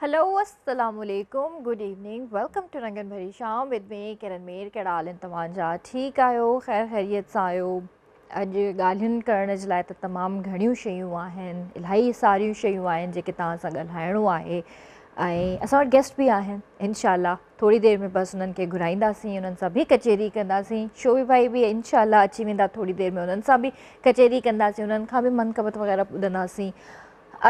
Hello السلام عليڪم good evening welcome two رنگن ڀري شام ود مي ڪرن مير. ڪهڙا حال آهن توهان جا؟ ٺيڪ آهيو؟ خير خيريت سان آهيو؟ اڄ ڳالهين ڪرڻ جي لاءِ ته تمام گهڻيون شيون آهن، الاهي ساريون شيون آهن جيڪي توهان سان ڳالهائڻو آهي ۽ اسان وٽ گيسٽ به آهن. انشاء الله ٿوري دير ۾ بس انهن کي گهرائينداسين، انهن سان به ڪچهري ڪنداسين. شوبي ڀائي به انشاء الله اچي ويندا ٿوري دير ۾، انهن سان به ڪچهري ڪنداسين، انهن کان به منقبت وغيره ٻڌنداسين.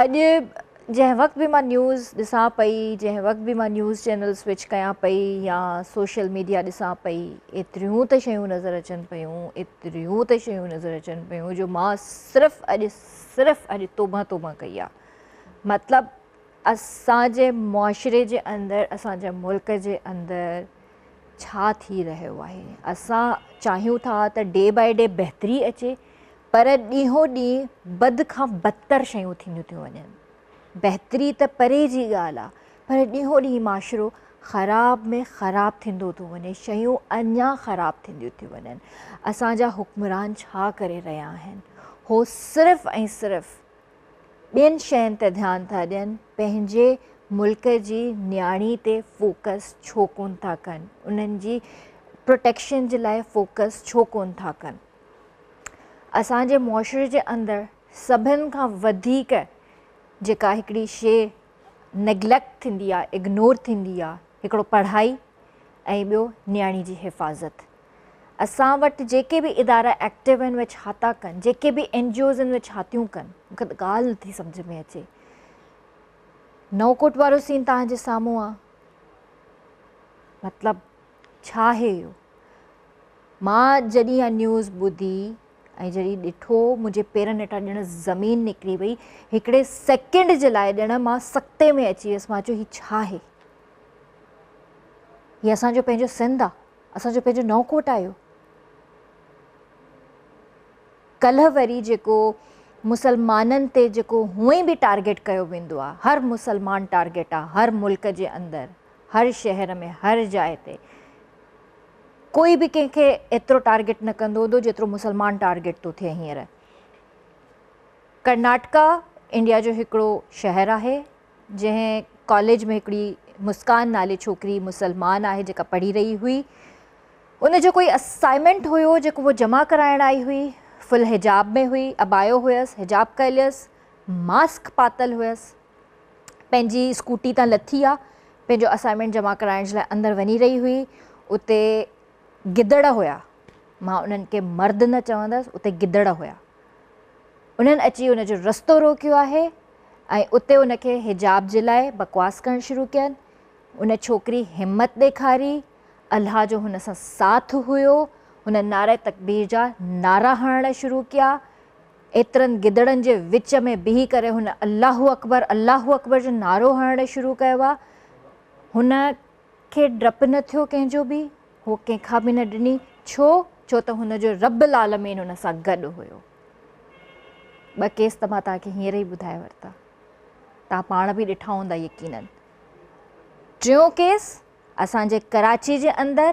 اڄ جنهن وقت به مان نيوز ڏسان پئي، جنهن وقت به مان نيوز چينل سوئچ ڪيان پئي يا سوشل ميڊيا ڏسان پئي، ايتريون ته شيون نظر اچن پيون، ايتريون ته شيون نظر اچن پيون جو مان صرف اڄ صرف اڄ توبه توبه ڪئي آ. مطلب اسان جي معاشري جي اندر، اسان جي ملڪ جي اندر ڇا ٿي رهيو آهي؟ اسان چاهيون ٿا ته ڊي بائي ڊي بهتري اچي، پر ڏينهون ڏينهن بد کان بدتر شيون ٿينديون ٿيون وڃن. بهتري ته پري جي ڳالهه آ، پر ڏينهون ڏينهن معاشرو خراب ۾ خراب ٿيندو ٿو وڃي، شيون اڃا خراب ٿينديون ٿيون وڃن. اسان جا حڪمران ڇا ڪري رهيا آهن؟ هو صرف ۽ صرف ٻين شين تي ڌيان ٿا ڏين، پنهنجي ملڪ جي نياڻي تي فوڪس ڇو ڪون ٿا ڪن؟ انهن جي پروٽيڪشن جي لاء فوڪس ڇو ڪون ٿا ڪن؟ اسان جي معاشري جي اندر سڀن کان وڌيڪ جيڪا هڪڙي شي نيگليڪٽ ٿيندي آ، اگنور ٿيندي آ، هڪڙو پڙهائي ۽ ٻيو نياڻي جي حفاظت. اسان وٽ جيڪي به ادارا ايڪٽو آهن اهي ڇا ٿا ڪن، جيڪي به اين جي اوز آهن اهي ڇا ٿيون ڪن، مونکي ته ڳالهه نٿي سمجهه ۾ اچي. نئون ڪوٽ وارو سين توهان جي سامهون آ، مطلب ڇا آهي اهو؟ مان جڏهن اها نيوز ٻڌي ۽ جڏهن ڏٺو، منهنجي پيرن هيٺان ڄڻ زمين نڪري وئي. هڪڙي سيڪنڊ جي لاء ڄڻ مان سڪتي ۾ اچي ويس. مان چيو هي ڇا آهي؟ هي اسان جو پنهنجو سنڌ آ، اسان جو پنهنجو نئون ڪوٽ آهي اهو. ڪلهه وري جيڪو مسلمانن تي جيڪو هونئن به ٽارگيٽ ڪيو ويندو آ، هر مسلمان ٽارگيٽ آ، هر ملڪ جي اندر، هر شهر ۾، هر جاء تي. ڪوئي به ڪنهن کي ايترو ٽارگيٽ نه ڪندو هوندو جيترو مسلمان ٽارگيٽ ٿو ٿئي هينئر. ڪرناٽڪا انڊيا جو هڪڙو شهر آهي، جنهن ڪاليج ۾ هڪڙي مسڪان نالي ڇوڪري مسلمان آهي جيڪا پڙهي رهي هئي، ان جو ڪوئي اسائنمينٽ هيو جيڪو هو جمع ڪرائڻ آئي هئي، فل حجاب ۾ هئي، ابايو هيس، حجاب ڪيل هيس، ماسڪ پاتل هيس، پنهنجي اسڪوٽي تان لٿي آ، پنهنجو اسائنمينٽ جمع ڪرائڻ جي لاء اندر وڃي رهي هئي، اتي گدڙ هيا، مان انهن کي مرد نه چوندس، اتي گدڙ هيا، انهن اچي ان جو رستو روڪيو آهي ۽ اتي ان کي حجاب جي لاء بڪواس ڪرڻ شروع ڪين. ان ڇوڪري همت ڏيکاري، الله جو هن سان ساٿ هيو، هن نعره تڪبير جا نعرا هڻڻ شروع ڪيا، ايترن گدڙن جي وچ ۾ بيهي ڪري هن الله اڪبر الله اڪبر جو نعرو هڻڻ شروع ڪيو آ. هن کي ڊپ نه ٿيو ڪنهن جو به، هو ڪنهن کان به نه ڊني، ڇو؟ ڇو ته هن جو رب العالمين هن سان گڏ هيو. ٻه ڪيس ته مان توهان کي هينئر ئي ٻڌائي ورتا، توهان پاڻ به ڏٺا هوندا يقينن. ٽيون ڪيس اسان جي ڪراچي جي اندر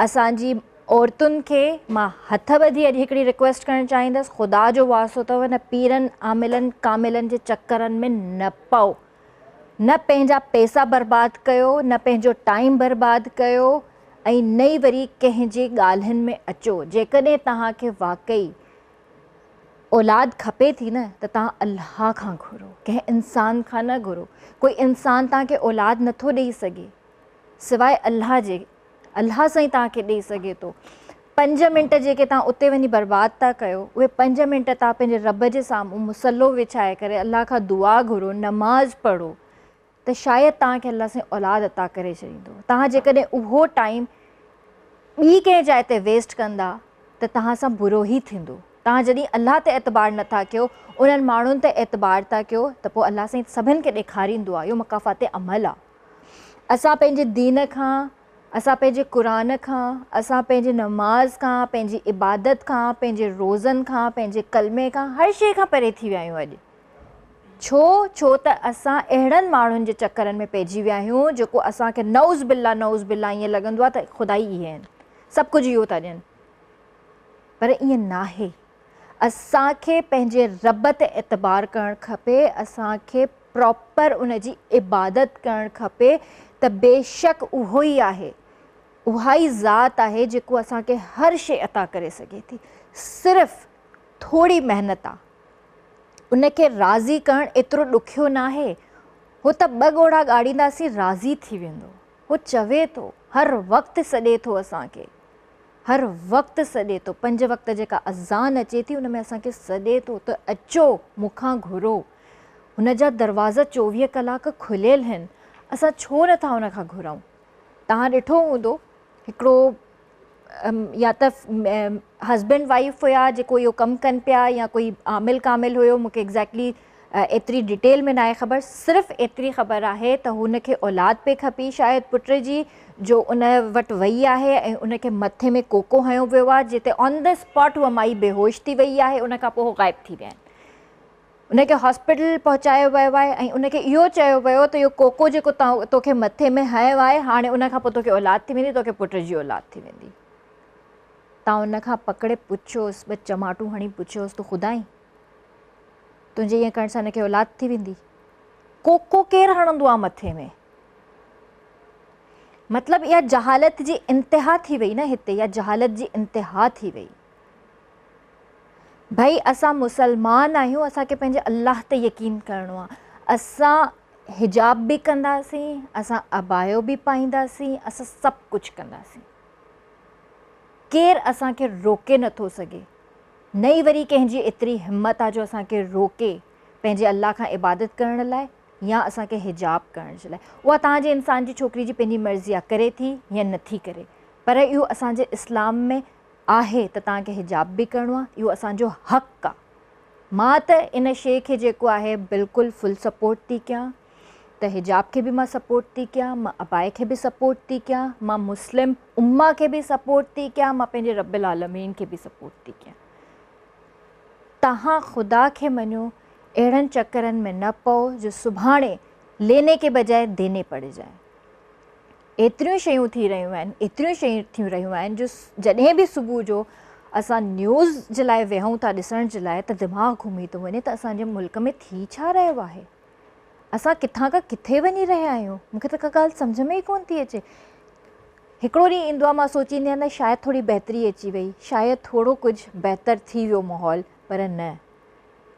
اسان جي عورتن کي مان هٿ ٻڌي اڄ هڪڙي رڪويسٽ ڪرڻ چاهيندس، خدا جو واسطو اٿو نه پيرن عاملن ڪاملن جي چڪرن ۾ نه پئو، نه پنهنجا پئسا برباد ڪيو، نه پنهنجو ٽائيم برباد ڪيو ۽ نه ئي وري ڪنهن جي ڳالهين ۾ اچو. جيڪڏهن توهان کي واقعي اولاد کپي ٿي نه ته توهان الله کان گهرو، ڪنهن انسان کان نه گهرو. ڪوئي انسان توهان کي اولاد نٿو ڏئي سگهي سواء الله جي. الله سائين توهان کي ڏئي سگهي ٿو. 5 منٽ جيڪي توهان اتي وڃي برباد ٿا ڪيو، اهي 5 منٽ توهان پنهنجي رب جي سامهون مصلو وڇائي ڪري الله کان دعا گهرو، نماز پڙهو ته شايد توهان کي الله سائين اولاد عطا ڪري ڇڏيندو. توهان جيڪڏهن اهو ٽائيم ٻي ڪنهن جاء تي ويسٽ ڪندا ته توهان سان برو ئي ٿيندو. توهان جڏهن الله تي اعتبار نٿا ڪيو، انهن ماڻهن تي اعتبار ٿا ڪيو ته پوء الله سائين سڀن کي ڏيکاريندو آهي. اهو مڪافات عمل آهي. اسان پنهنجي دين کان، اسان پنهنجي قرآن کان، اسان پنهنجي نماز کان، پنهنجي عبادت کان، پنهنجي روزن کان، پنهنجي ڪلمي کان، هر شيء کان پري ٿي ويا آهيون اڄ. ڇو؟ ڇو ته اسان اهڙن ماڻهن جي چڪرن ۾ پئجي ويا آهيون جيڪو اسان کي نعوذ بالله نعوذ بالله ائين لڳندو آهي ته خدا ئي اهي آهن، سڀ ڪجهه اهو ٿا ڏين. پر ائين ناهي. اسان کي پنهنجي رب تي اعتبار ڪرڻ کپي، اسان کي پراپر ان جي عبادت ڪرڻ کپي ته بيشڪ اهو ئي آهي، اها ئي ذات آهي جيڪو اسان کي هر شيء عطا ڪري سگهي ٿي. صرف ٿوري محنت آ. ان کي راضي ڪرڻ ايترو ڏکيو ناهي. هو ته ٻه ڳوڙها ڳاڙينداسين راضي ٿي ويندو. هو چوي ٿو، هر وقت سڏي ٿو اسان کي. هر وقت سڏي ٿو. پنج وقت جيڪا اذان اچي ٿي ان ۾ اسان کي سڏي ٿو ته اچو مون کان گهرو. هن جا دروازا 24 ڪلاڪ کليل هن. اسان ڇو نه ٿا ان کان گهرئون. توهان ڏٺو هوندو هڪڙو يا ته هسبينڊ وائيف هيا جيڪو اهو ڪم ڪن پيا يا ڪوئي عامل ڪامل هيو مون کي ايگزيڪٽلي ايتري ڊيٽيل ۾ ناهي خبر صرف ايتري خبر آهي ته هن کي اولاد پئي کپي شايد پٽ جي جو ان وٽ وئي آهي ۽ ان کي مٿي ۾ ڪوڪو هنيو ويو آهي جتي آن the spot هوء مائي بيهوش ٿي وئي آهي ان کان پوء هو غائب ٿي ويا آهن ان کي هاسپيٽل پهچايو ويو آهي ۽ ان کي اهو چيو ويو ته اهو ڪوڪو جيڪو توکي مٿي ۾ هنيو آهي هاڻي ان کان پوء توکي اولاد ٿي ويندي توکي پٽ جي اولاد ٿي ويندي تان ان کان پڪڙي پڇيوس ٻه چماٽون هڻي پڇيوس تون خدا آهين تنهنجي ائين ڪرڻ سان هن کي اولاد ٿي ويندي. ڪوڪو ڪير هڻندو آ مٿي ۾. مطلب اها جهالت جي انتها ٿي وئي نه هتي اها جهالت جي انتها ٿي وئي. ڀئي اسان مسلمان آهيون اسان کي پنهنجي الله تي يقين ڪرڻو آ. اسان حجاب به ڪنداسين اسان عبايو به پائينداسين اسان سڀ ڪجهه ڪنداسين. ڪير اسان کي روڪي نٿو سگهي. نه ئي وري ڪنهن جي ايتري همت آ جو اسان کي روڪي پنهنجي الله کان عبادت ڪرڻ لاء يا اسان کي حجاب ڪرڻ جي لاء. اها توهان جي انسان جي ڇوڪري جي پنهنجي مرضي آ ڪري ٿي يا نٿي ڪري پر اهو اسان جي اسلام ۾ آهي ته توهان کي حجاب به ڪرڻو آ اهو اسان جو حق آ. مان ته ان شيء کي جيڪو آهي بلڪل فل سپورٽ ٿي ڪيان. ته حجاب کي به مان سپورٽ ٿي ڪيان، مان عبائي کي به سپورٽ ٿي ڪيان، مان مسلم امه کي به سپورٽ ٿي ڪيان، مان پنهنجي رب العالمين کي به سپورٽ ٿي ڪيان. توهان خدا کي مڃو، اهڙن چڪرن ۾ نه پئو جو سڀاڻي ليني ڪي بجاء ديني پڙ جائين. ايتريون شيون ٿي رهيون آهن، ايتريون شيون ٿي رهيون آهن جو جڏهن به صبح جو اسان نيوز جي لاء ويهون ٿا ڏسڻ جي لاء ته دماغ گهمي ٿو وڃي ته اسان جي ملڪ ۾ ٿي ڇا رهيو آهي. اسان ڪٿان کان ڪٿي وڃي رهيا آهيون مون کي ته ڪا ڳالهه سمجهه ۾ ئي ڪونه ٿي اچي. هڪڙو ڏينهن ايندو آهي مان سوچيندي آهيان نه شايد ٿوري بهتري اچي وئي شايد ٿورو ڪجهه بهتر ٿي ويو ماحول پر نه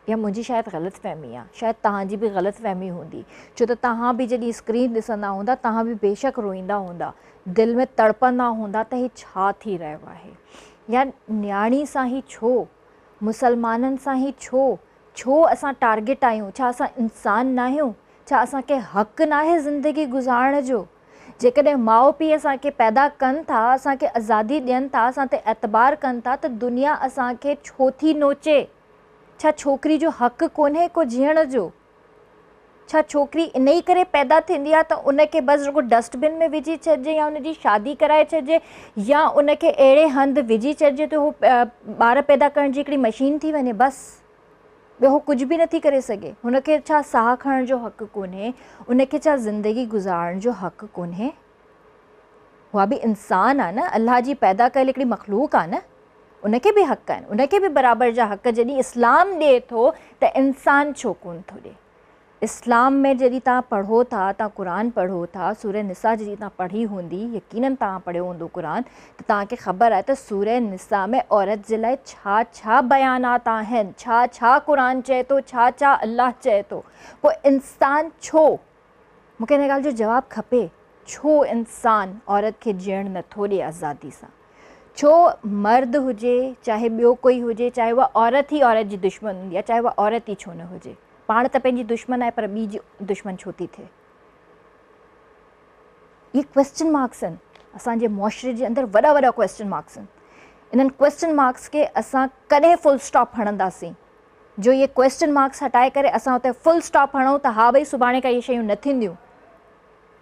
اها منهنجي شايد غلط فهمي آهي شايد توهان جي به غلط فهمي هوندي ڇو ته توهان به جڏهن اسڪرين ڏسندا هوندا توهان به بيشڪ روئيندا هوندا دل ۾ تڙپندا هوندا ته هي ڇا ٿي رهيو آهي يا نياڻي سان هي ڇو مسلمانن سان هي ڇو ڇو اسان ٽارگيٽ آهيون؟ ڇا اسان انسان ناهيون؟ ڇا اسان کي حق ناهي زندگي گذارڻ جو؟ جيڪڏهن ماء پيء اسان کي پيدا ڪن ٿا، اسان کي آزادي ڏين ٿا، اسان تي اعتبار ڪن ٿا ته دنيا اسان کي ڇو ٿي نوچي؟ ڇا ڇوڪري جو حق ڪونهي ڪو جيئڻ جو؟ ڇا ڇوڪري انهي ڪري پيدا ٿيندي آهي ته ان کي بس رڳو ڊسٽ بن ۾ وجهي ڇڏجي يا ان جي شادي ڪرائي ڇڏجي يا ان کي اهڙي هنڌ وجهي ڇڏجي ته هو ٻار پيدا ڪرڻ جي هڪڙي مشين ٿي وڃي بس ٻيو هو ڪجهه به نٿي ڪري سگهي هن کي ڇا ساهه کڻڻ جو حق ڪونهي ان کي ڇا زندگي گذارڻ جو حق ڪونهي اها به انسان آ نه الله جي پيدا ڪيل هڪڙي مخلوق آ نه ان کي به حق آهن، ان کي به برابر جا حق جڏهن اسلام ڏئي ٿو ته انسان ڇو ڪونه ٿو ڏئي؟ اسلام ۾ جڏهن توهان پڙهو ٿا، توهان قرآن پڙهو ٿا، سوره نساء جڏهن توهان پڙهي هوندي، يقينن توهان پڙهيو هوندو قرآن ته توهان کي خبر آهي ته سوره نساء ۾ عورت جي لاء ڇا ڇا بيانات آهن، ڇا ڇا قرآن چئي ٿو، ڇا ڇا الله چئي ٿو، پوء انسان ڇو؟ مون کي ان ڳالهه جو جواب کپي، ڇو انسان عورت کي جيئڻ نٿو ڏئي آزادي سان؟ ڇو مرد هجي چاهي ٻيو ڪوئي هجي چاهي اها عورت ئي عورت جي دشمن هوندي آهي چاهي اها عورت ئي ڇو نه هجي پاڻ ته پنهنجي دشمن آهي پر ٻي جي دشمن ڇو ٿي ٿئي؟ اهي ڪويسچن مارڪس آهن اسان جي معاشري جي اندر وڏا وڏا ڪويسچن مارڪس آهن انهن ڪويسچن مارڪس کي اسان ڪڏهن فل اسٽاپ هڻنداسين جو اهي ڪويسچن مارڪس هٽائي ڪري اسان اتي فل اسٽاپ هڻون ته ها ڀئي سڀاڻي کان اهي شيون نه ٿينديون.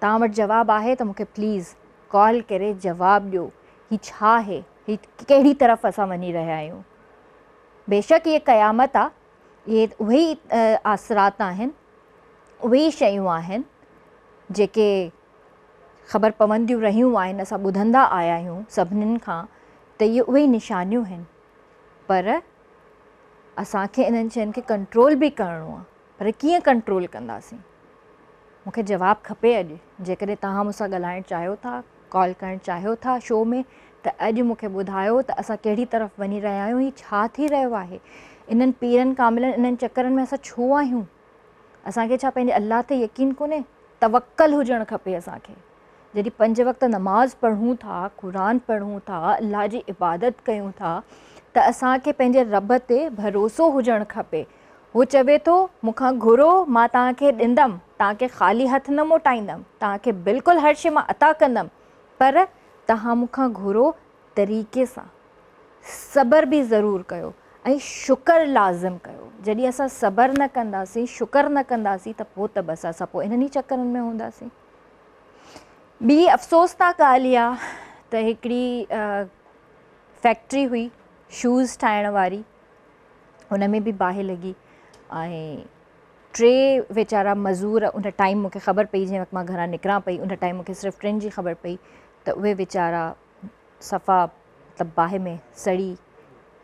توهان وٽ جواب آهي ته مون کي پليز ڪال ڪري جواب ڏيو هي ڇا آهي هي ڪهڙي طرف اسان وڃي رهيا آهيون. بيشڪ اهي قيامت آ اهي اهي ئي اثرات آهن اهي ئي شيون آهن جيڪي خبر پونديون رهيون آهن اسان ٻڌندا آيا آهيون سڀنين کان ته اهي اهي ئي نشانيون آهن پر اسان کي انهن شين کي ڪنٽرول به ڪرڻو آهي پر ڪيئن ڪنٽرول ڪنداسين. مون کي جواب کپي اڄ. جيڪڏهن توهان مون سان ڳالهائڻ چاهيو ٿا، ڪال ڪرڻ چاهيو ٿا شو ۾ ته اڄ مون کي ٻڌايو ته اسان ڪهڙي طرف وڃي رهيا آهيون، هي ڇا ٿي رهيو آهي؟ انهن پيرن ڪاملن انهن چڪرن ۾ اسان ڇو آهيون؟ اسان کي ڇا پنهنجي الله تي يقين ڪونهي؟ توڪل هجڻ کپي اسان کي. جڏهن پنج وقت نماز پڙهون ٿا، قرآن پڙهون ٿا، الله جي عبادت ڪيون ٿا ته اسان کي پنهنجي رب تي ڀروسو هجڻ کپي. هو چوي ٿو، مون کان گهرو، مان توهان کي ڏيندم، توهان کي خالي هٿ نه موٽائيندم، توهان کي بلڪل هر شيء مان عطا ڪندم، پر توهان مون کان گهرو طريقي سان. صبر به ضرور ڪيو ۽ شڪر لازم ڪيو. جڏهن اسان صبر نه ڪنداسين، شڪر نه ڪنداسين ته پوء ته بس اسان پوء انهن ئي چڪرن ۾ هونداسين. ٻي افسوسناڪ ڳالهه اها ته هڪڙي فيڪٽري هئي شوز ٺاهڻ واري، ان ۾ به باهه لڳي ۽ ٽي ويچارا مزور ان ٽائيم مونکي خبر پئي جنهن وقت مان گهران نڪران پئي ان ٽائيم مونکي صرف ٽن جي خبر پئي ته اهي ويچارا صفا مطلب باهه ۾ سڙي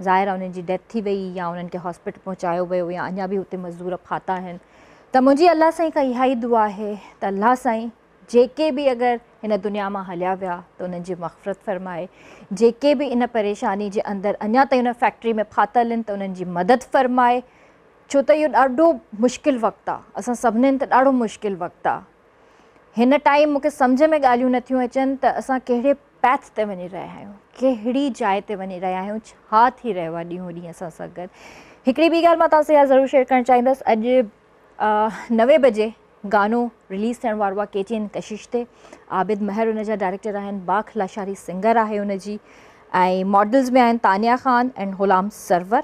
ظاهر آهي انهن جي ڊيٿ ٿي وئي يا انهن کي هاسپيٽل پهچايو ويو يا اڃا به اتي مزدور ڦاتا آهن ته منهنجي الله سائين کان اها ئي دعا آهي ته الله سائين جيڪي به اگر هن دنيا مان هليا ويا ته انهن جي مغفرت فرمائي جيڪي به ان پريشاني جي اندر اڃا تائين ان فيڪٽري ۾ ڦاٿل آهن ته انهن جي مدد فرمائي ڇو ته اهو ڏاڍو مشڪل وقت آهي اسان سڀنين تي ڏاڍو مشڪل وقت آهي هن ٽائيم مونکي سمجهه ۾ ڳالهيون نٿيون اچن ته اسان ڪهڙي پيٿ تي وڃي رهيا آهيون ڪهڙي جاء تي وڃي رهيا آهيون ڇا ٿي رهيو آهي ڏينهون ڏينهن اسان سان گڏ هڪڙي ٻي ڳالهه مان توهان سان اها ضرور شيئر ڪرڻ چاهيندس اڄ نوي بجي گانو رليز ٿيڻ وارو آهي ڪي ٽي اين ڪشش تي عابد مهر ان جا ڊائريڪٽر آهن باک لاشاري سنگر آهي ان جي ۽ ماڊلز ۾ آهن تانيا خان ۽ غلام سرور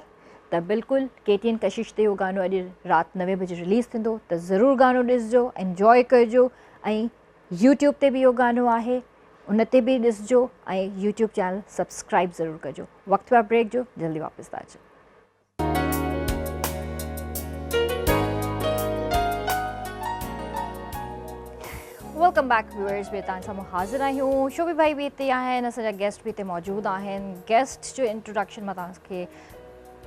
ته بلڪل ڪي ٽي اين ڪشش تي اهو گانو اڄ رات نوين بجي رليز ٿيندو ته ضرور گانو ڏسجو انجوائي ڪجو ۽ يوٽيوب تي به اهو گانو آهي ان تي به ڏسجو ۽ يوٽيوب چينل سبسڪرائب ضرور ڪجو وقت ٿيو آهي بريڪ جو جلدي واپس ٿا اچون. Welcome back viewers به تان سامهون حاضر آهيون شوبي ڀائي به هتي آهن اسان جا گيسٽ به هتي موجود آهن گيسٽ جو انٽروڊڪشن مان توهان کي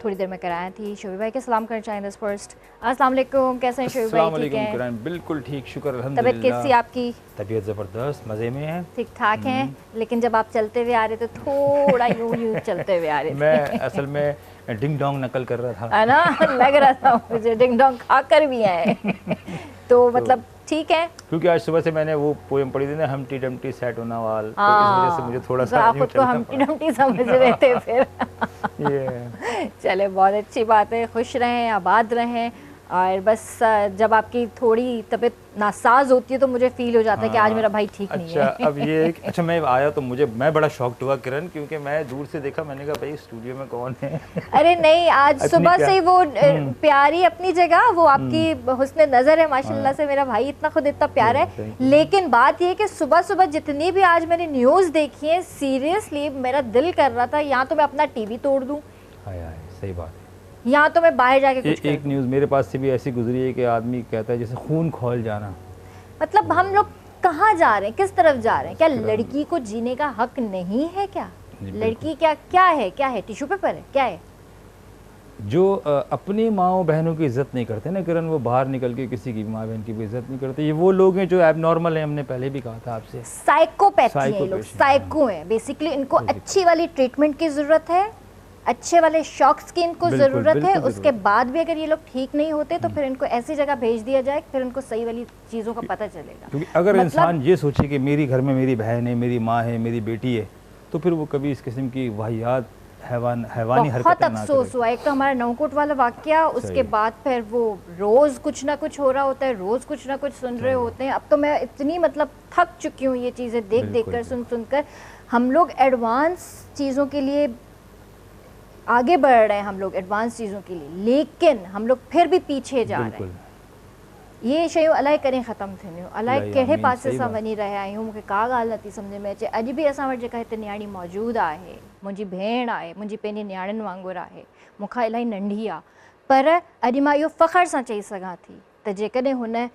ٿوري دير ۾ ڪرايان ٿي شوبي ڀائي کي سلام ڪرڻ چاهيندس فرسٽ السلام عليڪم ڪيسي ہیں شوبي بھائی ٺيڪ ہیں کرن بالکل ٺيڪ شکر الحمدللہ طبيعت ڪيسي آپ ڪي طبيعت زبردست مزي ۾ ہے ٺيڪ ٺاڪ ہیں ليڪن جب آپ چلتے ہوئے آ رہے تھے تھوڑا یوں یوں چلتے ہوئے آ رہے تھے میں اصل میں ڈنگ ڈونگ نقل کر رہا تھا ہے نا لگ رہا تھا مجھے ڈنگ ڈونگ کھا کر بھی آئے تو مطلب ٹھیک ہے کیونکہ آج صبح سے میں نے وہ پوئم پڑھی تھی نا ہمٹی ڈمٹی سیٹ ہونا وال تو اس وجہ سے مجھے تھوڑا سا آپ خود کو ہمٹی ڈمٹی سمجھ رہے تھے پھر چلے بہت اچھی بات ہے خوش رہیں آباد رہیں اور بس جب آپ کی تھوڑی طبیعت ناساز ہوتی ہے تو مجھے فیل ہو جاتا ہے کہ آج میرا بھائی ٹھیک نہیں ہے۔ اچھا اب یہ اچھا میں آیا تو مجھے میں بڑا شاکڈ ہوا کرن کیونکہ میں دور سے دیکھا میں نے کہا بھائی اسٹوڈیو میں کون ہے۔ ارے نہیں آج صبح سے ہی وہ پیاری اپنی جگہ وہ آپ کی حسن نظر ہے ماشاءاللہ سے میرا بھائی اتنا خود اتنا پیارا ہے لیکن بات یہ کہ صبح صبح جتنی بھی آج میں نے نیوز دیکھی ہے سیریسلی میرا دل کر رہا تھا یا تو میں اپنا ٹی وی توڑ دوں صحیح بات ہے یا تو میں باہر جا کے کچھ ایک نیوز میرے پاس سے بھی ایسی گزری ہے کہ آدمی کہتا ہے جیسے خون کھول جانا۔ مطلب ہم لوگ کہاں جا رہے ہیں کس طرف جا رہے ہیں؟ کیا لڑکی کو جینے کا حق نہیں ہے؟ کیا لڑکی کیا کیا ہے کیا ہے ٹیشو پیپر ہے کیا ہے؟ جو اپنی ماں بہنوں کی عزت نہیں کرتے نا کرن وہ باہر نکل کے کسی کی ماں بہن کی بھی عزت نہیں کرتے۔ یہ وہ لوگ ہیں جو ایب نارمل ہیں، ہم نے پہلے بھی کہا تھا آپ سے۔ سائیکوپیتھی ہیں لوگ، سائیکو ہیں بیسیکلی۔ ان کو اچھی والی ٹریٹمنٹ کی ضرورت ہے، اچھے والے شاکس کی ان کو ضرورت ہے۔ اس کے بعد بھی اگر یہ لوگ ٹھیک نہیں ہوتے تو پھر ان کو ایسی جگہ بھیج دیا جائے پھر ان کو صحیح والی چیزوں کا پتہ چلے گا۔ کیونکہ اگر انسان یہ سوچے کہ میری گھر میں میری بہن ہے، میری ماں ہے، میری بیٹی ہے، تو پھر وہ کبھی اس قسم کی واہیات حیوانی حرکتیں بہت افسوس ہوا۔ ایک تو ہمارا نوکوٹ والا واقعہ، اس کے بعد پھر وہ روز کچھ نہ کچھ ہو رہا ہوتا ہے، روز کچھ نہ کچھ سن رہے ہوتے ہیں۔ اب تو میں اتنی مطلب تھک چکی ہوں یہ چیزیں دیکھ دیکھ کر، سن سن کر۔ ہم لوگ ایڈوانس چیزوں کے لیے آگے بڑھ رہے ہیں، ہم لوگ ایڈوانس چیزوں کے لیے، لیکن ہم لوگ پھر بھی پیچھے جا رہے ہیں۔ یہ شیوں الائے کریں ختم تھیندیوں، الائے کہڑے پاسے سان وڃي رهيا آهيون، مونکي ڪا ڳالهه نٿي سمجهه ۾ اچي۔ اڄ به اسان وٽ جيڪا هتي نياڻي موجود آهي، منهنجي ڀيڻ آهي، منهنجي پنهنجي نياڻين وانگر آهي، مون کان الاهي ننڍي آهي، پر اڄ مان اهو فخر سان چئي سگهان ٿي ته جيڪڏهن هن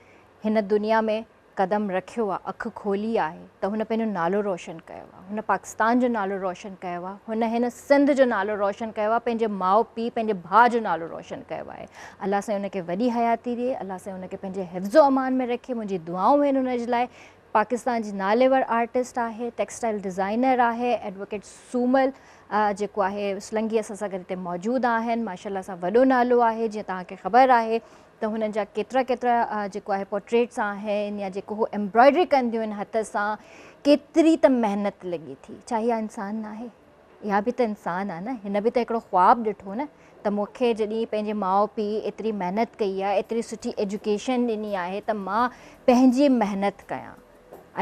هن دنيا ۾ قدم رکيو آ، اک کولي آهي ته هن پنهنجو نالو روشن ڪيو آ، هن پاڪستان جو نالو روشن ڪيو آ، هن هن سنڌ جو نالو روشن ڪيو آ، پنهنجي ماء پيء، پنهنجي ڀاء جو نالو روشن ڪيو آهي. الله سائين ان کي وڏي حياتي ڏي، الله سائين ان کي پنهنجي حفظ و امان ۾ رکي، منهنجي دعائون آهن ان جي لاء. پاڪستان جي ناليور آرٽسٽ آهي، ٽيڪسٽائل ڊزائنر آهي، ايڊووڪيٽ سومل جيڪو آهي سلنگي اسان سان گڏ هتي موجود آهن، ماشاءالله سان وڏو نالو آهي، جيئن توهان کي خبر آهي ته هنن جا ڪيترا ڪيترا جيڪو آهي پورٽريٽس آهن يا جيڪو هو ايمبرائڊري ڪنديون آهن هٿ سان ڪيتري ته محنت لڳي ٿي. ڇا اها انسان ناهي؟ اها به ته انسان آهي نه، هن به ته هڪڙو خواب ڏٺو نه ته مون کي جڏهن پنهنجي ماء پيء ايتري محنت ڪئي آهي، ايتري سٺي ايجوڪيشن ڏني آهي ته مان پنهنجي محنت ڪيان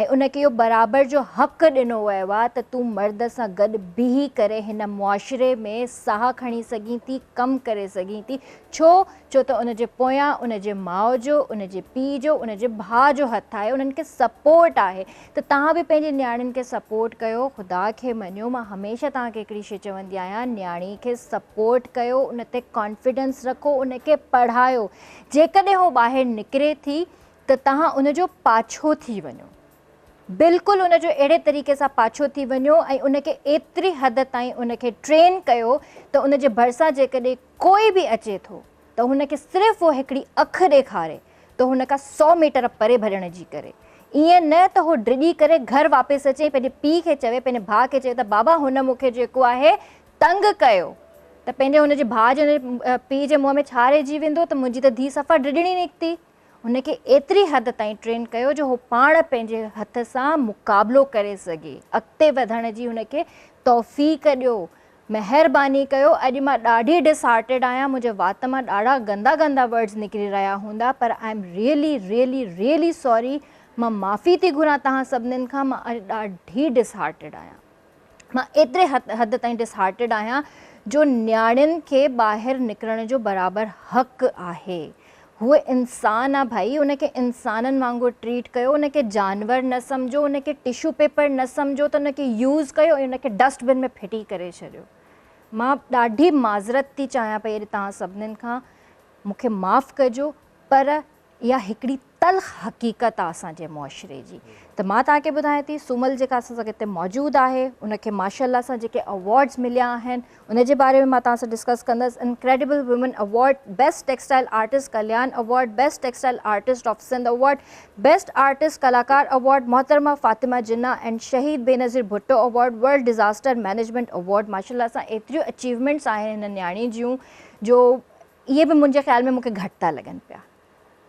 ۽ ان کي اهو برابر جو حق ڏنو ويو آهي ته تون مرد سان گڏ بيهي ڪري هن معاشري ۾ ساهه کڻي سگهين ٿي، ڪم ڪري سگهين ٿي، ڇو؟ ڇو ته ان جي پويان ان جي ماء جو، ان جي پيء جو، ان جي ڀاء جو هٿ آهي، انهن کي سپورٽ آهي ته توهان به پنهنجي نياڻين کي سپورٽ ڪيو، خدا کي مڃو مان هميشه توهان کي هڪڙي شيء چوندي آهيان نياڻي کي سپورٽ ڪيو، ان تي ڪانفيڊنس رکو، ان کي پڙهايو، جيڪڏهن هو ٻاهر نڪري ٿي ته توهان ان جو پاڇو ٿي وڃو. بلڪل ان جو اهڙي طريقي سان پاڇو ٿي وڃو ۽ ان کي ايتري حد تائين ان کي ٽرين ڪيو ته ان جي ڀرسان جيڪڏهن ڪوئي به اچي ٿو ته هن کي صرف اهو هڪڙي اک ڏيکاري ته هن کان سو ميٽر پري ڀڄڻ جي ڪري ائين نه ته هو ڊڄي ڪري گهر واپس اچي ۽ پنهنجي پيء کي چوي پنهنجي ڀاء کي چوي ته بابا هن مون کي جيڪو آهي تنگ ڪيو ته پنهنجي هن جي ڀاء جي هن جي پيء جي منهن ۾ ڇا رهجي ويندو ته منهنجي ته ڌيء صفا ڊڄڻي نڪتي. هن کي ايتري حد تائين ٽرين ڪيو جو هو پاڻ پنهنجي هٿ سان مقابلو ڪري سگهي، اڳتي وڌڻ جي هن کي توفيق ڏيو، مهرباني ڪيو، اڄ مان ڏاڍي ڊس هارٽيڊ آهيان، منهنجي وات مان ڏاڍا گندا گندا ورڊز نڪري رهيا هوندا پر I am really really really sorry, مان معافي ٿي گهران توهان سڀنين کان، مان اڄ ڏاڍي ڊس هارٽيڊ آهيان. مان ايتري حد تائين ڊس هارٽيڊ آهيان جو نياڻين کي ٻاهر نڪرڻ جو برابر حق آهي. هوء انسان آ ڀائي ان کي انسانن وانگر ٽريٽ ڪيو ان کي جانور نه سمجهو ان کي ٽشو پيپر نه سمجهو ته ان کي يوز ڪيو ۽ ان کي ڊسٽ بن ۾ ڦٽي ڪري ڇڏيو. مان ڏاڍي معذرت ٿي چاهيان پئي اڄ توهان سڀنين کان مون کي معاف ڪجو پر اها هڪڙي تلخ حقيقت آ اسان جي معاشري جي ته مان توهان کي ٻڌايان ٿي سومل جيڪا اسان سان هتي موجود آهي ان کي ماشاء الله سان جيڪي اوارڊز مليا آهن ان جي باري ۾ مان توهان سان ڊسڪس ڪندس incredible women award best textile artist Kalyan award best textile artist of Sindh award best artist ڪلاڪار اوارڊ محترمه فاطمه جناح اينڊ شهيد Benazir Bhutto award world disaster management award ماشاء الله سان ايتريون اچيومينٽس آهن هن نياڻي جون جو اهي به منهنجي خيال ۾ مون کي گهٽ ٿا لڳن پيا.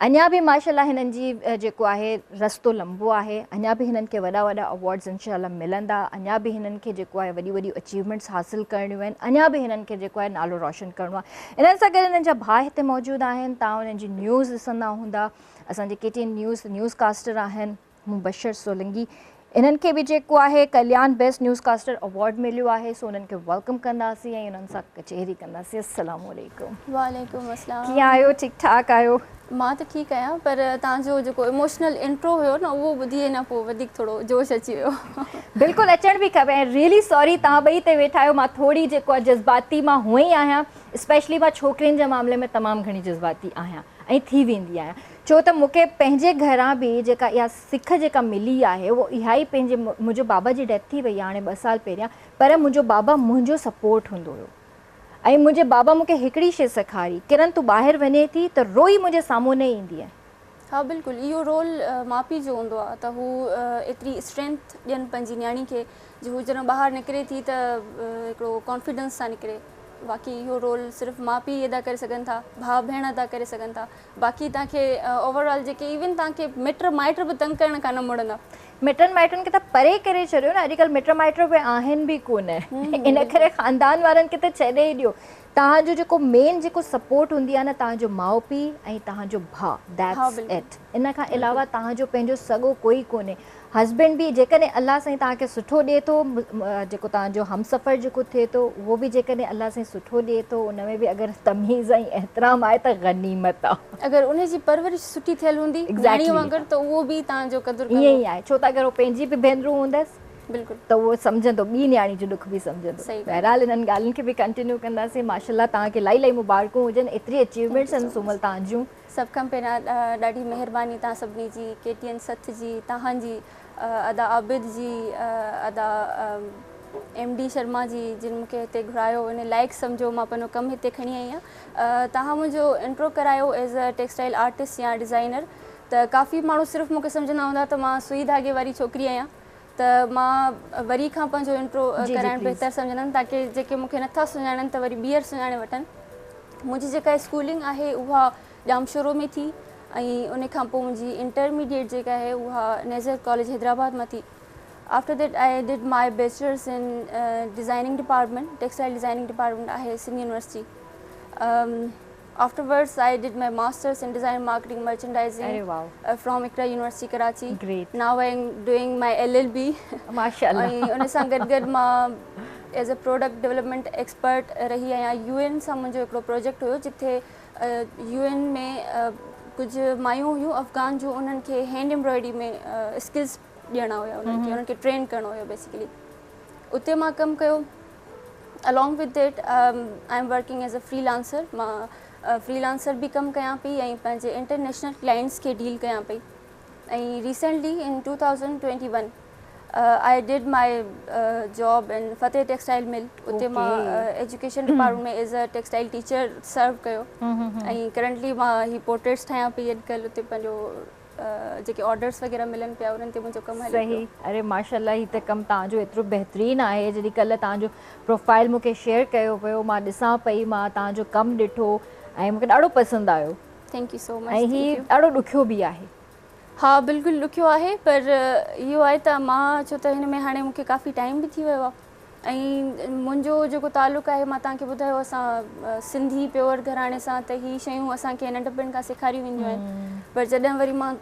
اڃا به ماشاء الله هنن جي جيڪو آهي رستو لمبو آهي اڃا به هنن کي وڏا وڏا اوارڊز انشاء الله ملندا اڃا به هنن کي جيڪو آهي وڏيون وڏيون اچيومينٽس حاصل ڪرڻيون آهن اڃا به هنن کي جيڪو آهي نالو روشن ڪرڻو آهي انهن سان گڏ هنن جا ڀاء هتي موجود آهن توهان انهن جي نيوز ڏسندا هوندا اسان جي K T N news news caster آهن مبشر سولنگي انهن کي به جيڪو آهي Kalyan best news caster award مليو آهي سو انهن کي welcome ڪنداسين ۽ انهن سان ڪچهري ڪنداسين السلام عليڪم. وعليڪم السلام. ڪيئن آهيو ٺيڪ ٺاڪ آهيو؟ مان ته ٺيڪ آهيان پر توهان جو جيڪو ايموشنل انٽرو هيو نه اهو ٻڌي اڃا پوء وڌيڪ ٿورو جوش اچي ويو. بلڪل اچڻ به کپي ۽ ريئلي سوري توهان ٻئي هتي ويٺا آهيو مان ٿوري جيڪو آهي جذباتي مان هونئن ئي آهيان اسپيشلي مان ڇوڪرين جي معاملي ۾ تمام گهڻي جذباتي آهيان ۽ ٿي ويندي آهيان ڇو ته مون کي پنهنجي گهران به جيڪا اها سک جيڪا ملي آهي اهو اها ئي پنهنجي منهنجو بابا جي ڊيٿ ٿي وئي آهي هاڻي ٻه سال پهريان پر منهنجو بابا منهنجو سپورٽ هوندو هيو ۽ منهنجي بابا مون کي هڪڙي شي سيکاري ڪرن تون ٻاهر وڃين ٿي ته روئي منهنجي سامهون نه ايندينء. ها بلڪل اهو رول ماء پيء جو هوندو آهي ته هو ايتري اسٽرينٿ ڏين پنهنجي نياڻي کي جو هو جڏهن ٻاهر نڪري ٿي ته هڪڙو ڪانفيڊنس سان نڪري باقي اهو رول صرف ماء پيء ادا ڪري سگهن ٿا ڀاء ڀيڻ ادا ڪري سگهن ٿا باقي توهان کي اوور آل جيڪي ايون توهان کي مٽ مائٽ به تنگ ڪرڻ کان نه مڙندا. مٽن مائٽن کي ته پري ڪري ڇڏيو نه اڄڪلهه مٽ مائٽ به آهن به ڪونه ان ڪري خاندان وارن کي ته ڇڏي ئي ڏيو توهان جو جيڪو مين جيڪو سپورٽ هوندي آهي نه توهان جو ماء پيء ۽ توهان جو ڀاء that's it ان کان علاوه توهان جو پنهنجو سڳو ڪوئي ڪونهي هسبينڊ به جيڪڏهن الله سائين توهان کي سٺو ڏئي ٿو جيڪو توهان جو همسفر جيڪو ٿئي ٿو اهو به جيڪڏهن الله سائين سٺو ڏئي ٿو ان ۾ به اگر تميز ۽ احترام آهي ته غنيمت آ. اگر ان جي پرورش سٺي ٿيل هوندي نياڻيء وانگر ته اهو به توهان جو قدر ڪندو. ائين ئي آهي ڇو ته اگر هو پنهنجي به ڀينرون هوندس. بلڪل. ته اهو سمجهندو ٻي نياڻي جو ڏک به سمجهندو. صحيح ڳالهه. بهرحال انهن ڳالهين کي به ڪنٽينيو ڪنداسين. ماشاءالله توهان کي الائي الائي مبارڪون هجن ايتري اچيومينٽس آهن سومل توهان جون. سڀ کان پهريان ڏاڍي مهرباني توهان سڀني جي ڪي ٽي اين سٿ جي توهان جي ادا عابد جي ادا ايم ڊي شرما جي جن مون کي هتي گهرايو ان لائق سمجهو مان پنهنجو ڪم هتي کڻي آئي آهيان توهان منهنجو انٽرو ڪرايو ايز ا ٽيڪسٽائل آرٽسٽ يا ڊزائنر ته ڪافي ماڻهو صرف مون کي سمجهندا هوندا ته مان سوئي ڌاڳي واري ڇوڪري آهيان ته مان وري کان پنهنجو انٽرو ڪرائڻ بهتر سمجهندم تاڪه جيڪي مون کي نٿا سڃاڻن ته وري ٻيهر سڃاڻي وٺن. منهنجي جيڪا اسڪولنگ آهي اها ڄامشورو ۾ ٿي ۽ ان کان پوء منهنجي انٽرميڊيٽ جيڪا آهي اها نيزر ڪاليج حيدرآباد مان ٿي. After that I did my bachelors in designing department, textile designing department آهي Sindh university. Afterwards I did my masters in design marketing merchandising from Iqra university Karachi. Now I am doing my L L B ۽ ان سان گڏ گڏ مان as a product development expert رهي آهيان. U N سان منهنجو هڪڙو پروجيڪٽ هيو جتي يو اين ۾ ڪجهه مايون هيون افغان جون انهن کي هينڊ ايمبرائڊري ۾ اسڪلس ڏيڻا هيا انهن کي انهن کي ٽرين ڪرڻو هيو بيسيڪلي اتي مان ڪم ڪيو. Along with that I am working as a freelancer مان فري لانسر به ڪم ڪيان پئي ۽ پنهنجي انٽرنيشنل ڪلائنٽس کي ڊيل ڪيان پئي ۽ recently in 2021 I did my job in Fateh textile mill اتي مان education department ۾ as a textile teacher serve ڪيو ۽ ڪرنٽلي مان هي پورٽريٽس ٺاهيان پئي اڄڪلهه اتي پنهنجو جيڪي آرڊرس وغيره ملن پيا انهن تي منهنجو ڪم هلي پيو. صحيح اري ماشاءالله هي ته ڪم توهان جو ايترو بهترين آهي جڏهن ڪلهه توهان جو پروفائل مون کي شيئر ڪيو ويو مان ڏسان پئي مان توهان جو ڪم ڏٺو ۽ مون کي ڏاڍو پسند آيو. Thank you سو مچ. ۽ هي ڏاڍو ڏکيو به آهي. ها بلڪل ڏکيو آهي پر اهو آهي ته مان ڇو ته هن ۾ هاڻي مون کي ڪافي ٽائيم به ٿي ويو آهي ۽ منهنجو جيڪو تعلق آهي مان توهان کي ٻڌايو اسان سنڌي پيور گهراڻي سان ته هي شيون اسان کي ننڍپڻ کان سيکاريون وينديون آهن پر جڏهن وري مان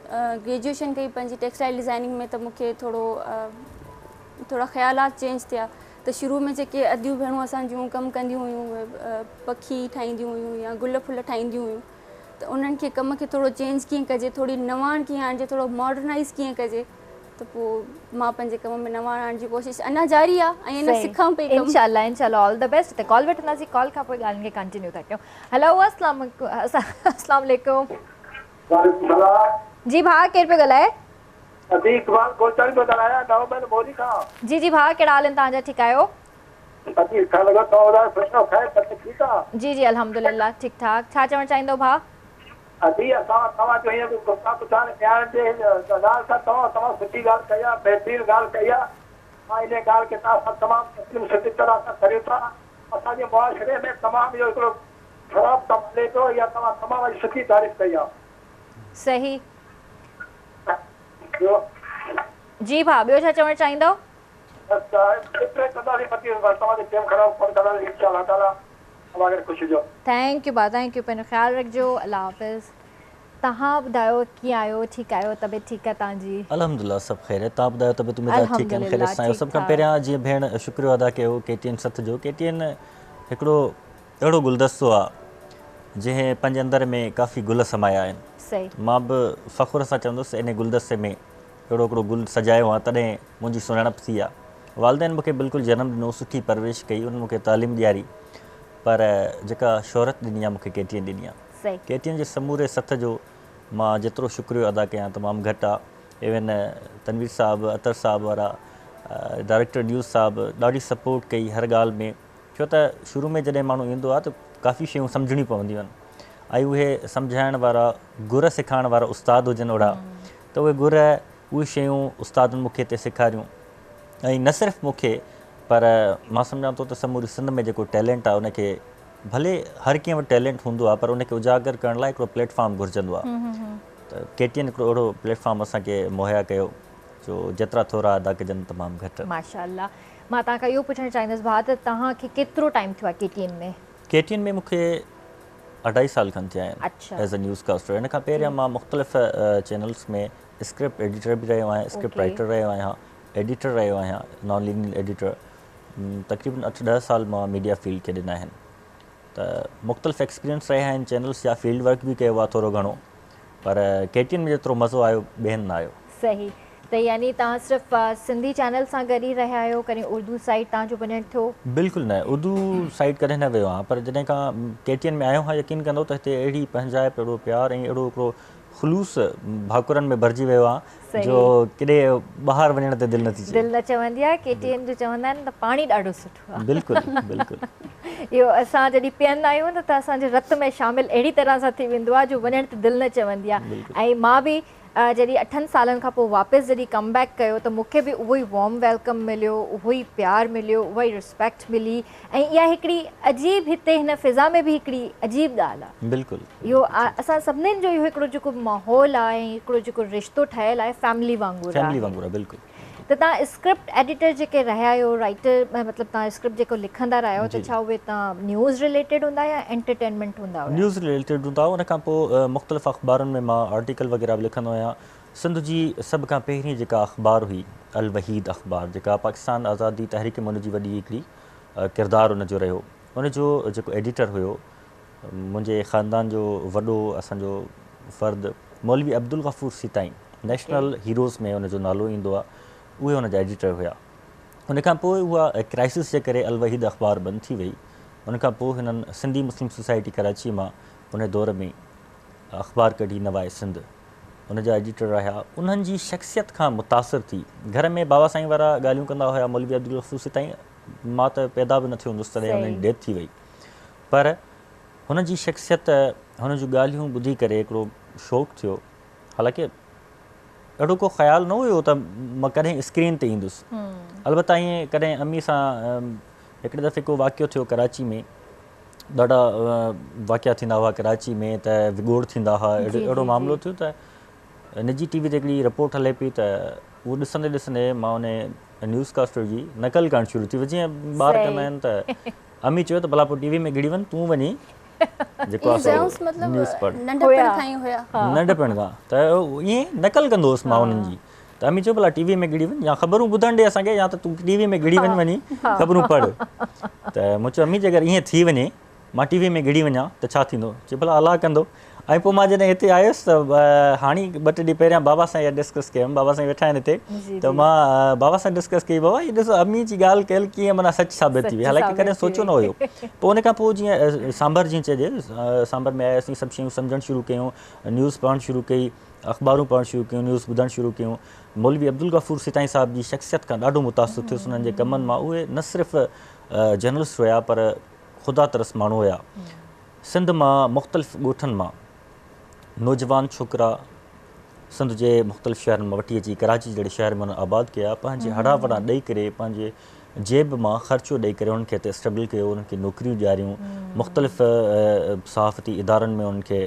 گريجوئيشن ڪئي پنهنجي ٽيڪسٽائل ڊزائننگ ۾ ته مون کي ٿورو ٿورا خيالات چينج ٿيا ته شروع ۾ جيڪي اديون ڀيڻون اسان جون ڪم ڪنديون هيون پکي ٺاهينديون هيون يا گل ڦل ٺاهينديون هيون ته انهن کي ڪم کي ٿورو چينج ڪيئن ڪجي ٿوري نواڻ ڪيئن آڻجي ٿورو ماڊرنائز ڪيئن ڪجي ته پوء مان پنهنجي ڪم ۾ نواڻ آڻڻ جي ڪوشش اڃا جاري آ ۽ اڃا سکان پئي ڪم. انشاء الله انشاء الله آل the best هتي ڪال وٺنداسين ڪال کان پوء ڳالهين کي ڪنٽينيو ٿا ڪيون هلو اسلام اسلام عليڪم. وعليڪم سلام. جي ڀاء ڪير پيو ڳالهائي. ادي اقبال گولچاڻي پيو ڳالهايان نئون ميل موري کان. جي جي ڀاء ڪهڙا حال آهن توهان جا ٺيڪ آهيو. ادي ڇا لڳو توهان ٻڌايو خوش آهيو خير طبيعت ٺيڪ آ. جي جي الحمدلله ٺيڪ ٺاڪ ڇا چوڻ چاهيندو ڀاء. ادي اسان توهان جو هيئن به گفتا ٻڌا نه نياڻين جي ڳالهه سان توهان تمام سٺي ڳالهه ڪئي آهي بهترين ڳالهه ڪئي آهي مان انهي ڳالهه کي توهان سان تمام تسليم سٺي طرح سان ڪريون ٿا اسان جي معاشري ۾ تمام اهو هڪڙو خراب ڪم هلي پيو اها توهان تمام اڄ سٺي تعريف ڪئي آهي. صحيح. ٻيو. جي ڀاء ٻيو ڇا چوڻ چاهيندؤ. بس ايترو ئي ڪنداسين باقي توهان جو ٽيم خراب ڪونه ڪنداسين انشاء الله تعالي الله ڪري خوش هجو. Thank you ڀاء thank you پنهنجو خيال رکجو الله حافظ توهان ٻڌايو ڪيئن آهيو ٺيڪ آهيو طبيعت ٺيڪ آهي توهان جي. الحمدلله سڀ خير توهان ٻڌايو طبيعت مزاج ٺيڪ آهن خيريت سان آهيو سڀ کان پهريان جيئن ڀيڻ شڪريو ادا ڪيو ڪي ٽي اين سٿ جو ڪي ٽي اين هڪڙو اهڙو گلدستو آ جنهن پنهنجي اندر ۾ ڪافي گل سمايا آهن مان به فخر سان چوندس انهي گلدستي ۾ اهڙو هڪڙو گل سجايو آ تڏهن منهنجي سڃاڻپ ٿي آ. والدين مون کي بلڪل جنم ڏنو، سٺي پرورش ڪئي، انهن مون کي تعليم ڏياري پر جيڪا شهرت ڏني آ مون کي ڪي ٽي اين ڏني آ. ڪي ٽي اين جي سموري سٿ جو مان جيترو شڪريو ادا ڪيان تمام گهٽ آ. ايون تنوير صاحب، اطهر صاحب وارا، ڊائريڪٽر نيوز صاحب ڏاڍي سپورٽ ڪئي هر ڳالهه ۾ ڇو ته شروع ۾ جڏهن ماڻهو ايندو آ ته ڪافي شيون سمجهڻيون پونديون آهن ۽ اهي سمجهائڻ وارا گر سيکارڻ وارا استاد هجن اهڙا ته اهي گر اهي شيون استادن مون کي هتي سيکاريون ۽ نه صرف مون کي پر مان سمجهان ٿو ته سموري سنڌ ۾ جيڪو ٽيلنٽ آهي ان کي ڀلي هر ڪنهن وٽ ٽيلنٽ هوندو آهي پر ان کي اجاگر ڪرڻ لاء هڪڙو پليٽ فارم گهرجندو آهي ته ڪي ٽي اين هڪڙو اهڙو پليٽ فارم اسان کي مهيا ڪيو جو جيترا ٿورا ادا ڪجن تمام گهٽ. ماشاء الله مان توهان کان اهو پڇڻ چاهيندس ڀاء ته توهان کي ڪيترو ٽائيم ٿيو آهي ڪي ٽي اين ۾؟ ڪي ٽي اين ۾ مون کي اڍائي سال کن ٿيا آهن ايز اي نيوز ڪاسٽر ان کان پهريان مان مختلف چينلز ۾ اسڪرپٽ ايڊيٽر به رهيو آهيان اسڪرپٽ رائيٽر رهيو آهيان ايڊيٽر رهيو آهيان نان لينيئر ايڊيٽر تقريبن اٺ ڏهه سال مان ميڊيا فيلڊ کي ڏنا آهن ته مختلف ايڪسپيرينس رهيا آهن چينلز جا فيلڊ ورڪ به ڪيو آهي ٿورو گهڻو پر ڪي ٽي اين ۾ جيترو مزو آيو ٻين نه آيو. صحيح ته يعني توهان صرف سنڌي چينل سان گڏ ئي رهيا آهيو ڪڏهن اردو سائيڊ توهان جو وڃڻ ٿيو؟ بلڪل نه اردو سائيڊ ڪڏهن نه ويو آهيان پر جڏهن کان ڪي ٽي اين ۾ آيو آهيان يقين ڪندو ته هتي اهڙي پنهنجائپ اهڙو پيار ۽ اهڙو هڪڙو خلوص ڀاڪرن ۾ ڀرجي ويو آهيان جو ڪڏي ٻاهر وڃڻ تي دل نٿي چئي. دل نه چوندي آهي ڪي ٽي اين جو چوندا آهن ته پاڻي ڏاڍو سٺو آهي. بلڪل بلڪل. اهو اسان جڏهن پيئندا آهيون ته اسان جي رت ۾ شامل اهڙي طرح سان ٿي ويندو آهي جو وڃڻ تي دل نه چوندي آهي ۽ مان به جڏهن اٺن سالن کان پوء واپس جڏهن ڪم بيڪ ڪيو ته مون کي به اهو ئي وارم welcome مليو، اهو ئي پيار مليو، اها ئي رسپيڪٽ ملي ۽ اها هڪڙي عجيب هتي هن فضا ۾ به هڪڙي عجيب ڳالهه آهي. بلڪل. اهو اسان سڀنين جو اهو هڪڙو جيڪو ماحول آهي ۽ هڪڙو جيڪو رشتو ٺهيل آهي فيملي وانگر آهي. فيملي وانگر آهي بلڪل. ته توهان اسڪرپٽ ايڊيٽر جيڪي رهيا آهيو رائيٽر مطلب توهان اسڪرپٽ جيڪو لکندا رهيا آهيو ته ڇا اهي توهان نيوز رليٽيڊ هوندا يا انٽرٽينمينٽ هوندا هيا؟ نيوز رليٽيڊ هوندا هئا ان کان پوء مختلف اخبارن ۾ مان آرٽيڪل وغيره به لکندو آهيان سنڌ جي سڀ کان پهرين جيڪا اخبار هئي الوحيد اخبار جيڪا پاڪستان آزادي تحريڪ ۾ ان جي وڏي هڪڙي ڪردار ان جو رهيو ان جو جيڪو ايڊيٽر هيو منهنجي خاندان جو وڏو اسان جو فرد مولوي عبدالغفور سيتائي نيشنل هيروز ۾ ان جو نالو ايندو آهي اهي ان جا ايڊيٽر هيا ان کان پوء اها ڪرائسس جي ڪري الوحيد اخبار بند ٿي وئي ان کان پوء هنن سنڌي مسلم سوسائٽي ڪراچي مان ان دور ۾ اخبار ڪڍي نوائي سنڌ ان جا ايڊيٽر رهيا انهن جي شخصيت کان متاثر ٿي گهر ۾ بابا سائين وارا ڳالهيون ڪندا هيا مولوي عبدالغفور سيتائي مان ته پيدا به نه ٿيو هوندس تڏهن انهن جي ڊيٿ ٿي وئي پر هن جي شخصيت، هن جون ڳالهيون ٻڌي ڪري هڪڙو شوق ٿيو. حالانڪه اهڙو ڪو خيال نه هيو ته مان ڪڏهن اسڪرين تي ايندس. البته ائين ڪڏهن امي سان هڪڙي دفعي ڪو واقعو ٿيو ڪراچي ۾ ڏاڍا واقعا ٿيندا هئا ڪراچي ۾ ته وڳوڙ ٿيندا هئا اهڙو معاملو ٿيو ته نجي ٽي وي تي هڪڙي رپورٽ هلي پئي ته اهو ڏسندي ڏسندي مان ان نيوز ڪاسٽر جي نقل ڪرڻ شروع ٿي وئي جيئن ٻار ڪندا آهن ته امي چيو ته ڀلا پوء ٽي وي ۾ گهڙي وڃ تون وڃي جيڪو آ سو نيوز پڙهه. ننڍپڻ کان ئي هيا. ننڍپڻ کان ته ائين نقل ڪندو هوس مان انهن جي ته امي چيو ڀلا ٽي وي ۾ گهڙي وڃ يا خبرون ٻڌڻ ڏي اسان کي يا ته تون ٽي وي ۾ گهڙي وڃ وڃي خبرون پڙهه ته مون چيو امي جيڪر ائين ٿي وڃي مان ٽي وي ۾ گهڙي وڃان ته ڇا ٿيندو؟ چي ڀلا الله ڪندو. ۽ پوء مان جڏهن هتي آيس ته هاڻي ٻه ٽي ڏينهن پهريان بابا سان اها ڊسڪس ڪيم، بابا سائين ويٺا آهن هتي ته مان بابا سان ڊسڪس ڪئي بابا هي ڏسو امي جي ڳالهه ڪيل ڪيئن معنيٰ سچ ثابت ٿي وئي حالانڪه ڪڏهن سوچيو نه هيو. پوء ان کان پوء جيئن سانڀر جيئن چئجي سانڀر ۾ آياسين سڀ شيون سمجهڻ شروع ڪيون نيوز پڙهڻ شروع ڪئي اخبارون پڙهڻ شروع ڪيون نيوز ٻڌڻ شروع ڪيون مولوي عبدالغفور سيتائي صاحب جي شخصيت کان ڏاڍو متاثر ٿيس انهن جي ڪمن مان اهي نه صرف جرنلسٽ هيا پر خدا ترس ماڻهو هيا. سنڌ مان مختلف ڳوٺن مان نوجوان ڇوڪرا سنڌ جي مختلف شهرن مان وٺي اچي ڪراچي جهڙي شهر ۾ انهن آباد ڪيا پنهنجي هڙان وڙان ڏئي ڪري پنهنجي جيب مان خرچو ڏئي ڪري انهن کي هتي اسٽيبل ڪيو انهن کي نوڪريون ڏياريون مختلف صحافتي ادارن ۾ انهن کي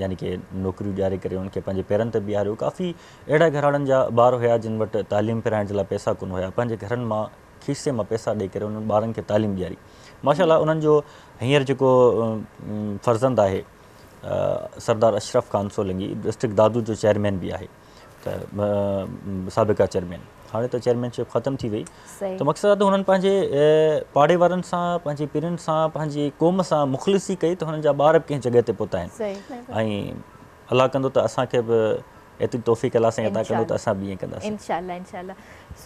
يعني ڪي نوڪريون ڏياري ڪري انهن کي پنهنجي پيرن تي بيهاريو ڪافي اهڙا گهراڻن جا ٻار هيا جن وٽ تعليم پرائڻ جي لاء پئسا ڪونه هيا پنهنجي گهرن مان کيسي مان پئسا ڏئي ڪري انهن ٻارن کي تعليم ڏياري. ماشاء الله انهن جو هينئر جيڪو فرزند آهي سردار اشرف خان سولنگي ڊسٽرڪٽ دادو جو چيئرمين به آهي ته سابقه چيئرمين هاڻي ته چيئرمين شپ ختم ٿي وئي ته مقصد آهي ته هنن پنهنجي پاڙي وارن سان پنهنجي پيرن سان پنهنجي قوم سان مخلصي ڪئي ته هنن جا ٻار به ڪنهن جڳهه تي پهتا آهن ۽ الله ڪندو ته اسان کي به ايتري توفيق الله سائين عطا ڪندو ته اسان به ائين ڪنداسين. انشاء الله انشاء الله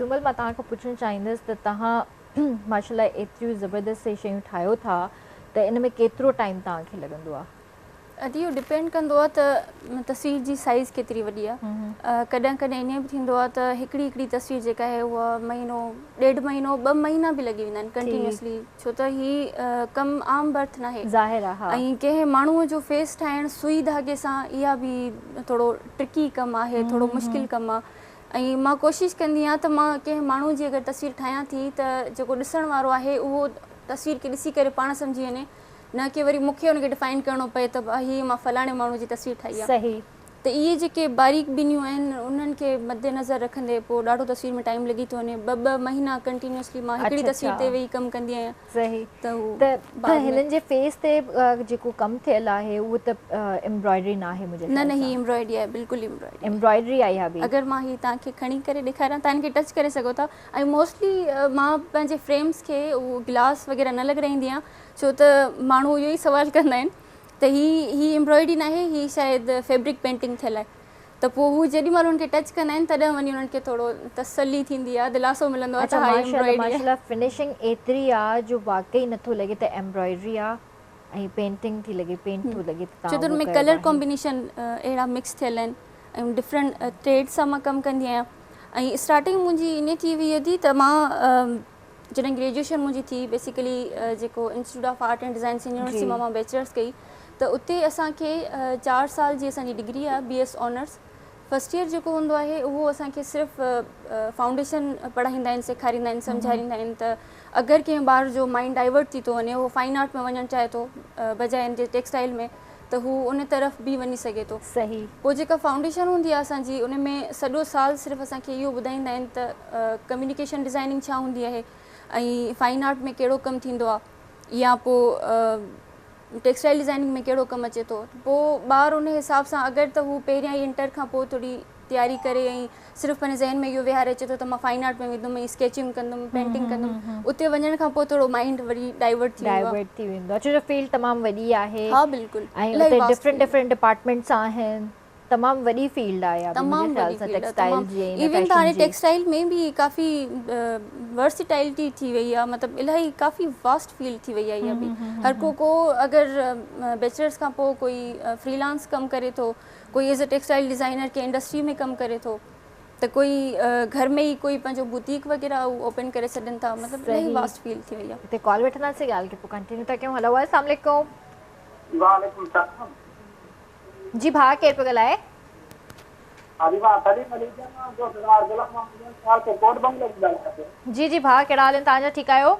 سومل مان توهان کان پڇڻ چاهيندس ته توهان ماشاء الله ايتريون زبردست هي شيون ٺاهيو ٿا ته ان ۾ ڪيترو ٽائيم توهان کي لڳندو آهي؟ ادي اهو ڊپينڊ ڪندو آهي ته تصوير جي سائيز ڪيتري وڏي آهي ڪڏهن ڪڏهن ائين به ٿيندو آهي ته هڪڙي هڪڙي تصوير جيڪا آهي اها مهينو ڏيڍ مهينو ٻه مهينا به لڳي ويندا آهن ڪنٽينيوسلي ڇو ته هي ڪم عام برٿ ناهي ظاهر آ ها. ۽ ڪنهن ماڻهوء جو فيس ٺاهڻ سوئي ڌاڳي سان اها به ٿورو ٽرڪي ڪم آهي ٿورو مشڪل ڪم آ ۽ مان ڪوشش ڪندي آهيان ته مان ڪنهن ماڻهوء جي اگر تصوير ٺاهيان ٿي ته جيڪو ڏسڻ وارو آهي اهو تصوير کي ڏسي ڪري پاڻ سمجهي وڃي نه ڪي وري مون کي ان کي ڊفائن ڪرڻو پئي ته هي مان فلاڻي ماڻهوء جي تصوير ٺاهي آ. صحيح. ته اهي جيڪي باريڪ بينيون آهن انهن کي مد نظر رکندي پوء ڏاڍو تصوير ۾ ٽائيم لڳي ٿو وڃي ٻه ٻه مهينا ڪنٽينيوسلي مان هڪڙي تصوير تي ويهي ڪم ڪندي آهيان صحيح ته هو ته هنن جي فيس تي جيڪو ڪم ٿيل آهي اهو ته ايمبرائڊري ناهي منهنجي نه نه هي ايمبرائڊري آهي بلڪل ايمبرائڊري ايمبرائڊري آهي اها به اگر مان هي توهان کي کڻي ڪري ڏيکاريان توهان هن کي ٽچ ڪري سگهو ٿا ۽ موسٽلي مان پنهنجي فريمز کي اهو گلاس وغيره نه لڳرائيندي آهيان ڇو ته ماڻهو اهو ئي سوال ڪندا آهن ته هي هي ايمبرائڊري ناهي هي شايد فيبرڪ پينٽنگ ٿيل آهي त पोइ हू जेॾी महिल हुनखे टच कंदा आहिनि तॾहिं वञी उन्हनि खे थोरो तसली थींदी आहे, दिलासो मिलंदो आहे त हा एम्ब्रॉयडरी। माशाअल्लाह फिनिशिंग एतिरी आहे जो वाकई नथो लॻे त एम्ब्रॉयडरी आहे ऐं पेंटिंग थी लॻे, पेंट थो लॻे त छो त हुन में कलर कॉम्बिनेशन अहिड़ा मिक्स थियल आहिनि ऐं डिफरेंट ट्रेड सां मां कमु कंदी आहियां। ऐं स्टार्टिंग मुंहिंजी ईअं थी हुई अदी त मां जॾहिं ग्रेजुएशन मुंहिंजी थी बेसिकली जेको institute of art and design Sindh university मां मां बैचलर्स कई त उते असांखे 4 साल जी असांजी डिग्री आहे BS honours. First year जेको हूंदो आहे उहो असांखे सिर्फ़ फाउंडेशन पढ़ाईंदा आहिनि, सेखारींदा आहिनि, सम्झाईंदा आहिनि त अगरि कंहिं ॿार जो माइंड डाइवर्ट थी थो वञे, उहो फाइन आर्ट में वञणु चाहे थो बजाए हिन जे टेक्सटाइल में, त हू उन तरफ़ बि वञी सघे थो। सही। पोइ जेका फाउंडेशन हूंदी आहे असांजी उन में सॼो साल सिर्फ़ असांखे इहो ॿुधाईंदा आहिनि त कम्युनिकेशन डिज़ाइनिंग छा हूंदी आहे ऐं फाइन आर्ट में कहिड़ो कमु थींदो आहे या पोइ टेक्सटाइल डिज़ाइनिंग में कहिड़ो कमु अचे थो। पोइ ॿार उन हिसाब सां अगरि त हू पहिरियां ई इंटर खां पोइ थोरी तयारी करे ऐं सिर्फ़ पंहिंजे ज़हन में इहो विहारे अचे थो त मां फाइन आर्ट में वेंदुमि ऐं स्केचिंग कंदुमि, पेंटिंग कंदुमि, उते वञण खां पोइ थोरो माइंड वरी डाइवर्ट थी वेंदो आहे। छो जो फील्ड तमामु वॾी आहे। हा बिल्कुलु, ऐं उते डिफरेंट डिफरेंट डिपार्टमेंट्स आहिनि, तमामु वॾी फील्ड आहे तमामु वॾी टेक्सटाइल जी। इवन त हाणे टेक्सटाइल में बि काफ़ी वर्सिटाइलिटी थी वई आहे, मतिलबु इलाही काफ़ी वास्ट फील्ड थी वई आहे इहा बि। हर को को अगरि बैचलर्स खां पोइ कोई फ्रीलांस कमु करे थो, कोई एज़ अ टेक्सटाइल डिज़ाइनर के इंडस्ट्री में कमु करे थो, त कोई घर में ई कोई पंहिंजो बुटीक वग़ैरह ओपन करे छॾनि था, मतिलबु इलाही वास्ट फील्ड थी वई आहे। हिते कॉल वठंदासीं, ॻाल्हि खे पोइ कंटिन्यू था कयूं। हेलो, अस्सलाम वालेकुम। वालेकुम सलाम। जी भाउ केरु पियो ॻाल्हाए? जी जी भाउ कहिड़ा हाल आहिनि तव्हांजा? ठीकु आहियो?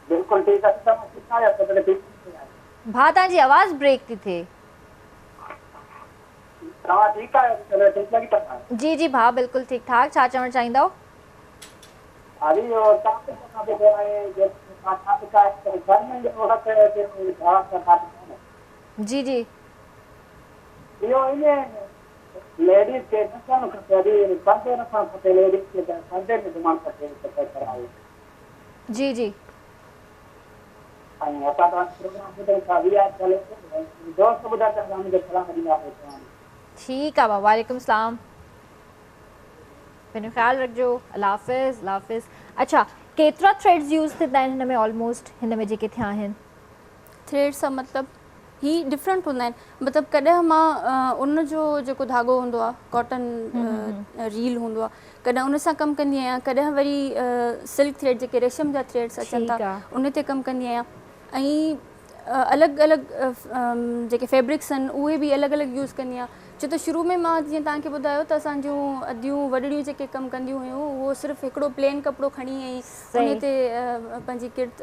बिल्कुलु ठीकु आहे। भाउ तव्हांजी आवाज़ ब्रेक थी थिए। जी जी भाउ बिल्कुलु ठीकु ठाक। छा चवणु चाहींदव? जी जी लेडीज खे न करणु खपे, पर्दो रखणु खपे, लेडीज खे पर्दे में घुमणु खपे। जी जी ऐं असां तव्हांजो प्रोग्राम ॿुधण खां बि दोस्त ॿुधाए त मुंहिंजो सलाम ॾींदा। ठीकु आहे भाउ, वालेकुम सलाम। पंहिंजो ख़्यालु रखिजो। अलाह हाफ़िज़। अलाह हाफ़िज़। अच्छा, केतिरा थ्रेड्स यूज़ थींदा आहिनि हिन में? ऑलमोस्ट हिन में जेके थिया आहिनि थ्रेड्स सां मतिलबु ही डिफरेंट हूंदा आहिनि, मतिलबु कॾहिं मां उन जो जेको धाॻो हूंदो आहे कॉटन रील हूंदो आहे, कॾहिं उन सां कमु कंदी आहियां, कॾहिं वरी सिल्क थ्रेड जेके रेशम जा थ्रेड्स अचनि था उन ते कमु कंदी आहियां। ऐं अलॻि अलॻि जेके फैब्रिक्स आहिनि उहे बि अलॻि अलॻि यूज़ कंदी आहियां। छो त शुरू में मां जीअं तव्हांखे ॿुधायो त असांजूं अदियूं वॾड़ियूं जेके कमु कंदियूं हुयूं उहो सिर्फ़ु हिकिड़ो प्लेन कपिड़ो खणी ऐं उन ते पंहिंजी किरत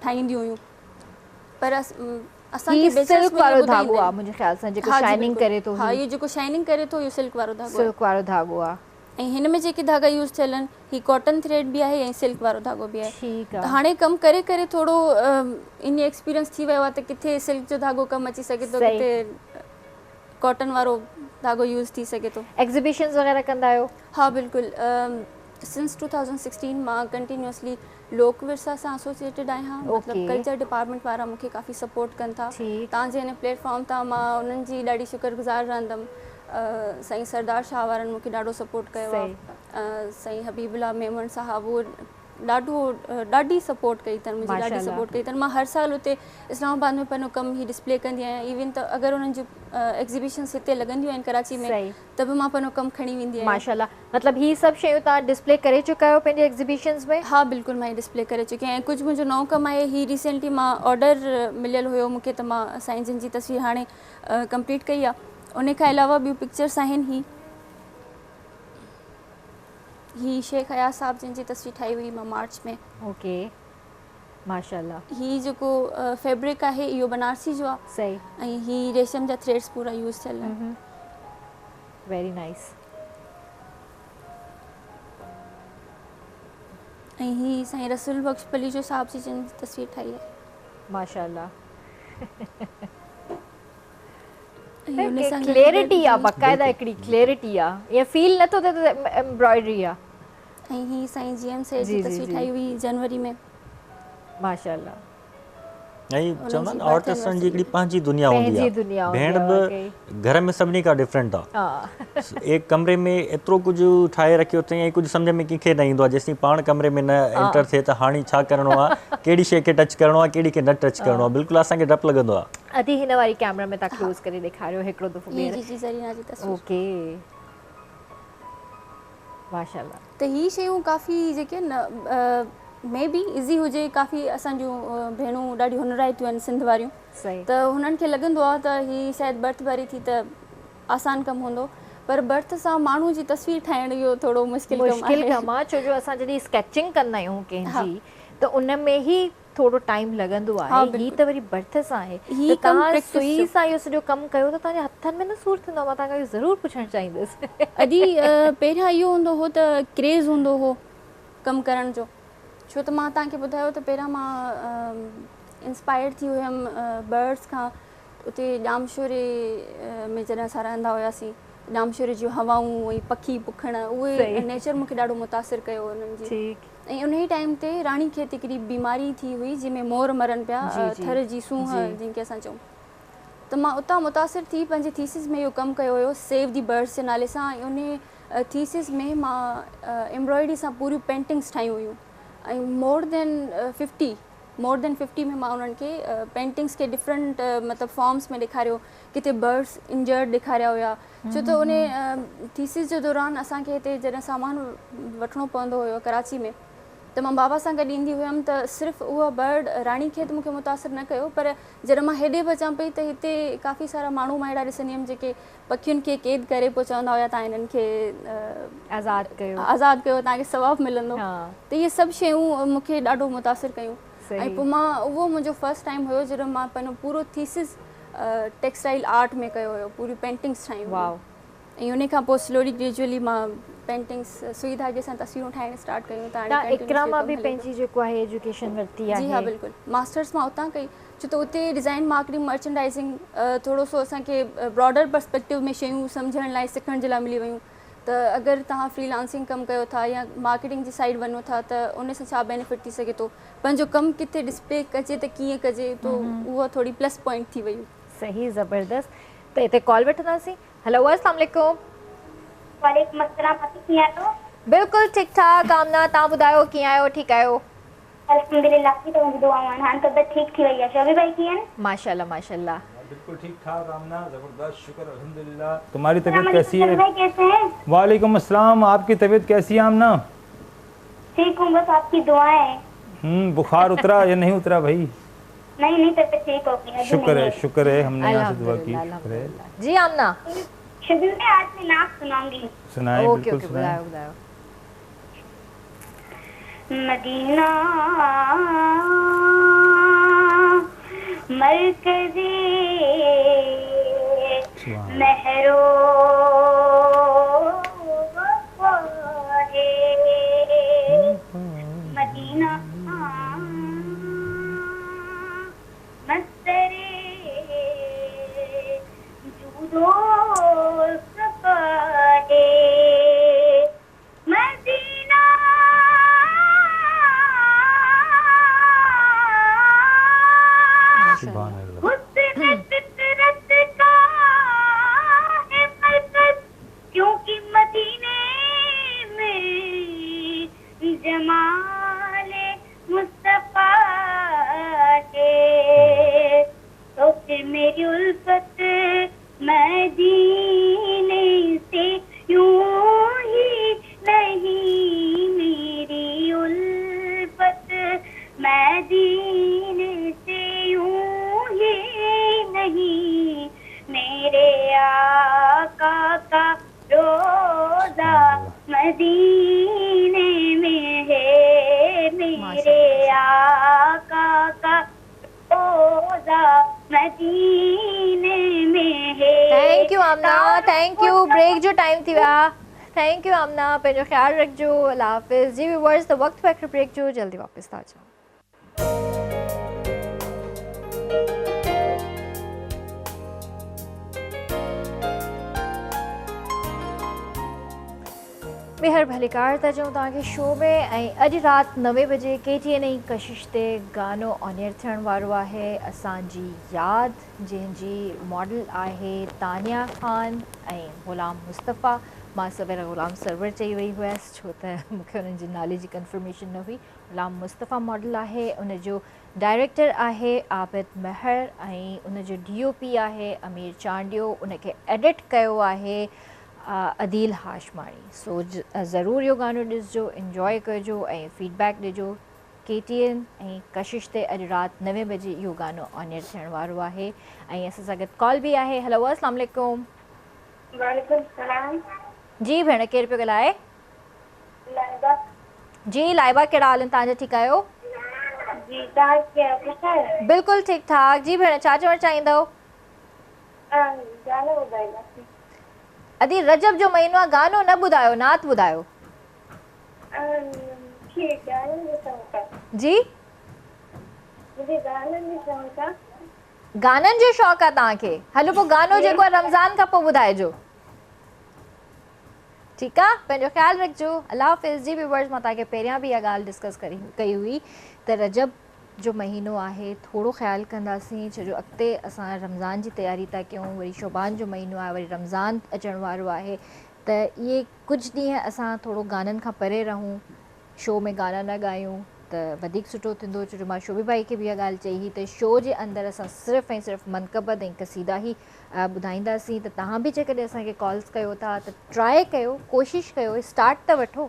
ठाहींदियूं हुयूं, पर असांखे सिल्क वारो धागो आहे मुंहिंजे ख़्याल सां जेको शाइनिंग करे थो। हा, इहो जेको शाइनिंग करे थो इहो सिल्क वारो धागो, सिल्क वारो धागो आहे। ऐं हिन में जेके धागा यूज़ थियल आहिनि ही कॉटन थ्रेड बि आहे ऐं सिल्क वारो धागो बि आहे। ठीकु आहे। त हाणे कमु करे करे थोरो इन एक्सपीरियंस थी वियो आहे त किथे सिल्क जो धागो कमु अची सघे थो, किथे कॉटन वारो धागो यूज़ थी सघे थो। एग्ज़िबिशन्स वग़ैरह कंदा आहियो? हा बिल्कुलु, सिंस 2016 मां कंटिन्यूअसली लोक विरसा सां एसोसिएटेड आहियां, मतिलबु कल्चर डिपार्टमेंट वारा मूंखे काफ़ी सपोर्ट कनि था। तव्हांजे हिन प्लेटफॉर्म तां मां उन्हनि जी ॾाढी शुक्रगुज़ार रहंदमि। साईं सरदार शाह वारनि मूंखे ॾाढो सपोर्ट कयो आहे, साईं हबीबुल्ला मेमण साहब उहो ॾाढो ॾाढी सपोर्ट कई अथनि, मुंहिंजी ॾाढी सपोर्ट कई अथनि। मां हर साल उते इस्लामाबाद में पंहिंजो कमु ई डिस्प्ले कंदी आहियां। इवन त अगरि उन्हनि जूं एग्ज़िबिशन्स हिते लॻंदियूं आहिनि कराची में त बि मां पंहिंजो कमु खणी वेंदी आहियां। माशाल्लाह, मतिलबु हीअ सभु शयूं तव्हां डिस्प्ले करे चुका आहियो पंहिंजे एग्ज़िबिशन्स में? हा बिल्कुलु, मां डिस्प्ले करे चुकी आहियां। कुझु मुंहिंजो नओं कमु आहे, हीअ रिसेंटली मां ऑर्डर मिलियलु हुयो मूंखे त मां साईं जिन जी तस्वीर हाणे कंप्लीट कई आहे। उन खां अलावा ॿियूं पिक्चर्स आहिनि। ही शेख अयाज़ साहब जिन जी तस्वीर ठाही हुई मां मार्च में। ओके, माशाल्लाह। ही जेको फैब्रिक आहे इहो बनारसी जो आहे। सही। ऐं ही रेशम जा थ्रेड्स पूरा यूज़ थियल आहिनि। Very nice. ऐं ही साईं रसूल बख़्श पलीजो साहब जी जिन तस्वीर ठाही आहे। माशाल्लाह। क्लैरिटी आहे, बाक़ाइदा हिकिड़ी क्लैरिटी आहे, ईअं फील नथो थिए त एम्ब्रॉयडरी आहे। ऐं ही साईं जी एम सैद जी तस्वीर ठाही हुई जनवरी में। माशाल्लाह। ۽ چوندا آهن آرٽسٽن جي هڪڙي پنهنجي دنيا هوندي آهي ڀيڻ به گهر ۾ سڀني کان ڊفرنٽ آهي ايڪ ڪمري ۾ ايترو ڪجهه ٺاهي رکيو اٿئي ۽ ڪجهه سمجهه ۾ ڪنهن کي نه ايندو آهي جيسين پاڻ ڪمري ۾ نه انٽر ٿئي ته هاڻي ڇا ڪرڻو آهي ڪهڙي شيء کي ٽچ ڪرڻو آهي ڪهڙي کي نه ٽچ ڪرڻو آهي بلڪل اسان کي ڊپ لڳندو آهي. ادي هن واري ڪيمرا ۾ تان ڪلوز ڪري ڏيکاريو هڪڙو دفعو ٻيهر. جي جي زرينا جي تصوير. اوڪي ماشاءالله. ته هي شيون ڪافي جيڪي آهن نه مي بي ايزي هجي ڪافي اسان جون ڀيڻون ڏاڍيون هنرائتيون آهن سنڌ واريون ته هنن کي لڳندو آهي ته هي شايد برٿ ڀري ٿي ته آسان ڪم هوندو پر برٿ سان ماڻهو جي تصوير ٺاهڻ اهو ٿورو مشڪل ڪم آهي. مشڪل ڪم آهي ڇو جو اسان جڏهن اسڪيچنگ ڪندا آهيون ڪنهن جي ته ان ۾ ئي ٿورو ٽائيم لڳندو آهي هي ته وري برٿ سان آهي ته توهان سئي سان اهو سڄو ڪم ڪيو ته توهان جي هٿن ۾ نه سور ٿيندو آهي مان توهان کان اهو ضرور پڇڻ چاهيندس. ادي پهريان اهو هوندو هو ته ڪريز هوندو هو ڪم ڪرڻ جو ڇو ته مان توهان کي ٻڌايو ته پهريان مان انسپائرڊ ٿي هيم برڊس کان اتي ڄامشوري ۾ جڏهن اسان رهندا هياسين ڄامشوري جون هوائون ۽ پکي پکڻ اهي نيچر مون کي ڏاڍو متاثر ڪيو انهن جي ۽ انهي ٽائيم تي راڻي کيت هڪڙي بيماري ٿي هئي جنهن ۾ مور مرن پيا ٿر جي سونهن جنهن کي اسان چئون ته مان اتان متاثر ٿي پنهنجي ٿيسز ۾ اهو ڪم ڪيو هيو سيو the birds جي نالي سان ۽ انهي ٿيسز ۾ مان ايمبرائڊري سان پوريون پينٽنگس ٺاهيون هيون ۽ more than fifty more than fifty ۾ مان انهن کي پينٽنگس کي ڊفرنٽ مطلب فارمس ۾ ڏيکاريو ڪٿي برڊس انجرڊ ڏيکاريا هيا ڇو ته ان ٿيسز جي دوران اسان کي هتي جڏهن سامان وٺڻو پوندو هيو ڪراچي ۾ ته مان بابا سان گڏ ايندي هيم ته صرف اها برڊ راڻي کيت مون کي متاثر نه ڪيو پر جڏهن مان هيڏي به اچان پئي ته هتي ڪافي سارا ماڻهو مان اهڙا ڏسندي هيم جيڪي پکين کي قيد ڪري پوء چوندا هيا تان هنن کي آزاد ڪيو آزاد ڪيو تان کي ثواب ملندو ته اهي سڀ شيون مون کي ڏاڍو متاثر ڪيون ۽ پوء مان اهو منهنجو فرسٽ ٽائيم هيو جڏهن مان پنهنجو پورو ٿيسز ٽيڪسٽائل آرٽ ۾ ڪيو هيو پوريون پينٽنگس ٺاهيون هيون ۽ ان کان پوء سلولي گريجوئلي مان پينٽنگس سوئي ڌاڳي سان تصويرون ٺاهڻ اسٽارٽ ڪيون ته هاڻي تان اقرا مان به پنهنجي جيڪو آهي ايجوڪيشن ورتي آهي جي ها بلڪل ماسٽرس مان اتان ڪئي ڇو ته اتي ڊزائن مارڪيٽنگ مرچنڊائزنگ ٿورو سو اسان کي براڊر پرسپيڪٽو ۾ شيون سمجهڻ لاء سکڻ جي لاء ملي ويون ته اگر توهان فري لانسنگ ڪم ڪيو ٿا يا مارڪيٽنگ جي سائيڊ وڃو ٿا ته ان سان ڇا بينيفٽ ٿي سگهي ٿو پنهنجو ڪم ڪٿي ڊسپلي ڪجي ته ڪيئن ڪجي تو اها ٿوري پلس پوائنٽ ٿي وئي. صحيح زبردست ته هتي ڪال وٺنداسين هلو السلام عليڪم. وعليڪم السلام آپي ڪيئن آهيو. بلڪل ٺيڪ ٺاڪ آمنه توهان ٻڌايو ڪيئن آهيو ٺيڪ آهيو. الحمدلله آپي توهان جي دعائون آهن هاڻ طبيعت ٺيڪ ٿي وئي آهي شعبي ڀائي ڪيئن آهن. ماشاءالله ماشاءالله. بلڪل ٺيڪ ٺاڪ آمنه زبردست شڪر الحمدلله تمهاري طبيعت ڪيسي هي. ڀائي ڪيسي هين. وعليڪم السلام آپ ڪي طبيعت ڪيسي هي آمنه. ٺيڪ هون بس آپ ڪي دعائين هين. هم بخار اترا يا نهين اترا ڀائي. نهين نهين طبيعت ٺيڪ هو گئي ابهي شڪر هي شڪر هي هم ني يهان سي دعا ڪي شڪر هي. جي آمنه. شبي ڀائي آج مين نعت سنائونگي. سنائي اوڪي بلڪل اوڪي سنائي. ٻڌايو ٻڌايو. مدينه مرڪزي مهرو وفا هي مدينه مصدر جود و صفا هي مدينه سبحان الله حسن فطرت ڪا هي مرڪز ڪيونڪه مديني ۾ جمال مصطفيٰ هي تو ڦر ميري الفت مديني سي يون هي نهين ميري الفت مديني سي يون هي نهين ميري آقا ڪا روضه مديني ۾ هي ميري آقا ڪا روضه مديني ۾ هي. Thank you Amna thank you break جو ٽائيم ٿي ويو آ thank you آمنا پنهنجو خيال رکجو الله حافظ جي ويورز ته وقت ٿيو آ بريڪ جو جلدي واپس ٿا اچون. ٻيهر ڀليڪار ٿا چئون توهان کي شو ۾ ۽ اڄ رات نوين بجي ڪي ٽي اين ۽ ڪشش تي گانو آن ايئر ٿيڻ وارو آهي اسان جي ياد جنهن جي ماڊل آهي تانيا خان ۽ غلام مصطفيٰ مان سوير غلام سرور چئي وئي هيس ڇو ته مون کي انهن جي نالي جي ڪنفرميشن نه هئي غلام مصطفيٰ ماڊل آهي ان جو ڊائريڪٽر آهي عابد مهر ۽ ان جو ڊي او پي آهي امير چانڊيو ان کي ايڊٽ ڪيو آهي عديل هاشماڻي سو ضرور اهو گانو ڏسجو انجوائي ڪجو ۽ فيڊبيڪ ڏجو ڪي ٽي اين ۽ ڪشش تي اڄ رات نوين بجي اهو گانو آن ايئر ٿيڻ وارو آهي ۽ اسان سان گڏ ڪال به آهي هلو اسلام عليڪم. وعليڪم السلام. جي ڀيڻ ڪير پيو ڳالهائي؟ لائبه. جي لائبه ڪهڙا حال آهن توهان جا ٺيڪ آهيو؟ جي توهان ڪيئن آهيو خوش آهيو؟ بلڪل ٺيڪ ٺاڪ جي ڀيڻ ڇا چوڻ چاهيندؤ؟ گانو ٻڌائينداسين. ادي رجب جو مهينو آهي گانو نه ٻڌايو نعت ٻڌايو. مونکي گانن جو شوق آهي. جي؟ مونکي گانن جو شوق آهي. گانن جو شوق آهي توهان کي هلو پوء گانو جيڪو آهي رمضان کان پوء ٻڌائجو. ٺيڪ آ پنهنجو خيال رکجو الله حافظ جي ويورز مان توهان کي پهريان به اها ڳالهه ڊسڪس ڪئي هئي ته رجب جو مهينو آهي ٿورو خيال ڪنداسين ڇو جو اڳتي اسان رمضان جي تياري ٿا ڪيون وري شعبان جو مهينو آهي وري رمضان اچڻ وارو آهي ته اهي ڪجهه ڏينهن اسان ٿورو گانن کان پري رهون شو ۾ گانا نه ڳايون ته وڌيڪ سٺو ٿيندو ڇو جو مان شوبي ڀائي کي به اها ڳالهه چئي هئي ته شو جي اندر اسان صرف ۽ صرف منقبت ۽ قصيدا ئي ٻڌائينداسين ته توهان به جيڪڏهن اسان کي ڪالز ڪيو ٿا ته ٽرائي ڪيو ڪوشش ڪيو اسٽارٽ ته وٺو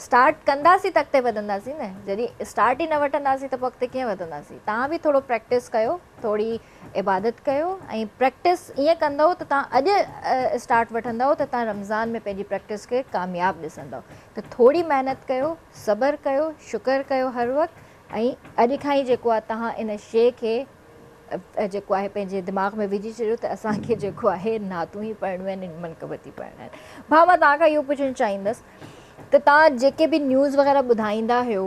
اسٽارٽ ڪنداسين ته اڳتي وڌنداسين نه جڏهن اسٽارٽ ئي نه وٺنداسين ته پوء اڳتي ڪيئن وڌنداسين توهان به ٿورو پريڪٽس ڪيو ٿوري عبادت ڪيو ۽ پريڪٽس ائين ڪندؤ ته توهان اڄ اسٽارٽ وٺندؤ ته توهان رمضان ۾ پنهنجي پريڪٽس کي ڪامياب ڏسندؤ ته ٿوري محنت ڪيو صبر ڪيو شڪر ڪيو هر وقت ۽ اڄ کان ئي جيڪو آهي توهان ان شيء کي جيڪو آهي پنهنجي دماغ ۾ وجهي ڇڏيو ته اسان کي جيڪو آهي نعتون ئي پڙهڻيون آهن ۽ منقبت ئي پڙهڻا آهن. ڀاء مان توهان کان اهو پڇڻ چاهيندس ته توهان جيڪي به نيوز وغيره ٻڌائيندا آهيو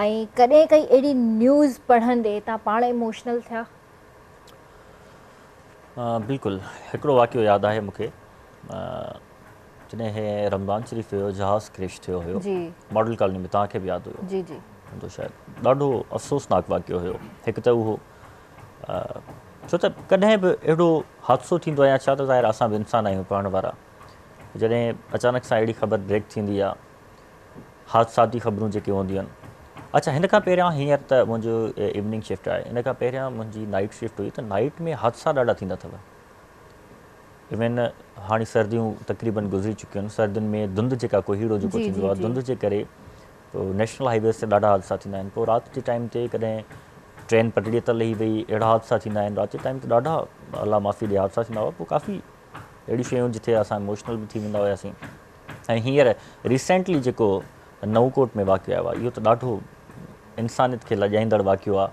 ۽ ڪڏهن ڪائي اهڙي نيوز پڙهندي توهان پاڻ ايموشنل ٿيا؟ بلڪل هڪڙو واقعو ياد آهي مون کي جڏهن هي رمضان شريف هيو جهاز ڪريش ٿيو هيو ماڊل ڪالوني ۾ توهان کي به ياد هيو جي جي هوندو شايد ڏاڍو افسوسناڪ واقعو هيو هڪ ته اهو ڇو ته ڪڏهن به اهڙو حادثو ٿيندو آهي يا ڇا ته ظاهر اسان به انسان آهيون پڙهڻ وارا جڏهن اچانڪ سان اهڙي خبر بريڪ ٿيندي آهي حادثاتي خبرون جيڪي هونديون آهن اڇا هن کان پهريان هينئر ته منهنجو ايوننگ شفٽ آهي ان کان پهريان منهنجي نائٽ شفٽ هئي ته نائٽ ۾ حادثا ڏاڍا ٿيندا اٿو ايون هاڻي سرديون تقريبن گذري چڪيون آهن سردين ۾ ڌنڌ جيڪا ڪوهيڙو جيڪو ٿيندو آهي ڌنڌ جي ڪري پوء نيشنل هائي ويز تي ڏاڍا حادثا ٿيندا آهن پوء رات جي ٽائيم تي ڪڏهن ٽرين پٽڙي تان لهي وئي اهڙا حادثا ٿيندا آهن رات جي ٽائيم تي ڏاڍا الله معافي ڏي حادثا ٿيندا هئا پوء ڪافي اهڙيون شيون جتي اسان اموشنل به ٿي ويندا هياسين ۽ هينئر ريسينٽلي جيڪو نئون ڪوٽ ۾ واقعو آيو آهي اهو ته ڏاڍو انسانيت کي لڄائيندڙ واقعو آهي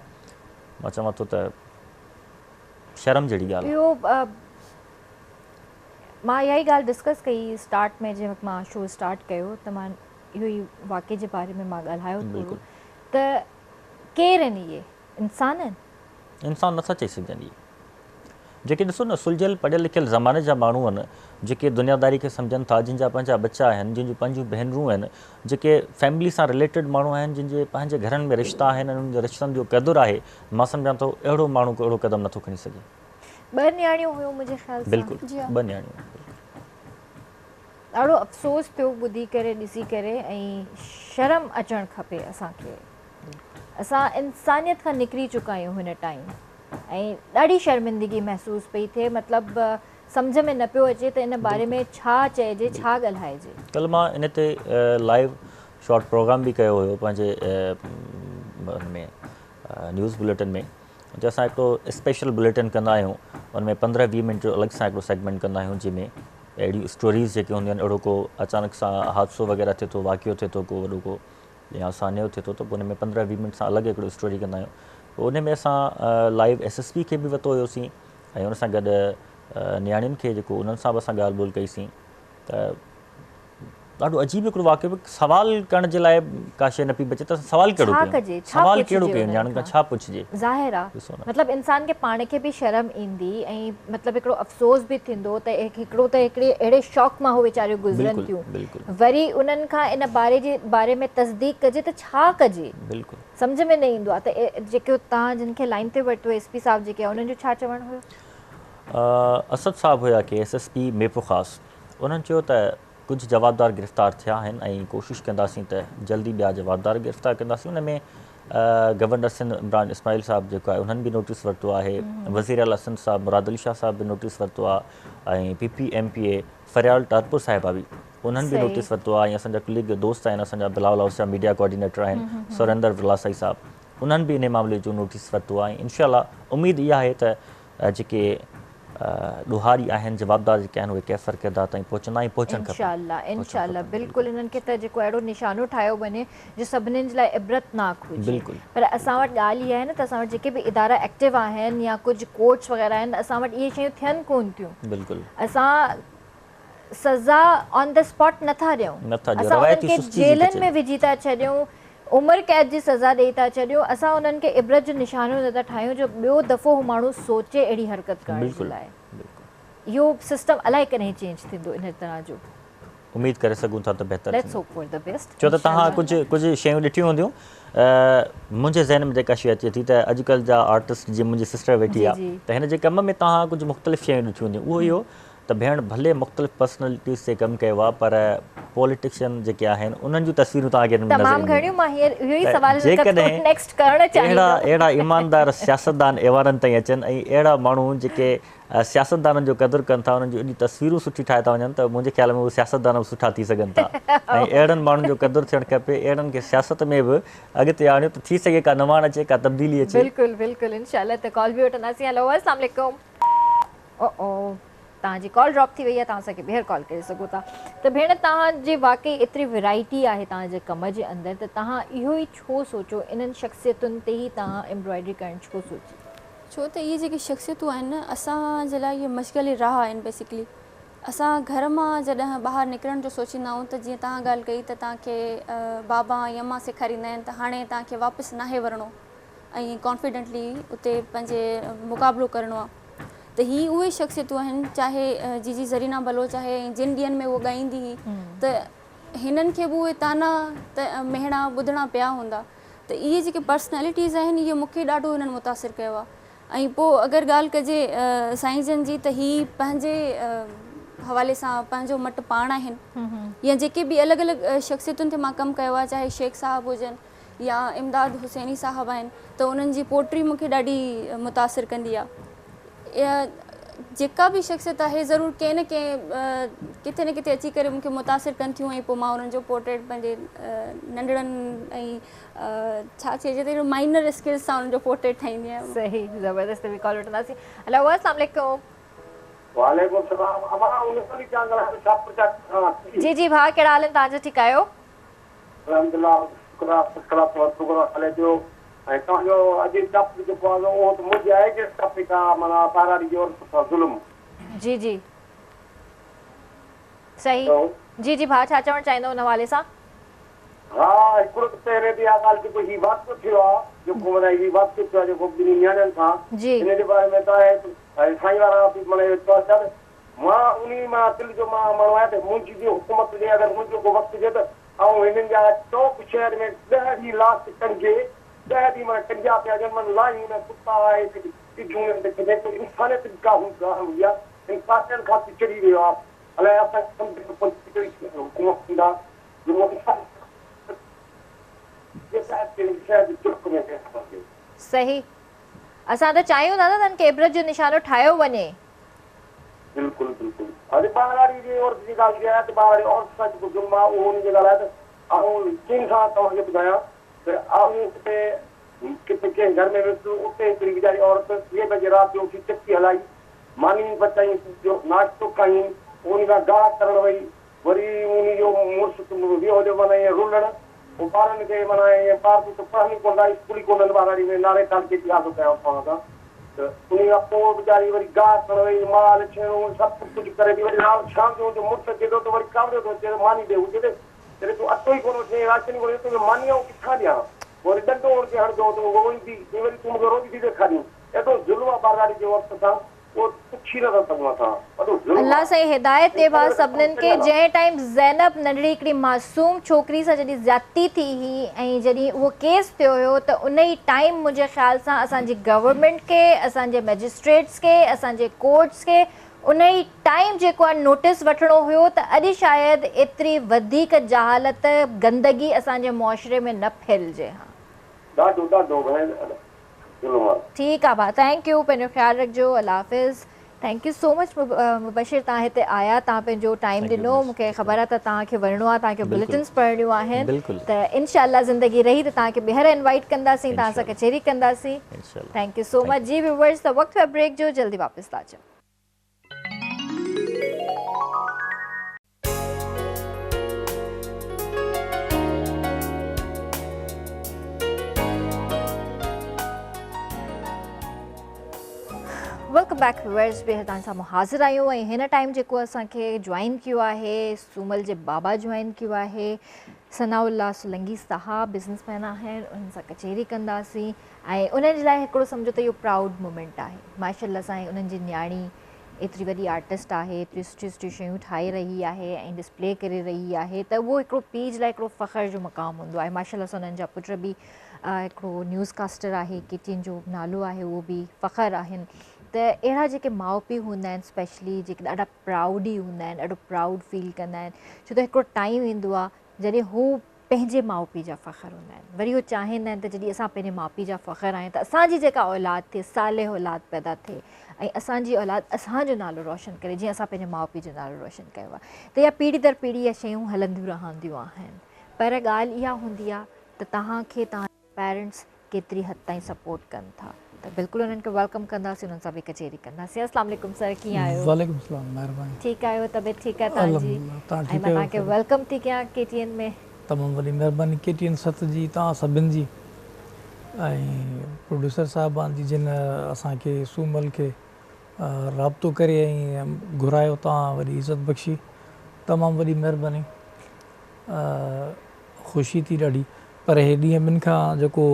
مان چوان ٿو ته شرم جهڙي ڳالهه اهو مان اها ئي ڳالهه ڊسڪس ڪئي اسٽارٽ ۾ جنهن وقت مان شو اسٽارٽ ڪيو ته مان اهو ئي واقعي جي باري ۾ مان ڳالهايو ٿورو ته ڪير آهن اهي انسان آهن؟ انسان نٿا چئي سگهجن اهي جيڪي ڏسو نه سلجهيل پڙهيل لکيل زماني جا ماڻهو آهن جيڪي دنياداري کي سمجهن ٿا جن جا پنهنجا ٻچا آهن جن جون پنهنجون ڀينرون آهن جيڪي فيملي سان رليٽيڊ ماڻهو آهن جن جي پنهنجي گهرن ۾ رشتا آهن انهن جي رشتن جو قدر آهي مان سمجهان ٿو اهڙو ماڻهو ڪو اهڙو قدم نٿو کڻي سگهي. ٻه نياڻيون هيون منهنجي خيال سان. بلڪل ٻه نياڻيون بلڪل. ڏاڍو افسوس ٿيو ٻڌي ڪري ڏسي ڪري ۽ شرم اچڻ کپي اسان کي اسان انسانيت کان نڪري چڪا آهيون هن ٽائيم ۽ ڏاڍي شرمندگي محسوس پئي ٿئي مطلب سمجهه ۾ نه پيو اچي ته ان باري ۾ ڇا چئجي ڇا ڳالهائجي. ڪلهه مان ان تي لائيو شارٽ پروگرام به ڪيو هيو پنهنجي ان ۾ نيوز بليٽن ۾ جو اسان هڪڙو اسپيشل بليٽن ڪندا آهيون ان ۾ 15 20 منٽ جو الڳ سان هڪڙو سيگمينٽ ڪندا آهيون جنهن ۾ اهڙيون اسٽوريز جيڪي هونديون آهن اهڙو ڪو اچانڪ سان حادثو وغيره ٿئي ٿو واقعو ٿئي ٿو ڪو وڏو ڪو يا سانحو ٿئي ٿو ته پوء ان ۾ 15 20 منٽ سان الڳ هڪڙو اسٽوري ڪندا آهيون پوء ان ۾ اسان لائيو ايس ايس پي کي به ورتو هيوسين ۽ ان سان گڏ نياڻين کي جيڪو انهن سان به اسان ڳالهه ٻولهه ڪئيسين ته ڏاڍو عجيب هڪڙو واقعو سوال ڪرڻ جي لاءِ ڪا شيءِ نه پئي بچي ته سوال ڪهڙو ڪيون، سوال ڪهڙو ڪيون نياڻين کان ڇا پڇجي؟ ظاهر آ مطلب انسان کي پاڻ کي به شرم ايندي ۽ مطلب هڪڙو افسوس به ٿيندو ته هڪڙو ته هڪڙي اهڙي شوق مان هو ويچاريون گذرن ٿيون وري انهن کان ان باري جي باري ۾ تصديق ڪجي ته ڇا ڪجي بلڪل سمجهه ۾ نه ايندو آ ته جيڪي توهان جن کي لائين تي ورتو ايس پي صاحب جيڪي انهن جو ڇا چوڻ هيو؟ اسد صاحب هيا ڪي ايس ايس پي ميرپورخاص انهن چيو ته ڪجهه جوابدار گرفتار ٿيا آهن ۽ ڪوشش ڪنداسين ته جلدي ٻيا جوابدار گرفتار ڪنداسين ان ۾ گورنر سنڌ عمران اسماعيل صاحب جيڪو آهي انهن به نوٽيس ورتو آهي وزير اعليٰ سنڌ صاحب مراد علي شاهه صاحب به نوٽيس ورتو آهي ۽ P P M P A Faryal Talpur صاحبه به انهن به نوٽيس ورتو آهي ۽ اسان جا ڪليگ دوست آهن اسان جا بلاول هائوس جا ميڊيا ڪوآرڊينيٽر آهن سريندر ولاسائي صاحب انهن به انهي معاملي جو نوٽيس ورتو آهي ۽ انشاء الله اميد اها آهي ته جيڪي ڏوهاري آهن جوابدار جيڪي آهن اهي ڪيفر ڪردار تائين پهچندا ۽ پهچڻ کپن. انشاء الله انشاء الله بلڪل انهن کي ته جيڪو اهڙو نشانو ٺاهيو وڃي جو سڀنين جي لاء عبرتناڪ هجي بلڪل پر اسان وٽ ڳالهه اها آهي نه ته اسان وٽ جيڪي به ادارا ايڪٽو آهن يا ڪجهه ڪورٽس وغيره آهن اسان وٽ اهي شيون ٿين ڪون ٿيون بلڪل اسان سزا آن the spot نٿا ڏيون اسان انهن کي جيلن ۾ وجهي ٿا ڇڏيون عمر قيد جي سزا ڏئي ٿا ڇڏيون اسان انهن کي عبرت جو نشانو نٿا ٺاهيون جو ٻيو دفعو هو ماڻهو سوچي اهڙي حرڪت ڪرڻ جي لاء اهو سسٽم الائي ڪڏهن چينج ٿيندو ان طرح جو اميد ڪري سگهون ٿا ته بهتر ليٽس هوپ فار the best ڇو ته توهان ڪجهه ڪجهه شيون ڏٺيون هونديون منهنجي ذهن ۾ جيڪا شيء اچي ٿي ته اڄڪلهه جا آرٽسٽ جيئن منهنجي سسٽر ويٺي آهي ته هن جي ڪم ۾ توهان ڪجهه مختلف شيون ڏٺيون هونديون اهو اهو ته ڀيڻ ڀلي مختلف پرسنلٽيز تي ڪم ڪيو آ پر پوليٽيشن جيڪي آهن انهن جون تصويرون توهان کي نظر تمام گهڻيون مان هينئر اهو ئي سوال نيڪسٽ ڪرڻ چاهيندم. اهڙا اهڙا ايماندار سياستدان ايوانن تائين اچن ۽ اهڙا ماڻهو جيڪي سياستدانن جو قدر ڪن ٿا انهن جون ايڏيون تصويرون سٺي ٺاهي ٿا وڃن ته منهنجي خيال ۾ اهي سياستدان به سٺا ٿي سگهن ٿا ۽ اهڙن ماڻهن جو قدر ٿيڻ کپي اهڙن کي سياست ۾ به اڳتي آڻيو ته ٿي سگهي ڪا نواڻ اچي ڪا تبديلي اچي. بلڪل بلڪل انشاء الله ته ڪال به وٺنداسين هلو السلام عليڪم. او او توهان جي ڪال ڊراپ ٿي وئي آهي توهان اسان کي ٻيهر ڪال ڪري سگهو ٿا ته ڀيڻ توهان جي واقعي ايتري ورائٽي آهي توهان جي ڪم جي اندر ته توهان اهو ئي ڇو سوچيو انهن شخصيتن تي ئي توهان ايمبرائڊري ڪرڻ ڇو سوچي؟ ڇو ته اهي جيڪي شخصيتون آهن نه اسان جي لاء اهي مشغل راهه آهن بيسيڪلي اسان گهر مان جڏهن ٻاهر نڪرڻ جو سوچيندا آهيون ته جيئن توهان ڳالهه ڪئي ته توهان کي بابا ۽ امان سيکاريندا آهن ته هاڻي توهان کي واپس ناهي ورڻو ۽ ڪانفيڊنٽلي اتي پنهنجي مقابلو ڪرڻو آهي ته هي اهي شخصيتون آهن چاهي جيجي زرينا بلوچ آهي ۽ جن ڏينهن ۾ هوء ڳائيندي هئي ته هنن کي به اهي طعنا ته مهڻا ٻڌڻا پيا هوندا ته اهي جيڪي پرسنالٽيز آهن اهي مون کي ڏاڍو هنن متاثر ڪيو آهي ۽ پوء اگر ڳالهه ڪجي سائين جن جي ته هي پنهنجي حوالي سان پنهنجو مٽ پاڻ آهن يا جيڪي به الڳ الڳ شخصيتن تي مان ڪم ڪيو آهي چاهي شيخ صاحب هجن يا امداد حسيني صاحب آهن ته انهن جي پوئٽري مون کي ڏاڍي متاثر ڪندي آهي جيڪا به شخصيت آهي ضرور ڪنهن نه ڪنهن ڪٿي نه ڪٿي اچي ڪري مون کي متاثر ڪن ٿيون ۽ پوء مان انهن جو پورٽريٽ پنهنجي ننڍڙن ۽ ڇا چئجي ته مائنر اسڪلز سان انهن جو پورٽريٽ ٺاهيندي آهيان. صحيح زبردست به ڪال وٺنداسين هلو السلام عليڪم. وعليڪم السلام امان انس علي چانگ ڳالهايان ٿو شاهپور چاڪ کان. جي جي ڀاء ڪهڙا حال آهن توهان جا ٺيڪ آهيو. الحمدلله شڪر آ فرسٽ ڪلاس توهان پروگرام هلي پيو ۽ توهان جو اڄ ٽاپڪ جيڪو آ اهو ته منهنجي آهي جي ٽاپڪ آ معنيٰ ٻهراڙي جي عورت سان ظلم. جي جي صحيح جي جي ڀاء ڇا چوڻ چاهيندو ان حوالي سان. ها هڪڙو ته پهرين ته اها ڳالهه جيڪو هي واقعو ٿيو آ جيڪو معنيٰ هي واقعو ٿيو آ جيڪو ٻنهي نياڻين سان ان جي باري ۾ ته آهي سائين وارا به معنيٰ اهو چون پيا ته مان انهي مان دل جو مان ماڻهو آهيان ته منهنجي جي حڪومت هجي اگر منهنجو ڪو وقت هجي ته آئون هنن جا چوڪ شهر ۾ ڏهه ڏينهن لاش ٽنگي ڏهه ڏينهن معنيٰ ٽنگيا پيا هجن معنيٰ لاهيون نه ڪتا آهي ڳجهون انهن تي ڇڏي ڪو انسانيت به ڪا هوندي آهي انسانيت کان به چڙهي ويو آهي الائي اسان کي سمجهه ۾ ڪونه ٿي اچي ڪهڙي حڪومت هوندا جو انسانيت جي شهر جي چوڪ ۾ ويهاريندي. صحيح اسان ته چاهيون ٿا نه ته هن کي عبرت جو نشانو ٺاهيو وڃي. بلڪل بلڪل اڄ ٻهراڙي جي عورت جي ڳالهه ڪئي آهي ته ٻهراڙي عورت سان جيڪو ظلم آهي اهو ان جي ڳالهه آهي ته آئون يقين سان توهان کي ٻڌايان ته آئون اتي ڪٿي ڪنهن گهر ۾ ويس اتي هڪڙي ويچاري عورت ٽي بجي رات جو اٿي چڪي هلائي ماني پچائين جو ناشتو کائين پوء ان کان گاهه ڪرڻ وئي وري ان جو مڙس ويو هليو معنيٰ ائين رلڻ پوء ٻارن کي معنيٰ ائين ٻار ته پڙهن ئي ڪونه ٿا اسڪول ئي ڪونهن ٻهراڙي ۾ ناري تعلقي جي ڳالهه ٿو ڪيان توهان سان. ته انهيء کان پوء ويچاري وري گاهه کڻڻ وئي، مال ڇيڻو سڀ ڪجهه ڪري ٿي، وري رات شام جو هن جو مڙس اچي ٿو ته وري ڪاوڙيو ٿو اچي ته ماني ڏي، هو چئي ٿي جڏهن تون اٽو ئي ڪونه وٺين ۽ راشن ئي ڪونه وٺين توکي ماني آئون ڪٿان ڏيان؟ پوء وري ڏنڊو هن کي هڻندو ته اهو ايندي چئي وري تون مون کي روڄ ٿي ڏيکارين، ايڏو ظلم آ ٻهراڙي جي عورت سان. اهو پڇي نه ٿا سگهون اسان وڏو ظلم الله آ. سائين هدايت ڏي انسان ڀاء وٽ ڪم سڀنن کي ڪريان ٿا. جنهن ٽائيم زينب ننڍڙي هڪڙي معصوم ڇوڪري سان جڏهن زيادتي ٿي هئي ۽ جڏهن اهو ڪيس ٿيو هيو ته ان ئي ٽائيم منهنجي خيال سان اسان جي گورنمينٽ کي اسان جي مئجسٽريٽس کي اسان جي ڪورٽس کي ان ئي ٽائيم جيڪو آهي نوٽيس وٺڻو هيو ته اڄ شايد ايتري وڌيڪ جهالت گندگي اسان جي معاشري ۾ نه ڦهلجي ها. ڏاڍو ڏاڍو ڀيڻ ظلم آ. ٺيڪ آ ڀاء thank you پنهنجو خيال رکجو الله حافظ thank you so much Mubashir توهان هتي آيا توهان پنهنجو ٽائيم ڏنو مون کي خبر آ ته توهان کي وڃڻو آ توهان کي بليٽنس پڙهڻيون آهن ته انشاء الله زندگي رهي ته توهان کي ٻيهر انوائيٽ ڪنداسين توهان سان ڪچهري ڪنداسين thank you سو مچ جي ويوورس ته وقت ٿيو آ بريڪ جو جلدي واپس ٿا اچون. Welcome back viewers ٻيهر توهان سامهون حاضر آهيون ۽ هن ٽائيم جيڪو اسان کي جوائن ڪيو آهي سومل جي بابا جوائن ڪيو آهي ثناء الله سولنگي صاحب بزنس مين آهن انهن سان ڪچهري ڪنداسين ۽ انهن جي لاء هڪڙو سمجهو ته اهو پرائوڊ مومينٽ آهي ماشاء الله سائين انهن جي نياڻي ايتري وڏي آرٽسٽ آهي ايتريون سٺيون سٺيون شيون ٺاهي رهي آهي ۽ ڊسپلي ڪري رهي آهي ته اهو هڪڙو پيء جي لاء هڪڙو فخر جو مقام هوندو آهي ماشاء الله سان انهن جا پٽ به هڪڙو نيوز ڪاسٽر آهي ڪي ٽي اين جو نالو آهي اهو به فخر آهن ته اهڙا جيڪي ماء پيء هوندا آهن اسپيشلي جيڪي ڏاڍا پرائوڊ ئي هوندا آهن ڏاڍو پرائوڊ فيل ڪندا آهن ڇو ته هڪڙو ٽائيم ايندو آهي جڏهن هو پنهنجي ماء پيء جا فخر هوندا آهن وري هو چاهيندا آهن ته جڏهن اسان پنهنجي ماء پيء جا فخر آهيون ته اسان جي جيڪا اولاد ٿئي صالح اولاد پيدا ٿئي ۽ اسان جي اولاد اسان جو نالو روشن ڪري جيئن اسان پنهنجي ماء پيء جو نالو روشن ڪيو آهي ته اها پيڙهي در پيڙهي اها شيون هلنديون رهنديون آهن پر ڳالهه اها هوندي آهي ته توهان کي توهان جا پيرنٽس ڪيتري حد تائين سپورٽ ڪن ٿا ته بلڪل انهن کي welcome ڪنداسين انهن سان به ڪچهري ڪنداسين السلام عليڪم سر ڪيئن آهيو؟ وعليڪم السلام مهرباني. ٺيڪ آهيو طبيعت ٺيڪ آهي توهان جي؟ الحمدلله توهان ٺيڪ ۽ مان آهيو؟ توهان کي welcome ٿي ڪيان ڪي ٽي اين ۾. تمام وڏي مهرباني ڪي ٽي اين ست جي توهان سڀن جي ۽ پروڊيوسر صاحبان جي جن اسان کي سومل کي رابطو ڪري ۽ گهرايو توهان وڏي عزت بخشي تمام وڏي مهرباني خوشي ٿي ڏاڍي پر هي ڏينهن ٻن کان جيڪو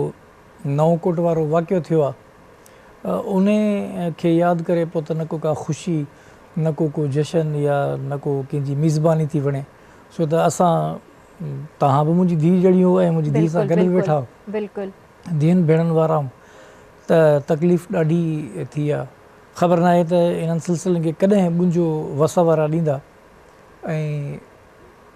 نئون ڪوٽ وارو واقعو ٿيو آ انهي کي ياد ڪري پوء ته نه ڪو ڪا خوشي نه ڪو ڪو جشن يا نه ڪو ڪنهن جي ميزباني ٿي وڻي ڇو ته اسان توهان به منهنجي ڌيء جهڙيون هو ۽ منهنجي ڌيء سان گڏ به ويٺا هو ڌيئن ڀيڻن وارا آهيون ته تڪليف ڏاڍي ٿي آ خبر ناهي ته انهن سلسلن کي ڪڏهن ٻنجو وس وارا ڏيندا ۽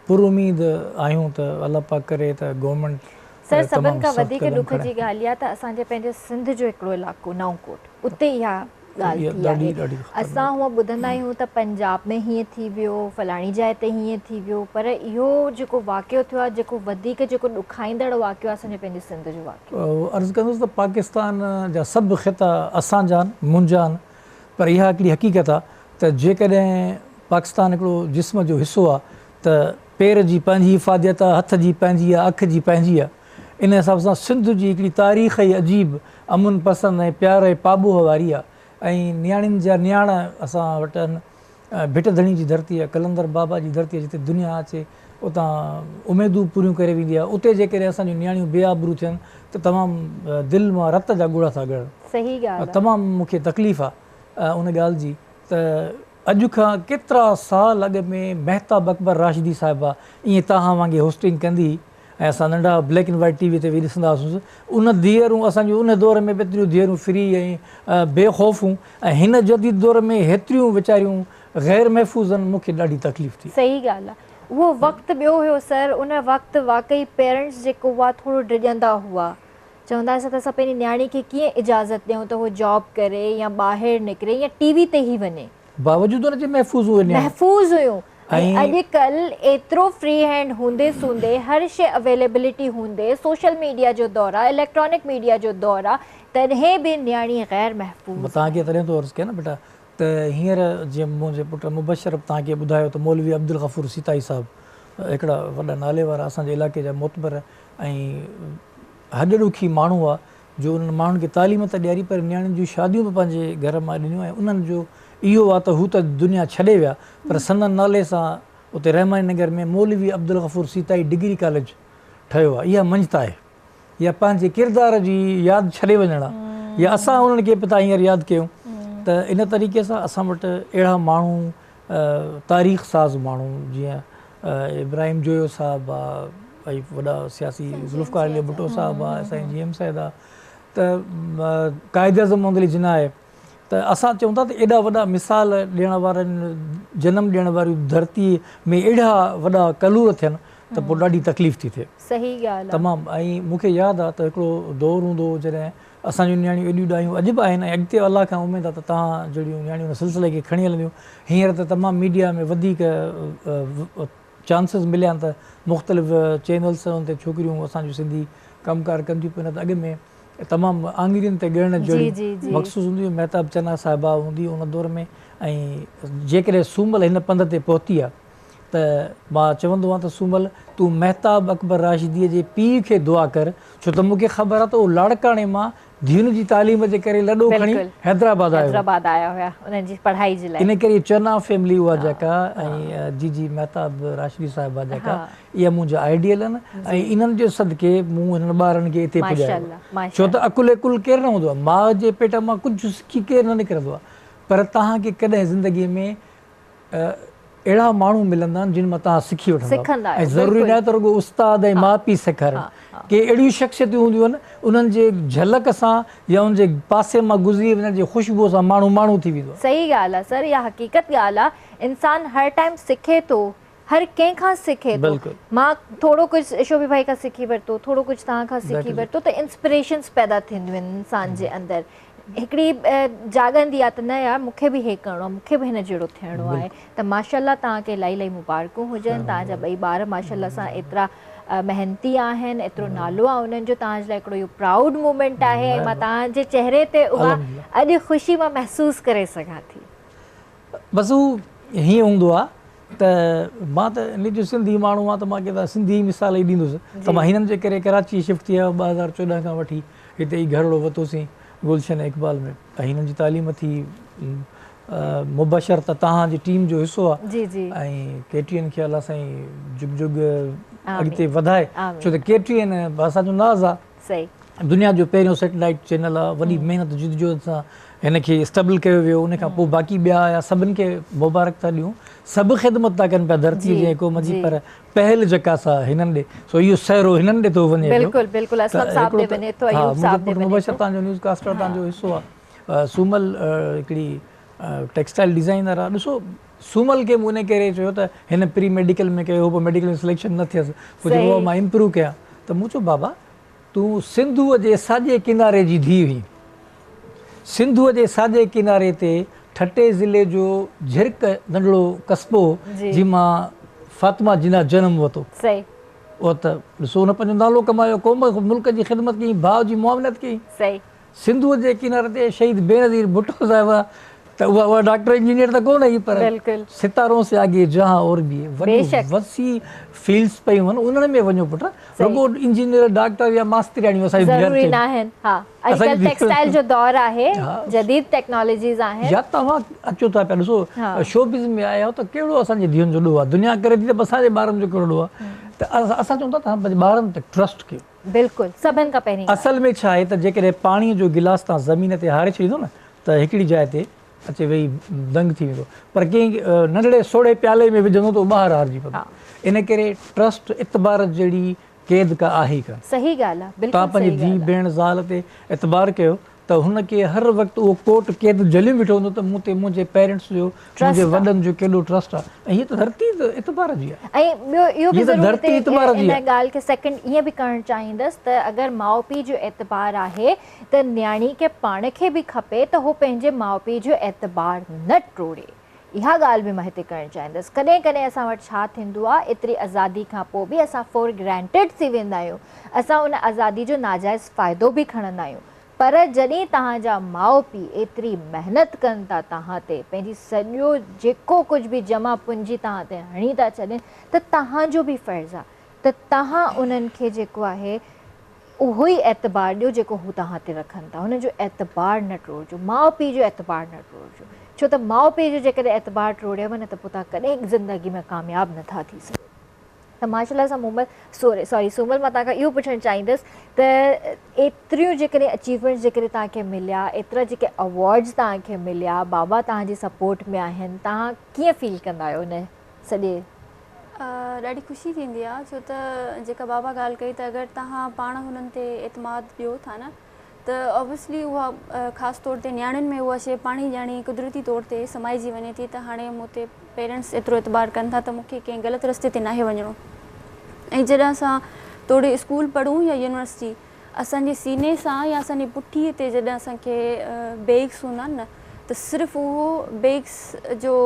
پر اميد آهيون ته الله پاڪ ڪري ته گورنمينٽ سر سڀن تمام کان سخت وڌيڪ قدم ڏک کڻي. جي ڳالهه اها ته اسان جي پنهنجي سنڌ جو هڪڙو علائقو نئون ڪوٽ اتي اها ڳالهه ٿي ڏاڍي آهي ڏاڍي اسان خطرناڪ. هونء ٻڌندا آهيون ته پنجاب ۾ هيئن ٿي ويو فلاڻي جاء تي هيئن ٿي ويو پر اهو جيڪو واقعو ٿيو آهي جيڪو وڌيڪ جيڪو ڏکائيندڙ واقعو آهي اسان جي پنهنجي سنڌ جو واقعو. عرض ڪندس ته پاڪستان جا سڀ خطا اسان جا آهن منهنجا آهن پر اها هڪڙي حقيقت آهي ته جيڪڏهن پاڪستان هڪڙو جسم جو حصو آهي ته پير جي پنهنجي افاديت آ، هٿ جي پنهنجي آ، اک جي پنهنجي آ. ان حساب سان سنڌ جي هڪڙي تاريخ ئي عجيب امن پسند ۽ پيار ۽ پاٻوهه واري آ ۽ نياڻين جا نياڻ اسان وٽ آهن. ڀٽ ڌڻي جي ڌرتي آ، قلندر بابا جي ڌرتي آ جتي دنيا اچي اتان اميدون پوريون ڪري ويندي آ. اتي جيڪڏهن اسان جون نياڻيون بي آبرو ٿين ته تمام دل مان رت جا ڳوڙها ٿا ڳڙن. صحيح ڳالهه آ. تمام مون کي تڪليف آ ان ڳالهه جي ته اڄ کان ڪيترا سال اڳ ۾ مهتاب اڪبر راشدي صاحبه ائين توهان وانگي هوسٽنگ ڪندي هئي ۽ اسان ننڍا black and white T V تي ويهي ڏسندا هئاسون ان ڌيئرون اسان جون ان دور ۾ به ايتريون ڌيئرون فري ۽ بي خوف هيون ۽ هن جديد دور ۾ هيتريون ويچاريون غير محفوظ آهن مون کي ڏاڍي تڪليف ٿي. صحيح ڳالهه آ اهو وقت ٻيو هيو سر ان وقت واقعي پيرنٽس جيڪو هئا ٿورو ڊڄندا هئا چوندا هئاسين ته اسان پنهنجي نياڻي کي ڪيئن اجازت ڏيون ته هوء جاب ڪري يا ٻاهر نڪري يا ٽي وي تي ئي وڃي. باوجود ان جي محفوظ هيون نياڻيون. محفوظ هيون ۽ اڄڪلهه ايترو فري هينڊ هوندي سوندي هر شيء اويليبلٽي هوندي سوشل ميڊيا جو دور آ اليڪٽرانڪ ميڊيا جو دور آ تڏهن به نياڻي غير محفوظ مان توهان کي آهي. تڏهن ٿو عرض ڪيان نه بيٽا ته هينئر جيئن منهنجي پٽ مبشر به توهان کي ٻڌايو ته مولوي عبدالغفور سيتائي صاحب هڪڙا وڏا نالي وارا اسان جي علائقي جا معتبر ۽ هڏ ڏوکي ماڻهو هئا جو انهن ماڻهن کي تعليم ته ڏياري پر نياڻين جون شاديون به پنهنجي گهر مان ڏنيون ۽ انهن جو اهو آ ته هو ته دنيا ڇڏي ويا پر سندن نالي سان اتي رحماني نگر ۾ مولوي عبدالغفور سيتائي ڊگري ڪاليج ٺهيو آ اها مڃتا آهي يا پنهنجي ڪردار جي ياد ڇڏي وڃڻ آ يا اسان انهن کي به ٿا هينئر ياد ڪيون ته ان طريقي سان اسان وٽ اهڙا ماڻهو تاريخ ساز ماڻهو جيئن ابراهيم جويو صاحب آ ۽ وڏا سياسي ذوالفقار علي ڀٽو صاحب آ سائين جي ايم سيد آ ته قائد اعظم محمد علي جناح آهي ته اسان چئون ٿا ته ايڏا وڏا مثال ڏيڻ وارن جنم ڏيڻ واري ڌرتي ۾ اهڙا وڏا ڪلور ٿين ته پوء ڏاڍي تڪليف ٿي ٿئي. صحيح ڳالهه آ. تمام ۽ مون کي ياد آ ته هڪڙو دور هوندو هو جڏهن اسان جون نياڻيون ايڏيون ڏاهيون اڄ به آهن ۽ اڳتي الله کان اميد آ ته توهان جهڙيون نياڻيون ان سلسلي کي کڻي هلنديون هينئر ته تمام ميڊيا ۾ وڌيڪ چانسز مليا آهن ته مختلف چينلز تي ڇوڪريون اسان جون سنڌي ڪم ڪار ڪن ٿيون پيون نه ته اڳ ۾ تمام آڱرين تي ڳڻڻ جهڙيون مخصوص هونديون هيون مهتاب چنا صاحبه هوندي هئي ان دور ۾ ۽ جيڪڏهن سومل هن پنڌ تي پهتي آ ته مان چوندو هان ته سومل تون مهتاب اڪبر راشديء جي پيء کي دعا ڪر ڇو ته مون کي خبر آ ته اهو لاڙڪاڻي مان ڌيئن جي تعليم جي ڪري لڏو کڻي حيدرآباد آيو هو. حيدرآباد آيا هيا انهن جي پڙهائي جي لاء. ان ڪري چنا فيملي اها جيڪا ۽ جي جي مهتاب راشدي صاحبه جيڪا اها منهنجا آئيڊيل آهن ۽ انهن جي صدقي مون هنن ٻارن کي هتي پڄايو آهي. ڇو ته عقل ڪل ڪير نه هوندو آهي. ماء جي پيٽ مان ڪجهه سکي ڪير نه نڪرندو آهي. پر توهان کي ڪڏهن زندگي ۾ اهڙا ماڻهو ملندا آهن جن مان توهان سکي وٺندا آهيو ۽ ضروري ناهي ته رڳو استاد ۽ ماء پيء سيکارين. ڪي اهڙيون شخصيتون هونديون آهن انهن جي جهلڪ سان يا ان جي پاسي مان گذري وڃڻ جي خوشبوء سان ماڻهو ماڻهو ٿي ويندو آهي. صحيح ڳالهه آهي سر اها حقيقت ڳالهه آهي انسان هر ٽائيم سکي ٿو هر ڪنهن کان سکي ٿو مان ٿورو ڪجهه شوبي ڀائي کان سکي ورتو ٿورو ڪجهه توهان کان سکي ورتو ته انسپريشنس پيدا ٿينديون آهن انسان جي اندر هڪڙي جاڳندي آهي ته نه يار مون کي به هي ڪرڻو آهي مون کي به هن جهڙو ٿيڻو آهي ته ماشاء الله توهان کي الاهي الاهي مبارڪون هجن توهان جا ٻئي ٻار ماشاء الله سان ايترا محنتي آهن ايترو نالو آهي انهن جو توهان جي لاء هڪڙو اهو پرائوڊ مومينٽ آهي ۽ مان توهان جي چهري تي اها اڄ خوشي مان محسوس ڪري سگهان ٿي. بس هو هيئن هوندو آ ته مان ته نج سنڌي ماڻهو آهيان ته مان ڪي سنڌي مثال ئي ڏيندس ته مان هنن جي ڪري ڪراچي شفٽ ٿي آيو 2014 کان وٺي هتي ئي گهرڙو وتوسين گلشن اقبال ۾ ۽ هنن جي تعليم ٿي مبشر ته توهان جي ٽيم جو حصو آ ۽ ڪي ٽي اين کي الله سائين جگ جگ اڳتي وڌائي ڇو ته ڪي ٽي اين اسان جو ناز آ دنيا جو پهريون سيٽلائيٽ چينل آ وڏي محنت جدوجهد سان هن کي اسٽيبل ڪيو ويو ان کان پوء باقي ٻيا آيا سڀن کي مبارڪ ٿا ڏيون سڀ خدمت ٿا ڪن پيا ڌرتي جي ۽ قوم جي پر پهل جيڪا سا هنن ڏي سو اهو سهرو هنن ڏي ٿو وڃي پيو بلڪل بلڪل اسلم صاحب ڏي وڃي ٿو ايوب صاحب ڏي وڃي ٿو مبشر تان جو نيوز ڪاسٽر تان جو حصو آ سومل هڪڙي ٽيڪسٽائل ڊيزائنر آ ڏسو سومل کي مون ان ڪري چيو ته هن پري ميڊيڪل ۾ ڪيو هو پوء ميڊيڪل ۾ سليڪشن نه ٿيس پوء چيو مان امپروو ڪيان ته مون چيو بابا تون سنڌوء جي ساڄي ڪناري جي ڌيء هئين. سنڌوء جي ساڄي ڪناري تي ٺٽي ضلعي جو جهرڪ ننڍڙو قصبو هو، جنهن مان فاطمه جناح جنم ورتو. اهو ته ڏسو هن پنهنجو نالو ڪمايو، قوم ملڪ جي خدمت ڪئي، ڀاء جي معاونت ڪئي. سنڌوء جي ڪناري تي شهيد بينظير ڀٽو صاحبه ته اها اها ڊاڪٽر انجنيئر ته ڪونه هئي پر ستارون سي آگي جهان اور ڀي هي وڏيون وسيع فيلڊس پيون هن انهن ۾ وڃو پٽ رڳو انجنيئر ڊاڪٽر يا ماسترياڻيون اسان جي ضروري ناهن ها اڄڪلهه ٽيڪسٽائل جو دور آهي جديد ٽيڪنالاجيز آهن يا توهان اچو ٿا پيا ڏسو شوبز ۾ آيا آهيو ته ڪهڙو اسان جي ڌيئن جو ڏوهه آهي دنيا ڪري ٿي ته اسان جي ٻارن جو ڪهڙو ڏوهه آهي ته اسان چئون ٿا توهان پنهنجي ٻارن تي ٽرسٽ ڪيو بلڪل سڀن کان پهرين ڳالهه. اصل ۾ ڇا آهي ته جيڪڏهن پاڻيء جو گلاس توهان زمين تي هاري ڇڏيندو نه ته هڪڙي جاء تي اچي ويهي دنگ ٿي ويندو پر ڪنهن ننڍڙي سوڙهي پيالي ۾ وجهندو ته اهو ٻاهر هارجي پوندو. ان ڪري ٽرسٽ اعتبار جهڙي قيد ڪا آهي ئي ڪانه. صحيح ڳالهه آهي بلڪل توهان پنهنجي صحيح ڌيء ڳالهه آهي. ڀيڻ زال تي اعتبار ڪيو ته هن کي هر وقت اهو ڪوٽ قيد جهليون بيٺو هوندو ته مون تي منهنجي پيرنٽس جو منهنجي وڏن جو ڪيڏو ٽرسٽ آهي ۽ هيء ته ڌرتي ته اعتبار جي آهي. ۽ ٻيو اهو به ضرور هتي ان ڳالهه کي سيڪنڊ ائين به ڪرڻ چاهيندس ته اگر ماء پيء جو اعتبار آهي ته نياڻي کي پاڻ کي به کپي ته هو پنهنجي ماء پيء جو اعتبار نه ٽوڙي اها ڳالهه به مان هتي ڪرڻ چاهيندس ڪڏهن ڪڏهن اسان وٽ ڇا ٿيندو آهي ايتري آزادي کان پوء به اسان فور گرانٽيڊ ٿي ويندا آهيون اسان ان آزادي جو ناجائز فائدو به کڻندا آهيون پر جڏهن توهان جا ماء پيء ايتري محنت ڪن ٿا توهان تي پنهنجي سڄو جيڪو ڪجهه به جمع پونجي توهان تي هڻي ٿا ڇڏين ته توهان جو به فرض آهي ته توهان انهن کي جيڪو آهي اهو ئي اعتبار ڏيو جيڪو هو توهان تي رکن ٿا. هنن جو اعتبار نه ٽوڙجو. ماء پيء جو اعتبار نه ٽوڙجو. ڇو ته ماء پيء جو جيڪڏهن اعتبار ٽوڙيو نه ته پوء توهان ڪڏهن زندگي ۾ ڪامياب نه ٿا ٿي سگهو. ته ماشاء الله سان مومل سوري سوري سومل مان توهان کان اهو پڇڻ چاهيندس ته ايتريون جيڪڏهن اچيومينٽس جيڪڏهن توهان کي مليا ايترا جيڪي اوارڊز توهان کي مليا بابا توهان جي سپورٽ ۾ آهن توهان ڪيئن فيل ڪندا آهيو ان سڄي ڏاڍي خوشي ٿيندي آهي ڇو ته جيڪا بابا ڳالهه ڪئي ته اگر توهان پاڻ هنن تي اعتماد ڏيو ٿا نه ته اوبويسلي اها خاص طور تي نياڻين ۾ اها شيء پاڻ ئي ڄاڻي قدرتي طور تي سمائجي وڃي ٿي ته هاڻي مون تي پيرنٽس ايترو اعتبار ڪن ٿا ته مون کي ڪنهن غلط رستي تي ناهي وڃڻو ۽ جڏهن اسان توڙي اسڪول پڙهون يا يونيورسٽي اسان جي سيني سان يا اسان جي پٺيء تي جڏهن اسان کي بيگس هوندا آهن نه ته صرف اهو بيگس جو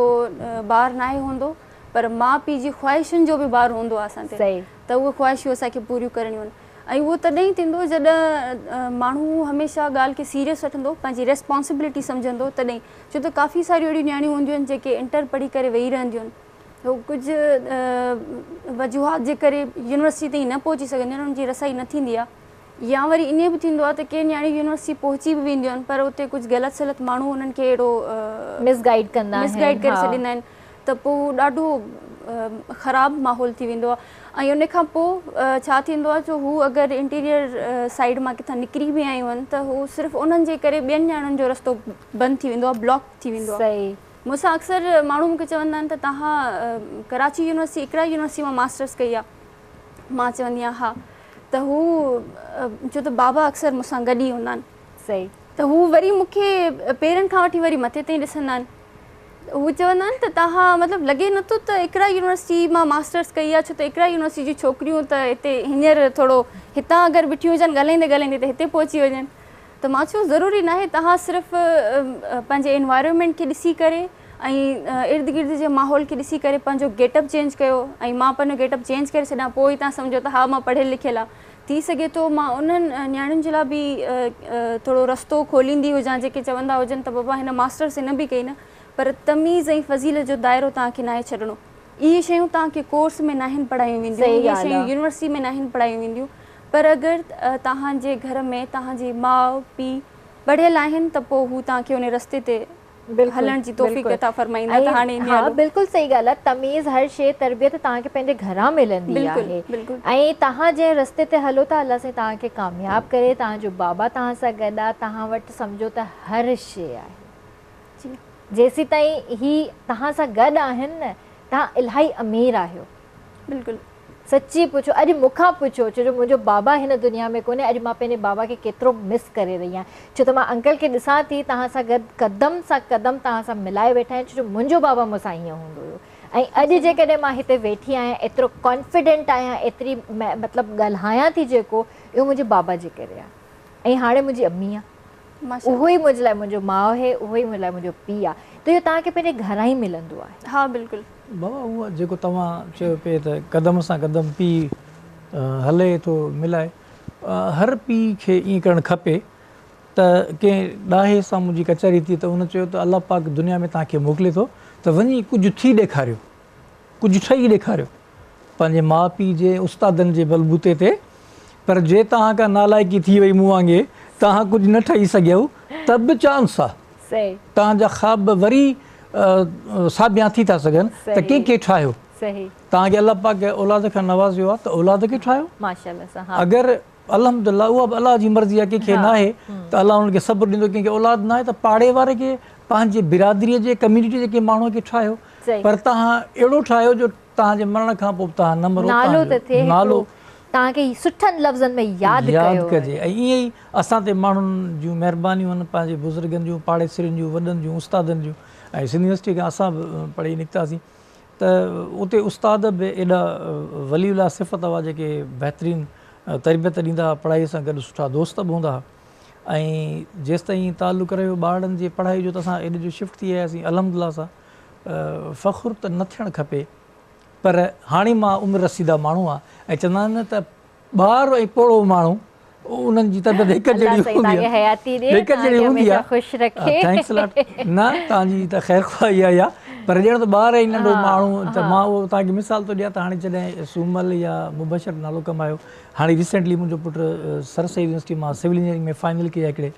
بار ناهي هوندو پر ماء پيء جي خواهشن جو به بار هوندو آهي اسان تي ته اهي خواهشون اسان کي پوريون ڪرڻيون آهن ۽ اهو تڏهن ئي ٿيندو جڏهن ماڻهو هميشه ڳالهه کي سيريس وٺندو پنهنجي ريسپانسبلٽي سمجهندو تڏهن ڇو ته ڪافي ساريون اهڙيون نياڻيون هونديون آهن جيڪي انٽر پڙهي ڪري ويهي رهنديون آهن هو ڪجهه وجوهات جي ڪري يونيورسٽي تائين نه پهچي سگهنديون آهن انهن جي رسائي نه ٿيندي آهي يا وري ائين به ٿيندو آهي ته ڪي نياڻيون يونيورسٽي پهچي به وينديون آهن پر اتي ڪجهه غلط سلط ماڻهو انهن کي اهڙو مس گائيڊ ڪندا مس گائيڊ ڪري ڇڏيندا آهن ته پوء ڏاڍو خراب ماحول ٿي ويندو آهي ۽ ان کان پوء ڇا ٿيندو آهي جو هو اگر انٽيريئر سائيڊ مان ڪٿان نڪري به آيون آهن ته هو صرف انهن جي ڪري ٻين نياڻين جو رستو بند ٿي ويندو آهي بلاڪ ٿي ويندو آهي. مون سان اڪثر ماڻهو مون کي چوندا آهن ته توهان ڪراچي يونيورسٽي اقرا يونيورسٽي مان ماسٽرس ڪئي آهي مان چوندي آهيان ها ته هو ڇو ته بابا اڪثر مون سان گڏ ئي هوندا آهن صحيح ته هو وري مون کي پيرن کان وٺي وري مٿي تائين ڏسندا آهن هو چوندا آهن ته توهان مطلب لڳي نٿو ته اقرا يونيورسٽي مان ماسٽرس ڪئي آهي ڇو ته اقرا يونيورسٽي جون ڇوڪريون ته هتي هينئر ٿورو هتان اگر بيٺيون هجن ڳالهائيندي ڳالهائيندي ته هتي پهچي وڃن ته مان چيو ضروري ناهي توهان صرف پنهنجي انوائرمينٽ کي ڏسي ڪري ۽ ارد گرد جي ماحول کي ڏسي ڪري پنهنجو گيٽ اپ چينج ڪيو ۽ مان پنهنجو گيٽ اپ چينج ڪري ڇڏيان پوء ئي توهان سمجهو ته ها مان پڙهيل لکيل آهيان ٿي سگهي ٿو مان انهن نياڻين جي لاء به ٿورو رستو کوليندي هجان جيڪي چوندا هجن ته بابا هن ماسٽرس هن به ڪئي نه پر تميز ۽ فضيلت جو دائرو توهان کي ناهي ڇڏڻو اهي شيون توهان کي ڪورس ۾ ناهن پڙهايون وينديون اهي شيون يونيورسٽي ۾ ناهن پڙهايون وينديون پر اگر توهان جي گهر ۾ توهان جي ماء پيء پڙهيل آهن ته پوء هو توهان کي ان رستي تي هلڻ جي توفيق عطا فرمائيندا ته هاڻي ائين ها هلو. بلڪل صحيح ڳالهه آهي تميز هر شيء تربيت توهان کي پنهنجي گهران ملندي بلڪل آهي بلڪل. ۽ توهان جنهن رستي تي هلو ٿا الله سائين توهان کي ڪامياب ڪري توهان جو بابا توهان سان گڏ آهي توهان وٽ سمجهو ته هر شيء آهي جي. جيسيتائين هي توهان سان گڏ آهن نه توهان الاهي امير آهيو. بلڪل. سچي پڇو اڄ مون کان پڇو ڇو جو منهنجو بابا هن دنيا ۾ ڪونهي اڄ مان پنهنجي بابا کي ڪيترو مس ڪري رهي آهيان ڇو ته مان انڪل کي ڏسان ٿي توهان سان گڏ قدم سان قدم توهان سان ملائي ويٺا آهن ڇو جو منهنجو بابا مون سان ائين هوندو هيو ۽ اڄ جيڪڏهن مان هتي ويٺي آهيان ايترو ڪانفيڊنٽ آهيان ايتري مطلب ڳالهايان ٿي جيڪو اهو منهنجي بابا جي ڪري آهي ۽ هاڻي منهنجي امي آهي اهو ئي منهنجي لاء منهنجو ماء آهي اهو ئي منهنجي لاء منهنجو پيء آهي ته اهو توهان کي پنهنجي گهران ئي ملندو آهي. ها بلڪل. بابا اهو جيڪو توهان چيو پئي ته قدم سان قدم پيء هلي ٿو ملائي هر پيء کي ائين ڪرڻ کپي ته ڪنهن ڏاهي سان منهنجي ڪچهري ٿي ته ان چيو ته الله پاڪ دنيا ۾ توهان کي موڪلي ٿو ته وڃي ڪجهه ٿي ڏيکاريو ڪجهه ٺهي ڏيکاريو پنهنجي ماء پيء جي استادن جي بلبوتي تي پر جي توهان ڪا نالائقي ٿي وئي مون وانگي توهان ڪجهه نه ٺهي سگهيو ته به چانس آ توهان جا خواب وري ساڀيان ٿي ٿا سگهن ته ڪنهن کي ٺاهيو توهان کي الله پاڪ اولاد کان نوازيو آ ته اولاد کي ٺاهيو اگر الحمدلله اها به الله جي مرضي آهي ڪنهن کي ناهي ته الله انهن کي صبر ڏيندو ڪنهن کي اولاد ناهي ته پاڙي واري کي پنهنجي برادري جي ڪميونٽي جي ڪنهن ماڻهو کي ٺاهيو پر توهان اهڙو ٺاهيو جو توهان جي مرڻ کان پوء به توهان نه مرو نالو ته ٿئي نالو توهان کي سٺن لفظن ۾ ياد ياد ڪجي ۽ ائين ئي اسان تي ماڻهن جون مهربانيون آهن پنهنجي بزرگن جون پاڙيسرين جون وڏن جون استادن جون ۽ سنڌ يونيورسٽي کان اسان به پڙهي نڪتاسين ته اتي استاد به ايڏا ولي الله صفت هئا جيڪي بهترين تربيت ڏيندا هئا پڙهائي سان گڏ سٺا دوست به هوندا هئا ۽ جيستائين تعلق رهيو ٻارڙن جي پڙهائي جو ته اسان ايڏي جو شفٽ ٿي آياسين الحمد لله سان فخر ته نه ٿيڻ کپي پر هاڻي مان عمر رسيده ماڻهو آهيان ۽ چوندا آهن نه ته ٻار ۽ پوڙهو ماڻهو انهن جي طبيعت هڪ جهڙي هوندي آهي هڪ جهڙي هوندي آهي ٿينڪس لاٽ نه توهان جي ته خير خواهي آهي اها پر پر ڄڻ ته ٻار ئي ننڍو ماڻهو ته مان اهو توهان کي مثال ٿو ڏيان ته هاڻي جڏهن سومل يا مبشر نالو ڪمايو، هاڻي ريسينٽلي منهنجو پٽ سر سيد يونيورسٽي مان سول انجنيئرنگ ۾ فائنل ڪئي آهي هڪڙي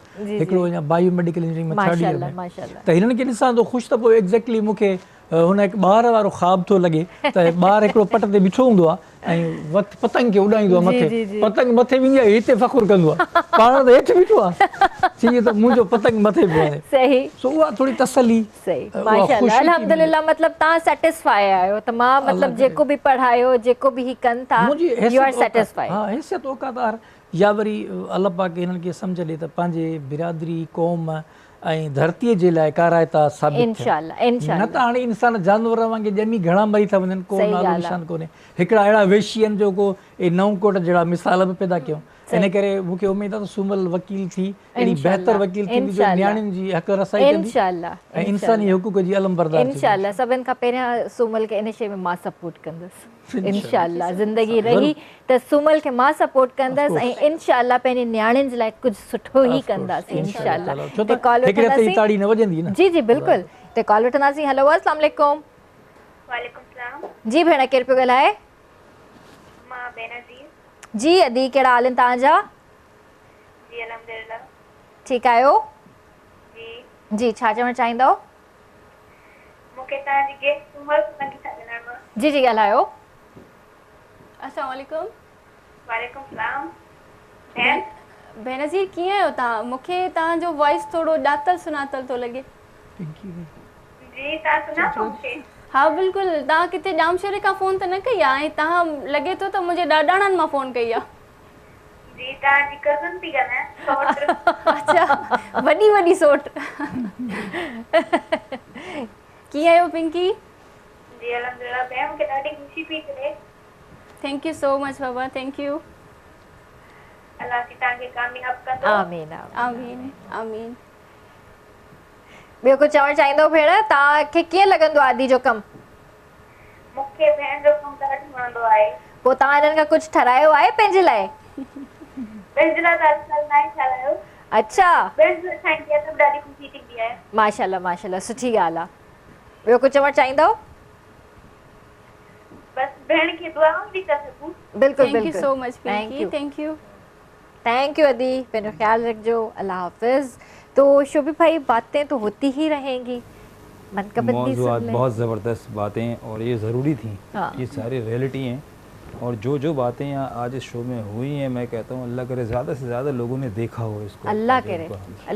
هڪڙو اڃا bio medical engineering ۾ third year ۾ ته هنن کي ڏسان ٿو خوش ته پوء ايگزيڪٽلي مون کي هن هڪ ٻار وارو خواب ٿو لڳي ته ٻار هڪڙو پٽ تي بيٺو هوندو آهي ۽ وقت پتنگ کي اڏائيندو آهي مٿي پتنگ مٿي ويندي آهي هتي فخر ڪندو آهي پاڻ ته هيٺ بيٺو آهي چي ته منهنجو پتنگ مٿي پيو آهي صحيح سو اها ٿوري تسلي صحيح ماشاءالله الحمدلله مطلب تان سيٽسفائي آهيو ته مان مطلب جيڪو به پڙهايو جيڪو به هي ڪن ٿا يو آر سيٽسفائي ها حيثيت اوقات آهر يا وري الله پاڪ هنن کي سمجهه ڏي ته پنهنجي برادري قوم ۽ ڌرتي جي لاء ڪارائتا ثابت ٿين نه ته هاڻي انسان جانورن وانگي ڄمي گهڻا مري ٿا وڃن ڪو نالو نشان ڪونهي هڪڙا اهڙا وحشي آهن جو ڪو اهي نئون ڪوٽ جهڙا مثال به پيدا ڪيون ان ڪري مون کي اميد آهي ته سومل وڪيل ٿي اهڙي بهتر وڪيل ٿيندي جو نياڻين جي حق رسائي ڪندي ۽ انساني حقوق جي علمبردار ٿيندي. انشاء الله سڀن کان پهريان سومل کي ان شي ۾ مان سپورٽ ڪندس انشاء الله زندگي رهي ته سومل کي مان سپورٽ ڪندس ۽ انشاء الله پنهنجي نياڻين جي لاء ڪجهه سٺو ئي ڪنداسين انشاء الله ته ڪال وٺنداسين جي جي بلڪل ته ڪال وٺنداسين هلو السلام عليڪم. وعليڪم السلام. جي ڀيڻ ڪير پيو ڳالهائي؟ مان بينظير. جي ادي ڪهڙا حال آهن توهان جا؟ جي الحمدلله. ٺيڪ آهيو؟ جي. جي ڇا چوڻ چاهيندؤ؟ مون کي توهان جي گيسٽ سومل سولنگي سان ڳالهائڻو آهي. جي جي ڳالهايو. السلام عليڪم. وعليڪم السلام ڀيڻ. بينظير ڪيئن آهيو توهان؟ مون کي توهان جو وائس ٿورو ڄاتل سڃاتل ٿو لڳي. جي توهان سڃاتو مون کي؟ ها بلڪل توهان ڪٿي ڄامشوري کان فون ته نه ڪئي آهي ۽ توهان لڳي ٿو ته منهنجي ڏاڏاڻن مان فون ڪئي آهي. جي توهان جي ڪزن ٿي ڳالهايان سئوٽ. اڇا وڏي وڏي سئوٽ. ڪيئن آهيو پنڪي؟ جي الحمدلله ڀيڻ مونکي ڏاڍي خوشي پئي ٿئي. Thank you سو مچ بابا thank you. الله سي توهان کي ڪامياب ڪندو. آمين آمين آمين. ٻيو ڪجهه چوڻ چاهيندو ڀيڻ توهان کي ڪيئن لڳندو آهي ادي جو ڪم؟ مون کي ڀيڻ جو ڪم ڏاڍو وڻندو آهي. پوء توهان هنن کان ڪجهه ٺهرايو آهي پنهنجي لاء؟ پنهنجي لاء ته اڄ ڪلهه ناهي ٺهرايو. اڇا. ٻين جي لاء ٺاهيندي آهيان ته به ڏاڍي خوشي ٿيندي آهي. ماشاءالله ماشاءالله سٺي ڳالهه آهي. ٻيو ڪجهه چوڻ چاهيندؤ؟ بس ڀيڻ کي دعائون ڏئي ٿا سگهون. بلڪل thank you بلڪل سو مچ thank Pinky you. Thank you. Thank you ادي پنهنجو خيال رکجو الله حافظ تو شوبي ڀائي باتين تو هوتي هي رهينگي منقبت بي سن موضوعات لين. بهت زبردست باتين اور يه ضروري ٿي يه ساري ريئلٽي هين اور جو جو باتين يهان آج اس شو مين هوئي هين مين ڪهتا هون الله ڪري زياده سي زياده لوگون ني ديکها هو اس کو الله ڪري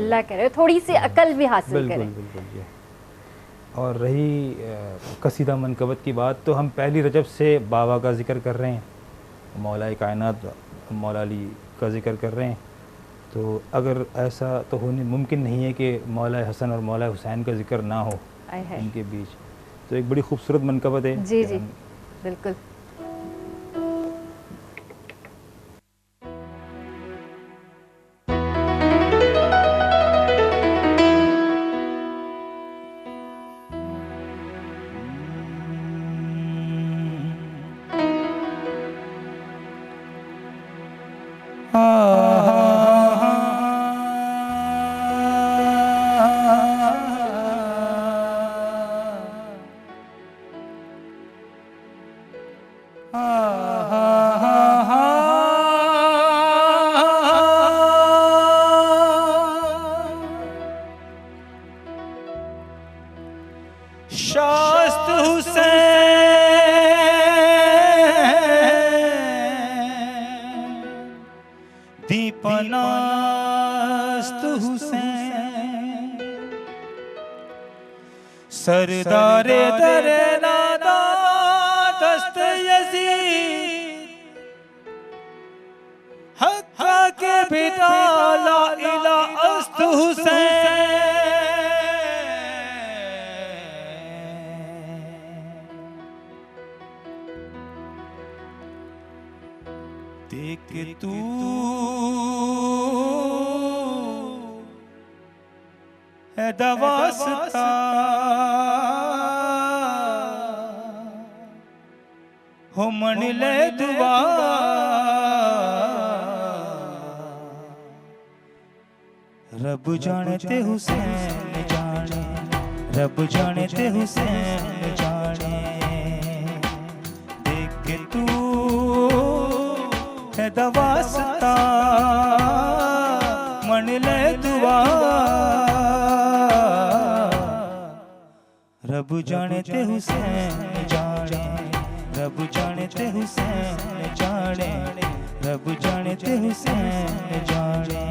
الله ڪري ٿوري سي عقل بي حاصل ڪري. بلڪل بلڪل جي اور رهي قصيده منقبت ڪي بات تو هم پهلي رجب سي بابا ڪا ذڪر ڪر رهي هين مولا ڪائنات مولا علي ڪا ذڪر ڪر رهي هين تو اگر ايسا تو هوني ممڪن نهين هي ڪي مولا حسن اور مولا حسين ڪا ذڪر نه هو ان ڪي بيچ تو ايڪ بڙي خوبصورت منقبت هي. جي جي بلڪل. شاست حسين The پناست حسين سردار در نادا دست يزيد حق ڪي بنا لا اله است حسين. ديک تو اي دا واسطا هو من لئه دعا رب ڄاڻي تي حسين ڄاڻي रब जाने ते हुसैन जाने। देख तू है वास्ता मन ले दुआ, रब जाने ते हुसैन जाने, रब जाने ते हुसैन जाने, रब जाने ते हुसैन जाने।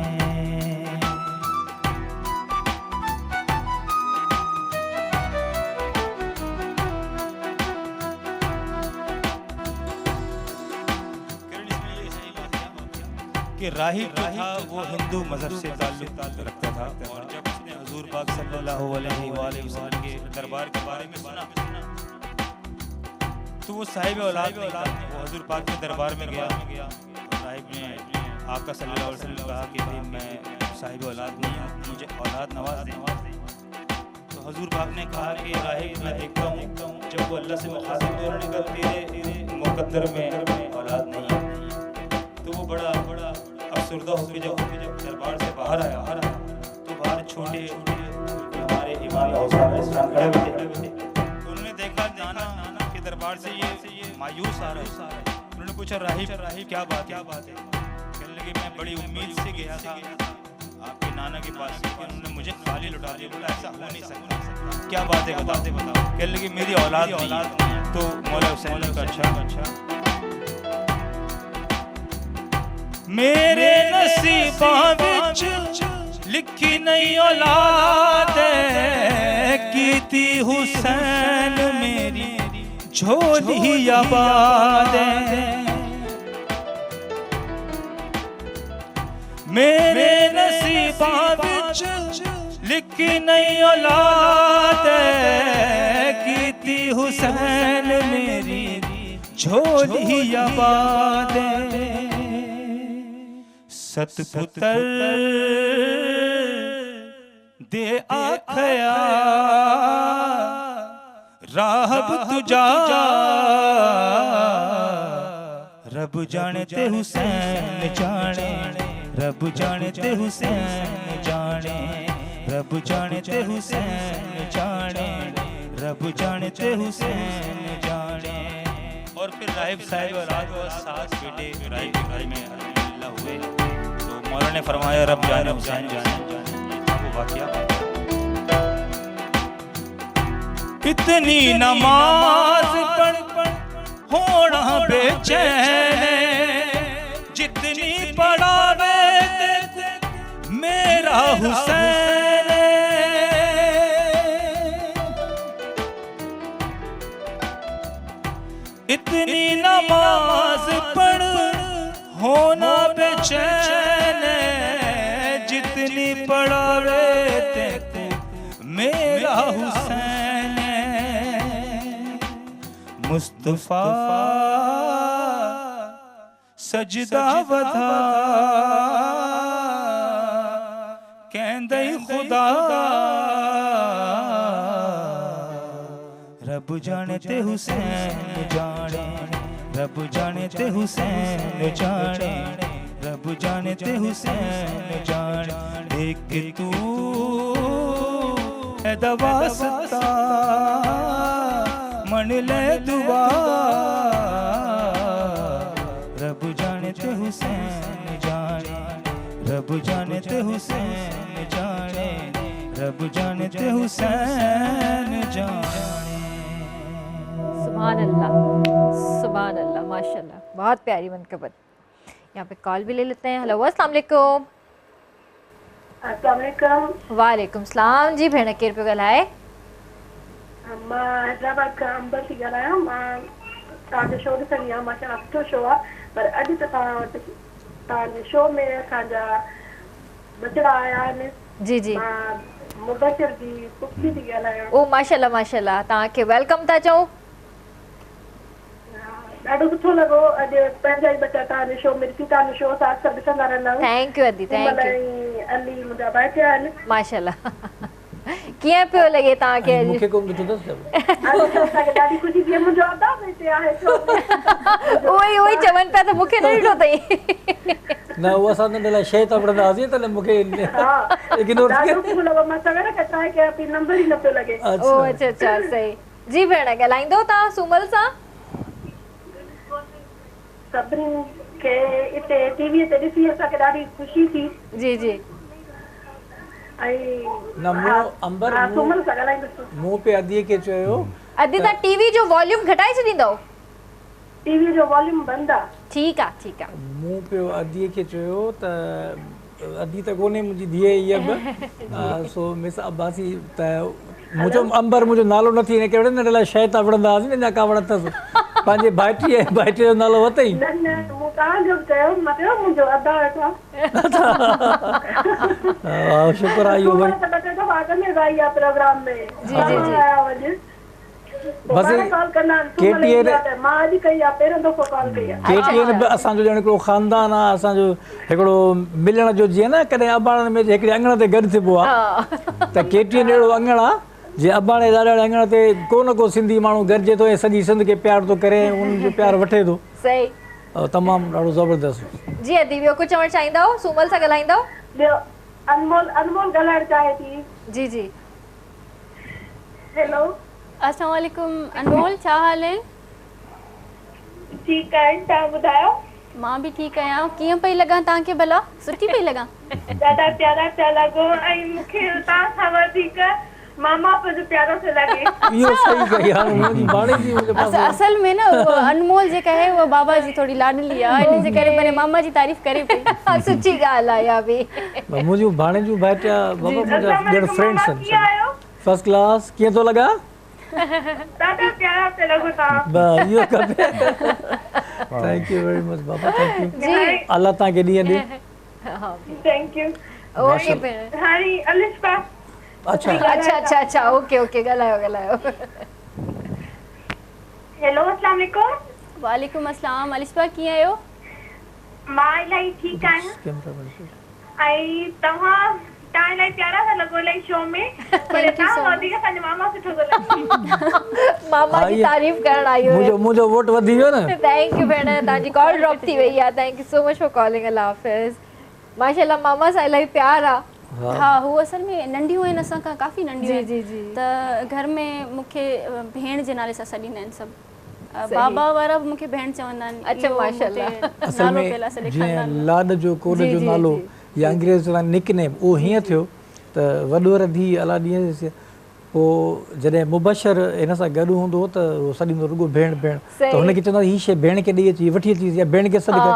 कि राहिब जो था वो हिंदू मज़हब से ताल्लुक़ रखता था और जब उसने हुजूर पाक सल्लल्लाहु अलैहि वसल्लम के दरबार के बारे में सुना तो वो साहिब औलाद नहीं था। वो हुजूर पाक के दरबार में गया। राहिब ने आका सल्लल्लाहु अलैहि वसल्लम कहा कि भाई मैं साहिब औलाद नहीं हूँ, मुझे औलाद नवाज दें। तो हुजूर पाक ने कहा कि राहिब मैं देखता हूँ जब वो अल्लाह से मुखातिब हुए उन्होंने कहा तेरे मुकद्दर में औलाद नहीं है। तो वो बड़ा बड़ा अफसुर्दा होकर जब दरबार से बाहर आया तो बाहर छोटे हमारे इमाम हुसैन अलैहिस्सलाम खड़े हुए थे। तो उन्होंने देखा नाना के दरबार से ये मायूस आ रहा है। उन्होंने पूछा राहिब क्या बात है? कहने लगे मैं बड़ी उम्मीद से गया था आपके नाना के पास, लेकिन उन्होंने मुझे खाली लौटा दिया। बोला ऐसा हो नहीं सकता, क्या बात है बताओ। कहने लगे मेरी औलाद नहीं। तो मौला हुसैन ने कहा अच्छा अच्छा, मेरे नसीबां विच लिखी नहीं औलाद कीती हुसैन मेरी झोली आबाद। मेरे नसीबां विच लिखी नहीं औलाद कीती हुसैन मेरी झोली आबाद। सतपुत्र दे आखया राहब तुझा, रब जाने ते हुसैन जाने, रब जाने ते हुसैन जाने, रब जाने ते हुसैन जाने, रब जाने ते हुसैन जाने। और फिर राहिब साहिब औलाद और 7 बेटे राहिब के घर में अल्हम्दुलिल्लाह हुए। तो मौलाना ने फरमाया रब जाने हुसैन जाने। ये था वो वाकया। इतनी नमाज पढ़ होना बेचैन, जितनी पढ़ावे मेरा हुसैन। इतनी नमाज पढ़ होना बेचैन, जितनी पढ़ावे मेरा हुसैन। मुस्तफा सजदा वधा कहंदे खुदा, रब जाने ते हुसैन जाने, रब जाने ते हुसैन जाने, रब जाने ते हुसैन जाने। देख तू है वास्ता मन ले दुआ, रब जाने ते हुसैन जाने, रब जाने ते हुसैन जाने, रब जाने ते हुसैन जाने। सुभान अल्लाह, सुभान अल्लाह, माशाल्लाह, बहुत प्यारी मनकबत। यहाँ पे कॉल भी ले लेते हैं। हेलो अस्सलाम वालेकुम। अस्सलाम वालेकुम। वालेकुम सलाम। जी भेण केरु पियो ॻाल्हाए? मां हैदराबाद खां अंबर थी ॻाल्हायां। मां तव्हांजो शो ॾिसंदी आहियां, माशाअल्लाह सुठो शो आहे, पर अॼु त तव्हांजे शो में असांजा बचड़ा आया आहिनि। जी जी, मां मुबशिर जी पुखी थी ॻाल्हायां। ओ माशाअल्लाह माशाअल्लाह, तव्हांखे welcome था चऊं। ॾाढो सुठो लॻो अॼु पंहिंजा ई बच्चा तव्हांजे शो में ॾिसी, तव्हांजो शो असां अक्सर ॾिसंदा रहंदा आहियूं। Thank you अदी, thank you. Ali मुंहिंजा भाइटिया आहिनि। माशाअल्लाह, कीअं पियो लॻे तव्हांखे? मूंखे कोन ॾिठो अथसि। असांखे ॾाढी ख़ुशी थी, मुंहिंजो अदा बि हिते आहे। उहो ई चवनि पिया त मूंखे न ॾिठो अथई। نه اهو اسان ننڍي لاء شيء تان وڙهندا هئاسين تڏهن مون کي اگنور ڏاڍو پيو لڳو مان سوير کان ٽرائي ڪيان پئي نمبر ئي نه پيو لڳي. او اڇا اڇا صحيح جي ڀيڻ ڳالهائيندو توهان سومل سان. سڀني کي اتي ٽي وي تي ڏسي اسان کي ڏاڍي خوشي ٿي. جي جي. ۽ نه مون امبر ها سومل سان ڳالهائيندس. مون پي ادي کي چيو. ادي توهان ٽي وي جو واليوم گهٽائي ڇڏيندو. ٽي وي جو واليوم بند آ. ٺيڪ آ ٺيڪ آ. مون پيو ادي کي چيو ته ادي ته ڪونهي منهنجي ڌيء هيء به سو مس عباسي ته مون چيو امبر منهنجو نالو نه ٿي ان ڪري ننڍي لاء شيء تان وڙهندا هئاسين اڃا ڪاوڙ اٿس پنهنجي ڀائٽي ۽ ڀائٽي جو نالو ورتئي. نه نه مون توهان جو به چيو مان چيو منهنجو ادا ويٺو آ. ها شڪر آ اهو وري. سومر ته ٻه ٽي دفعا اڳ ۾ به آئي آ پروگرام ۾ جي جي جي. آيا هو اڄ. بس ڪي ٽي اين ڪي ٽي اين به اسان جو ڄڻ هڪڙو خاندان آ اسان جو هڪڙو ملڻ جو جيئن نه ڪڏهن اباڻن ۾ هڪڙي اڱڻ تي گڏ ٿبو آ ته ڪي ٽي اين اهڙو اڱڻ آ جي اباڻي ڏاڏاڻي اڱڻ تي ڪو نه ڪو سنڌي ماڻهو گڏجي ٿو ۽ سڄي سنڌ کي پيار ٿو ڪري ۽ انهن جو پيار وٺي ٿو. صحيح. تمام ڏاڍو زبردست. جي ادي ٻيو ڪجهه چوڻ چاهيندؤ سومل سان ڳالهائيندؤ. ٻيو انمول انمول ڳالهائڻ چاهي ٿي. جي جي. هيلو. السلام عليڪم انمول ڇا حال آهن؟ ٺيڪ آهن توهان ٻڌايو؟ مان به ٺيڪ آهيان ڪيئن پئي لڳان توهان کي ڀلا سٺي پئي لڳان؟ ڏاڍا پيارا پيا لڳو ۽ مون کي توهان کان وڌيڪ ماما پنهنجو پيارو ٿو لڳي. اهو صحيح ڪئي هاڻي منهنجي ڀاڻيجي منهنجي پاسي. اصل ۾ نه اهو انمول جيڪا آهي اها بابا جي ٿوري لاڏلي آهي ان جي ڪري پنهنجي ماما جي تعريف ڪري پئي. سٺي ڳالهه آهي اها به. منهنجون ڀاڻيجون ڀائٽيا بابا منهنجا ڄڻ فرينڊس آهن. فرسٽ ڪلاس ڪيئن ٿو لڳان؟ ڏاڍا پيارا پيا لڳو توهان. بس اهو کپي. Thank you very much بابا thank you. الله توهان کي ڏينهن ڏي. Thank you. Okay ڀيڻ. هاڻي الشبا. اڇا اڇا اڇا اڇا اوڪي اوڪي ڳالهايو ڳالهايو. هيلو اسلام عليڪم. وعليڪم السلام الشبا ڪيئن آهيو؟ مان الاهي ٺيڪ آهيان. ۽ توهان توهان الاهي پيارا ٿا لڳو الاهي شو ۾ پر توهان کان وڌيڪ اسان جو ماما سٺو ٿو لڳي. ماما جي تعريف ڪرڻ آئي هئي. منهنجو منهنجو ووٽ وڌي ويو نه. Thank you ڀيڻ توهان جي ڪال ڊراپ ٿي وئي آ thank you so much for calling الله حافظ. ماشاءالله ماما سان الاهي پيار آ. ها هو اصل ۾ ننڍيون آهن اسان کان ڪافي ننڍيون آهن ته گهر ۾ مون کي ڀيڻ جي نالي سان سڏيندا آهن سڀ. بابا وارا به مون کي ڀيڻ چوندا آهن. اڇا ماشاءالله. اصل ۾ جيئن لاڏ جو ڪوڏ جو نالو يا انگريز چوندا آهن نڪ نيم اهو هيئن ٿيو ته وڏور ڌيء الله ڏينس پوء جڏهن مبشر هن سان گڏ هوندو هو ته اهو سڏيندو رڳو ڀيڻ ڀيڻ ته هن کي چوندا هي شيء ڀيڻ کي ڏئي اچ هي وٺي اچيس يا ڀيڻ کي سڏ ڪر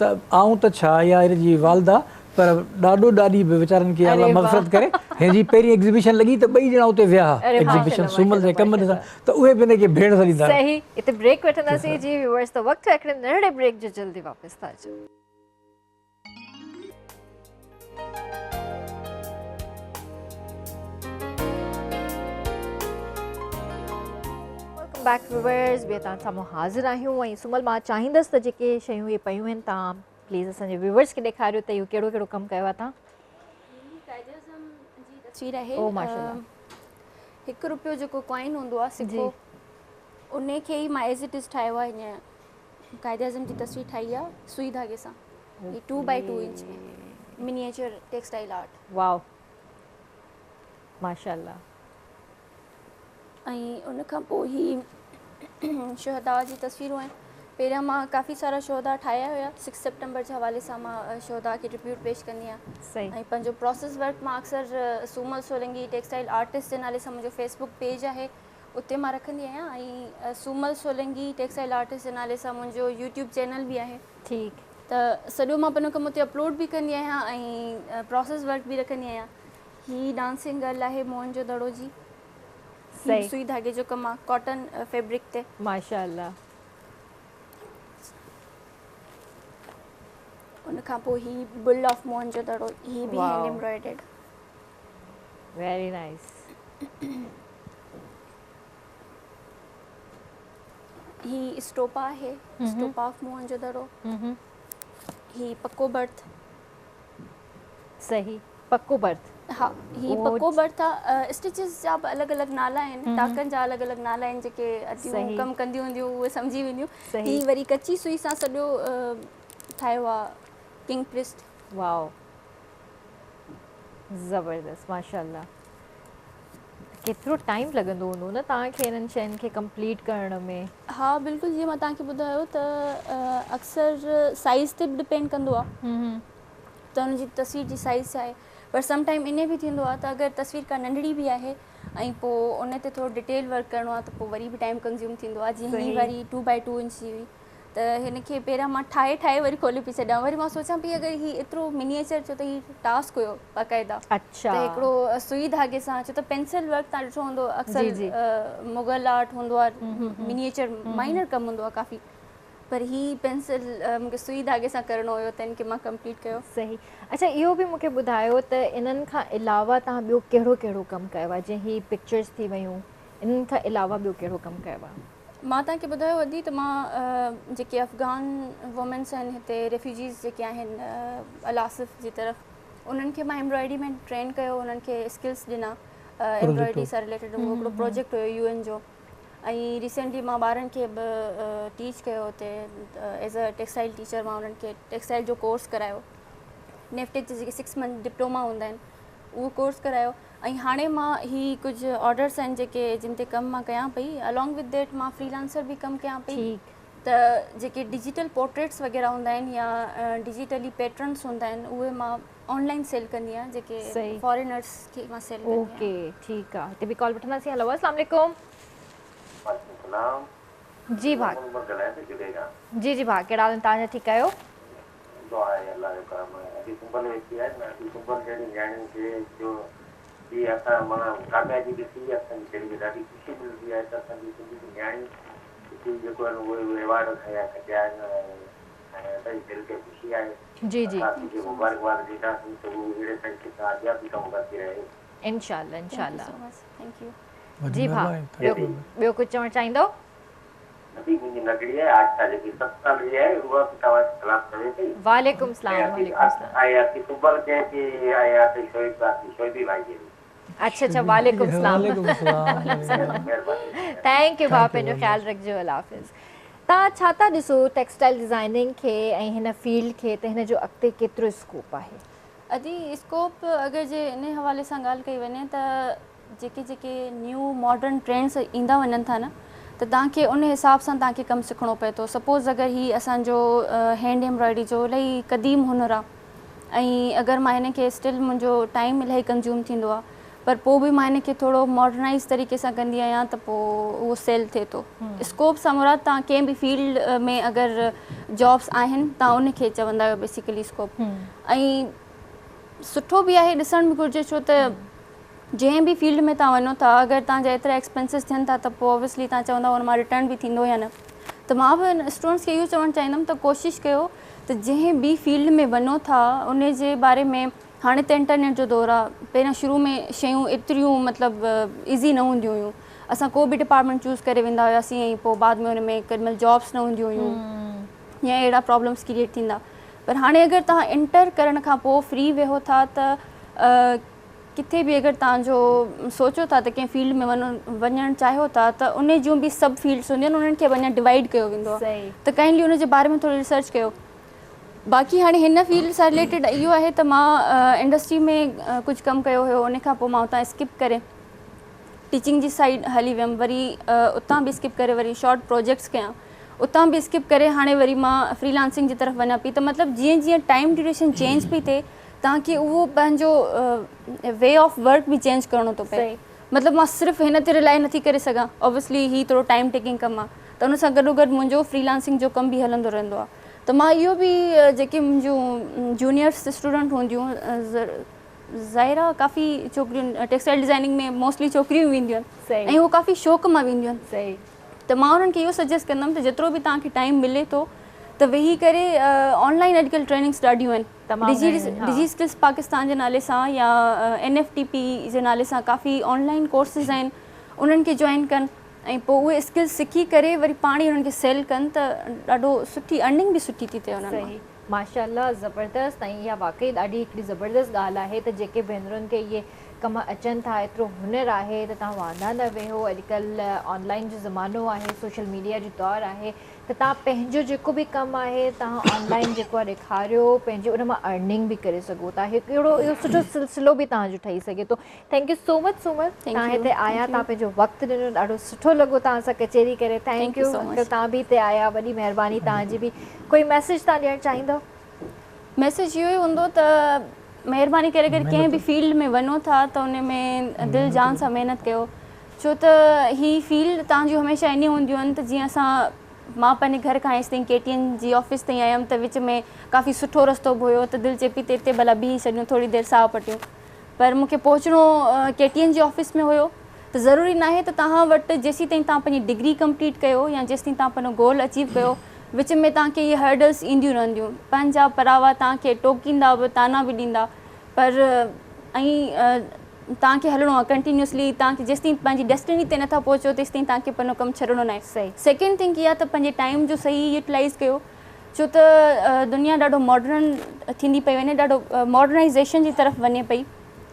ته آئون ته ڇا يا هن جي والده پر ڏاڏو ڏاڏي به ويچارن کي الله مغفرت ڪري هن جي پهرين ايگزيبيشن لڳي ته ٻئي ڄڻا اتي ويا ها ايگزيبيشن سومل جي ڪم ڏسڻ ته اهي به هن کي ڀيڻ سڏيندا هئا. صحيح اتي بريڪ وٺنداسين جي ويورز ته وقت ٿيو هڪڙي ننڍڙي بريڪ جو جلدي واپس ٿا اچون. Welcome back viewers ٻيهر توهان سامهون حاضر آهيون ۽ سومل مان چاهيندس ته جيڪي شيون اهي پيون آهن توهان پليز اسان جي ويورز کي ڏيکاريو ته اهو ڪهڙو ڪهڙو ڪم ڪيو آهي توهان. هي قائد اعظم جي تصوير آهي. او ماشاءالله. هڪ روپيو جيڪو ڪوائن هوندو آهي سڪو انهي کي ئي مان ايز it is ٺاهيو آهي هيئن قائد اعظم جي تصوير ٺاهي آهي سوئي ڌاڳي سان هي 2 by 2 inch ۾ miniature textile art. Wow ماشاءالله. ۽ ان کان پوء هي شهداء جي تصويرون آهن پهريان مان ڪافي سارا شهداء ٺاهيا هيا سڪس سيپٽمبر جي حوالي سان مان شهداء کي ٽربيوٽ پيش ڪندي آهيان ۽ پنهنجو پروسيس ورڪ مان اڪثر سومل سولنگي ٽيڪسٽائل آرٽسٽ جي نالي سان منهنجو فيس بڪ پيج آهي اتي مان رکندي آهيان ۽ سومل سولنگي ٽيڪسٽائل آرٽسٽ جي نالي سان منهنجو يوٽيوب چينل به آهي ٺيڪ ته سڄو مان پنهنجو ڪم اتي اپلوڊ به ڪندي آهيان ۽ پروسيس ورڪ به رکندي آهيان هي ڊانسنگ گرل آهي موهن جو دڙو جي. هي به سوئي ڌاڳي جو ڪم آ ڪاٽن فيبرڪ تي. ماشاءالله. ان کان پوء هي بل آف موهن جو دڙو هي به هينڊ ايمبرائيڊرڊ. Very nice. هي اسٽوپا آهي اسٽوپا آف موهن جو دڙو. هي پڪو ڀرت. صحيح پڪو ڀرت. ها هي پڪو ڀرت آ اسٽچز جا به الڳ الڳ نالا آهن ٽاڪن جا الڳ الڳ نالا آهن جيڪي اديون ڪم ڪنديون هونديون اهي سمجهي وينديون هي وري ڪچي سوئي سان سڄو ٺاهيو آ ڪنگ پرسٽ. واو زبردست ماشاءالله ڪيترو ٽائيم لڳندو هوندو نه توهان کي انهن شين کي ڪمپليٽ ڪرڻ ۾. ها بلڪل جيئن مان توهان کي ٻڌايو ته اڪثر سائيز تي به ڊپينڊ ڪندو آهي ته ان جي تصوير جي سائيز ڇا آهي پر سم ٽائيم ائين به ٿيندو آهي ته اگر تصوير ڪا ننڍڙي به آهي ۽ پوء ان تي ٿورو ڊيٽيل ورڪ ڪرڻو آهي ته پوء وري به ٽائيم ڪنزيوم ٿيندو آهي جيئن هي واري ٽو بائي ٽو انچ جي هئي ته هن کي پهريان مان ٺاهي ٺاهي وري کولي پئي ڇڏيان وري مان سوچان پئي اگر هي ايترو منيئچر ڇو ته هي ٽاسڪ هيو باقاعده ته هڪڙو سئي ڌاڳي سان ڇو ته پينسل ورڪ تان ڏٺو هوندو اڪثر مغل آرٽ هوندو آهي منيئچر مائنر ڪم هوندو آهي ڪافي پر هي پينسل مونکي سئي ڌاڳي سان ڪرڻو هيو ته ان کي مان ڪمپليٽ ڪيو. صحيح اڇا اهو به مونکي ٻڌايو ته انهن کان علاوه تان ٻيو ڪهڙو ڪهڙو ڪم ڪيو آهي جيئن هي پڪچرز ٿي ويون انهن کان علاوه ٻيو ڪهڙو ڪم ڪيو آهي. مان توهان کي ٻڌايو ادي ته مان جيڪي افغان وومينس آهن هتي ريفيوجيز جيڪي آهن الاسف جي طرف انهن کي مان ايمبرائڊري ۾ ٽرين ڪيو انهن کي اسڪلس ڏنا ايمبرائڊري سان رليٽيڊ اهو هڪڙو پروجيڪٽ هيو يو اين جو ۽ ريسينٽلي مان ٻارن کي به ٽيچ ڪيو هتي ايز ا ٽيڪسٽائل ٽيچر مان انهن کي ٽيڪسٽائل جو ڪورس ڪرايو نيفٽيڪ جا جيڪي سڪس منٿ ڊپلوما هوندا آهن اهو ڪورس ڪرايو ۽ هاڻي مان هي ڪجهه آرڊرس آهن جيڪي جن تي ڪم مان ڪيان پئي الانگ وٿ that مان فري لانسر به ڪم ڪيان پئي ته جيڪي ڊجيٽل پورٽريٽس وغيره هوندا آهن يا ڊجيٽلي پيٽرنس هوندا آهن اهي مان آن لائن سيل ڪندي آهيان جيڪي فارينرس کي مان سيل ڪندي آهيان. اوڪي ٺيڪ آ هتي به ڪال وٺنداسين هلو اسلام عليڪم. وعليڪم السلام. جي ڀاء. محمد عمر ڳالهايان ٿو جڙي کان. جي جي ڀاء ڪهڙا حال آهن توهان جا ٺيڪ آهيو. دعا آهي الله جو ڪرم آهي ادي سنبل ويٺي آهي نه ادي سنبل جهڙي نياڻين کي جو جي اسان معنيٰ ڪاميابي ڏسي اسان جي دل کي ڏاڍي خوشي ملندي آهي ته اسان جي سنڌ جي نياڻي هتي جيڪو آهن اهي ايوارڊ کنيا کٽيا آهن ۽ اسان جي دل کي خوشي آهي جي جي اسان ادي کي مبارڪباد ڏينداسين ته هو اهڙي طريقي سان اڳيان به ڪم ڪندي رهي. انشاء الله انشاء thank you Allah so much thank you. جي ڀاء ٻيو ڪجهه چوڻ چاهيندؤ. ادي منهنجي ننڍڙي آهي آشا جيڪي ست سال جي آهي اها به توهان کي سلام چوي پئي وعليڪم سلام وعليڪم سلام. ۽ ادي سنبل کي به ۽ ادي شعيب ادي شعيبي ڀائي کي به. اڇا اڇا وعليڪم سلام مهرباني. Thank you ڀاء پنهنجو خيال رکجو الله حافظ. توهان ڇا ٿا ڏسو ٽيڪسٽائل ڊزائننگ کي ۽ هن فيلڊ کي ته هن جو اڳتي ڪيترو اسڪوپ آهي؟ ادي اسڪوپ اگر جي انهي حوالي سان ڳالهه ڪئي وڃي ته جيڪي جيڪي نيو ماڊرن ٽرينڊس ايندا وڃن ٿا نه ته توهان کي ان حساب سان توهان کي ڪم سکڻو پئي ٿو سپوز اگر هي اسان جو هينڊ ايمبرائڊري جو الاهي قديم هنر آ ۽ اگر مان هن کي اسٽل منهنجو ٽائيم الاهي ڪنزيوم ٿيندو آ پر پوء به مان هن کي ٿورو ماڊرنائز طريقي سان ڪندي آهيان ته پوء اهو سيل ٿئي ٿو اسڪوپ سان مراد توهان ڪنهن به فيلڊ ۾ اگر جابس آهن توهان ان کي چوندا آهيو بيسيڪلي اسڪوپ ۽ سٺو به آهي ڏسڻ به گهرجي ڇو ته جنهن به فيلڊ ۾ توهان وڃو ٿا اگر توهان جا ايترا ايڪسپينسز ٿين ٿا ته پوء اوبويسلي توهان چوندا ان مان ريٽرن به ٿيندو يا نه ته مان به اسٽوڊنٽس کي اهو چوڻ چاهيندم ته ڪوشش ڪيو ته جنهن به فيلڊ ۾ وڃو ٿا ان جي باري ۾ هاڻي ته انٽرنيٽ جو دور آهي پهريان شروع ۾ شيون ايتريون مطلب ايزي نه هونديون هيون اسان ڪو به ڊپارٽمينٽ چوز ڪري ويندا هياسين ۽ پوء بعد ۾ ان ۾ ڪيڏي مهل جابس نه هونديون هيون يا اهڙا پرابلمس ڪريئيٽ ٿيندا پر هاڻي اگر توهان انٽر ڪرڻ کان پوء فري ويهو ٿا ته ڪٿي به اگر توهان جو سوچو ٿا ته ڪنهن فيلڊ ۾ وڃو وڃڻ چاهيو ٿا ته ان جون به سب فيلڊس هونديون آهن انهن کي به اڃا ڊوائيڊ ڪيو ويندو آهي ته ڪائنڊلي ان جي باري ۾ ٿوري ريسرچ ڪيو باقي هاڻي هن فيلڊ سان رليٽيڊ اهو آهي ته مان انڊسٽري ۾ ڪجهه ڪم ڪيو هيو ان کان پوء مان اتان اسڪپ ڪري ٽيچنگ جي سائيڊ هلي ويم وري اتان به اسڪپ ڪري وري شارٽ پروجيڪٽس ڪيا اتان به اسڪپ ڪري هاڻي وري مان فري لانسنگ جي طرف وڃان پئي ته مطلب جيئن جيئن ٽائيم ڊيوريشن چينج پئي ٿئي توهان کي اهو پنهنجو وي آف ورڪ به چينج ڪرڻو ٿو پئي مطلب مان صرف هن تي رلائي نٿي ڪري سگهان اوبويسلي هي ٿورو ٽائيم ٽيڪنگ ڪم آهي ته ان سان گڏو گڏ منهنجو فري لانسنگ جو ڪم به هلندو رهندو آهي ته مان اهو به جيڪي منهنجون جونيئرس اسٽوڊنٽ هونديون ظاهر آهي ڪافي ڇوڪريون ٽيڪسٽائل ڊزائننگ ۾ موسٽلي ڇوڪريون وينديون آهن ۽ هو ڪافي شوق مان وينديون آهن ته مان انهن کي اهو سجيسٽ ڪندم ته جيترو به توهان کي ٽائيم ملي ٿو ته ويهي ڪري آن لائن اڄڪلهه ٽريننگس ڏاڍيون آهن ڊجي اسڪلز پاڪستان جي نالي سان يا اين ايف ٽي پي جي نالي سان ڪافي آن لائن ڪورسز آهن انهن کي جوائن ڪن ۽ پوء اهي اسڪلز سکي ڪري وري پاڻ ئي انهن کي سيل ڪن ته ڏاڍو سٺي ارننگ به سٺي ٿي ٿئي انهن مان. صحيح ماشاءالله زبردست ۽ اها واقعي ڏاڍي هڪڙي زبردست ڳالهه آهي ته جيڪي ڀينرن کي اهي ڪم اچن ٿا ايترو هنر آهي ته توهان واندا نه ويهو اڄڪلهه آنلائن جو زمانو آهي سوشل ميڊيا جو دور آهي ته توهان پنهنجو جيڪو به ڪم آهي توهان آنلائن جيڪو آهي ڏيکاريو پنهنجي ان مان ارننگ به ڪري سگهو ٿا هڪ اهڙو اهو سٺو سلسلو به توهان جو ٺهي سگهي ٿو thank you so much Sumal توهان هتي آيا توهان پنهنجو وقت ڏنو ڏاڍو سٺو لڳو توهان سان ڪچهري ڪري thank you uncle توهان به هتي آيا وڏي مهرباني توهان جي به ڪوئي ميسيج توهان ڏيڻ چاهيندو؟ ميسيج اهو ئي هوندو ته مهرباني ڪري اگر ڪنهن به فيلڊ ۾ وڃو ٿا ته ان ۾ دل جان سان محنت ڪيو ڇو ته هي فيلڊ توهان جون هميشه ائين هونديون آهن ته جيئن اسان مان پنهنجي گهر کان هيستائين ڪي ٽي اين جي آفيس تائين آيم ته وچ ۾ ڪافي سٺو رستو به هيو ته دل چئي پئي ته اتي ڀلا بيهي ڇڏيون ٿوري دير ساهه پٽيون پر مون کي پهچڻو ڪي ٽي اين جي آفيس ۾ هيو ته ضروري ناهي ته توهان وٽ جيسين تائين توهان پنهنجي ڊگري ڪمپليٽ ڪيو يا جيستائين توهان پنهنجو گول اچيو ڪيو وچ ۾ توهان کي اهي هرڊلز اينديون رهنديون. پنهنجا پراوا توهان کي ٽوڪيندا به طعنا به ڏيندا پر ائين توهان کي هلڻو آهي ڪنٽينيوسلي توهان کي جيستائين پنهنجي ڊيسٽني تي نٿا پهچو تيستائين توهان کي پنهنجو ڪم ڇڏڻو ناهي. سيڪنڊ ٿنگ اها ته پنهنجي ٽائيم جو صحيح يوٽيلائيز ڪيو ڇو ته دنيا ڏاڍو ماڊرن ٿيندي پئي وڃي ڏاڍو ماڊرنائيزيشن جي طرف وڃي پئي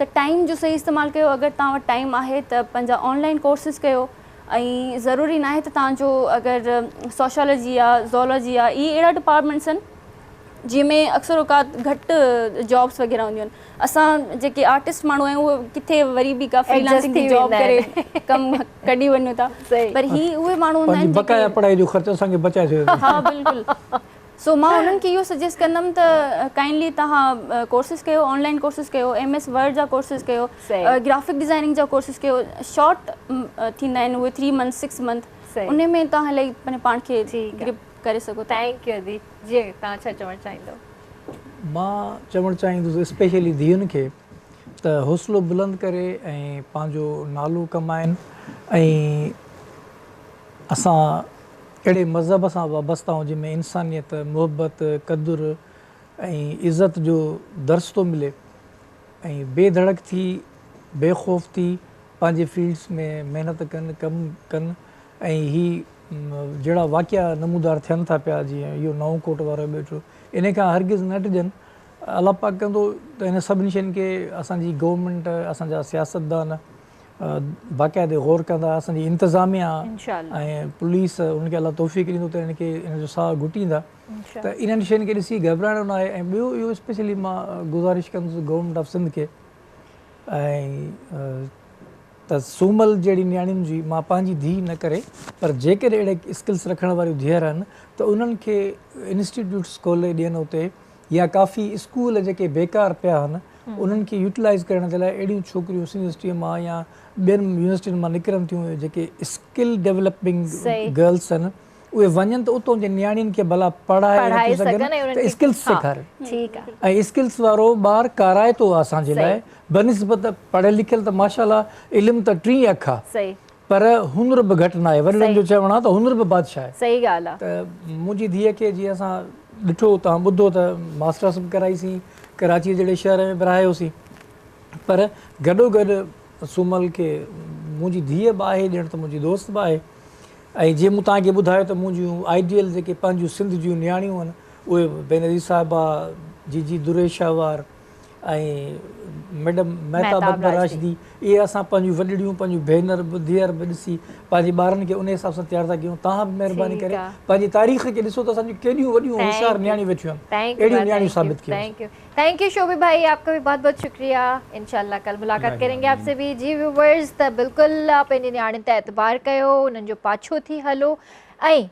ته ٽائيم جو صحيح استعمال ڪيو اگر توهان وٽ ٽائيم آهي ته پنهنجا آن لائين ڪورسز ڪيو ۽ ضروري ناهي ته توهان جو اگر سوشيالاجي آ زولاجي آ اهي اهڙا ڊپارٽمينٽس آهن جنهن ۾ اڪثر اوقات گهٽ جابس وغيره هونديون آهن اسان جيڪي آرٽسٽ ماڻهو آهيون اهي ڪٿي وري به ڪا فريلانسنگ جي جاب ڪري ڪم ڪڍي وڃون ٿا پر هي اهي ماڻهو هوندا آهن بقايا پڙهائي جو خرچ اسان کي بچائي ڇڏيو ها بلڪل سو مان انهن کي اهو سجيسٽ ڪندم ته ڪائنڊلي توهان ڪورسز ڪيو on line courses Q M S word جا ڪورسز ڪيو گرافڪ ڊزائننگ جا ڪورسز ڪيو شارٽ ٿيندا آهن اهي 3 منٿ 6 منٿ انهي ۾ توهان الاهي پنهنجي پاڻ کي گرپ ڪري سگهو ٿا. Thank you ادي جي توهان ڇا چوڻ چاهيندو. مان چوڻ چاهيندس اسپيشلي ڌيئن کي ته حوصلو بلند ڪري ۽ پنهنجو نالو ڪمائن ۽ اسان اهڙي مذهب سان وابسته آهيون جنهن ۾ انسانيت، محبت، قدر ۽ عزت جو درس ٿو ملي ۽ بي ڌڙڪ ٿي بي خوف ٿي پنهنجي فيلڊس ۾ محنت ڪن ڪم ڪن ۽ هي جهڙا واقعا نمودار ٿين ٿا پيا جيئن اهو نئون ڪوٽ وارو ٻيٽ انهي کان هرگز نه ڊڄن الله پاڪ ڪندو ته انهن سڀني شين کي اسان جي گورنمينٽ اسان جا سياستدان باقاعدي غور ڪندا اسان جي انتظاميا ۽ پوليس انهن کي الله توفيق ڏيندو ته انهن کي ان جو ساهه گهٽيندا ته انهن شين کي ڏسي گهٻرائڻو نه آهي ۽ ٻيو اهو اسپيشلي مان گذارش ڪندس گورنمينٽ آف سنڌ کي ۽ ته سومل جهڙي نياڻين جي مان پنهنجي ڌيء نه ڪري پر جيڪڏهن اهڙي اسڪلس رکڻ واريون ڌيئر آهن ته انهن کي انسٽيٽيوٽس کولي ڏين اتي يا ڪافي اسڪول جيڪي بيڪار پيا آهن انهن کي يوٽيلائيز ڪرڻ جي لاء اهڙيون ڇوڪريون سنڌ يونيورسٽيء مان يا ٻين يونيورسٽين مان نڪرن ٿيون جيڪي اسڪل ڊولپنگ گرلس آهن اهي وڃن ته اتان جي نياڻين کي ڀلا پڙهائي نٿيون سگهن ته اسڪلس سيکارين ۽ اسڪلس وارو ٻار ڪارائتو آهي اسان جي لاء بنسبت پڙهيل لکيل ته ماشاء الله علم ته ٽين اک آهي پر هنر به گهٽ ناهي. وڏڙن جو چوڻ آهي ته هنر به بادشاهه آهي. صحيح ڳالهه آهي. ته منهنجي ڌيء کي جيئن اسان ڏٺو توهان ٻڌو ته ماسٽرس به ڪرائيسين، ڪراچيء جهڙي شهر ۾ به رهايوسين پر گڏوگڏ سومل کي منهنجي ڌيء به آهي ڄڻ ته منهنجي دوست به آهي ۽ جيئن مون توهان کي ٻڌايو ته منهنجيون آئيڊيل جيڪي پنهنجون سنڌ جون نياڻيون آهن اهي بينظير صاحبه، جيجي دري شهوار، ۽ ميڊم مهتاب اڪبر راشدي اهي اسان پنهنجون وڏڙيون پنهنجون ڀينر به ڌيئر به ڏسي پنهنجي ٻارن کي انهي حساب سان تيار ٿا ڪيون توهان به مهرباني ڪري پنهنجي تاريخ کي ڏسو ته اسان جون ڪيڏيون وڏيون هوشيار نياڻيون ويٺيون آهن اهڙيون نياڻيون ثابت ڪيون thank you thank you شوبي ڀائي آپ کا به بهت بهت شڪريه انشاء الله ڪل ملاقات ڪرين گي آپ سي به جي ويورز ته بلڪل پنهنجي نياڻين تي اعتبار ڪيو انهن جو پاڇو ٿي هلو ۽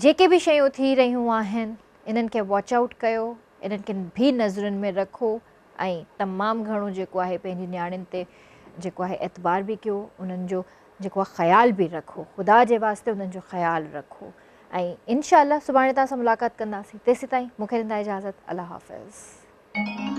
جيڪي به شيون ٿي رهيون آهن انهن کي واچ آئوٽ ڪيو انهن کي به نظرن ۾ رکو ۽ تمام گهڻو جيڪو آهي پنهنجي نياڻين تي جيڪو آهي اعتبار به ڪيو انهن جو جيڪو آهي خيال به رکو خدا جي واسطي انهن جو خيال رکو ۽ انشاء الله سڀاڻي توهان سان ملاقات ڪنداسين تيسين تائين مون کي ڏيندا اجازت الله حافظ.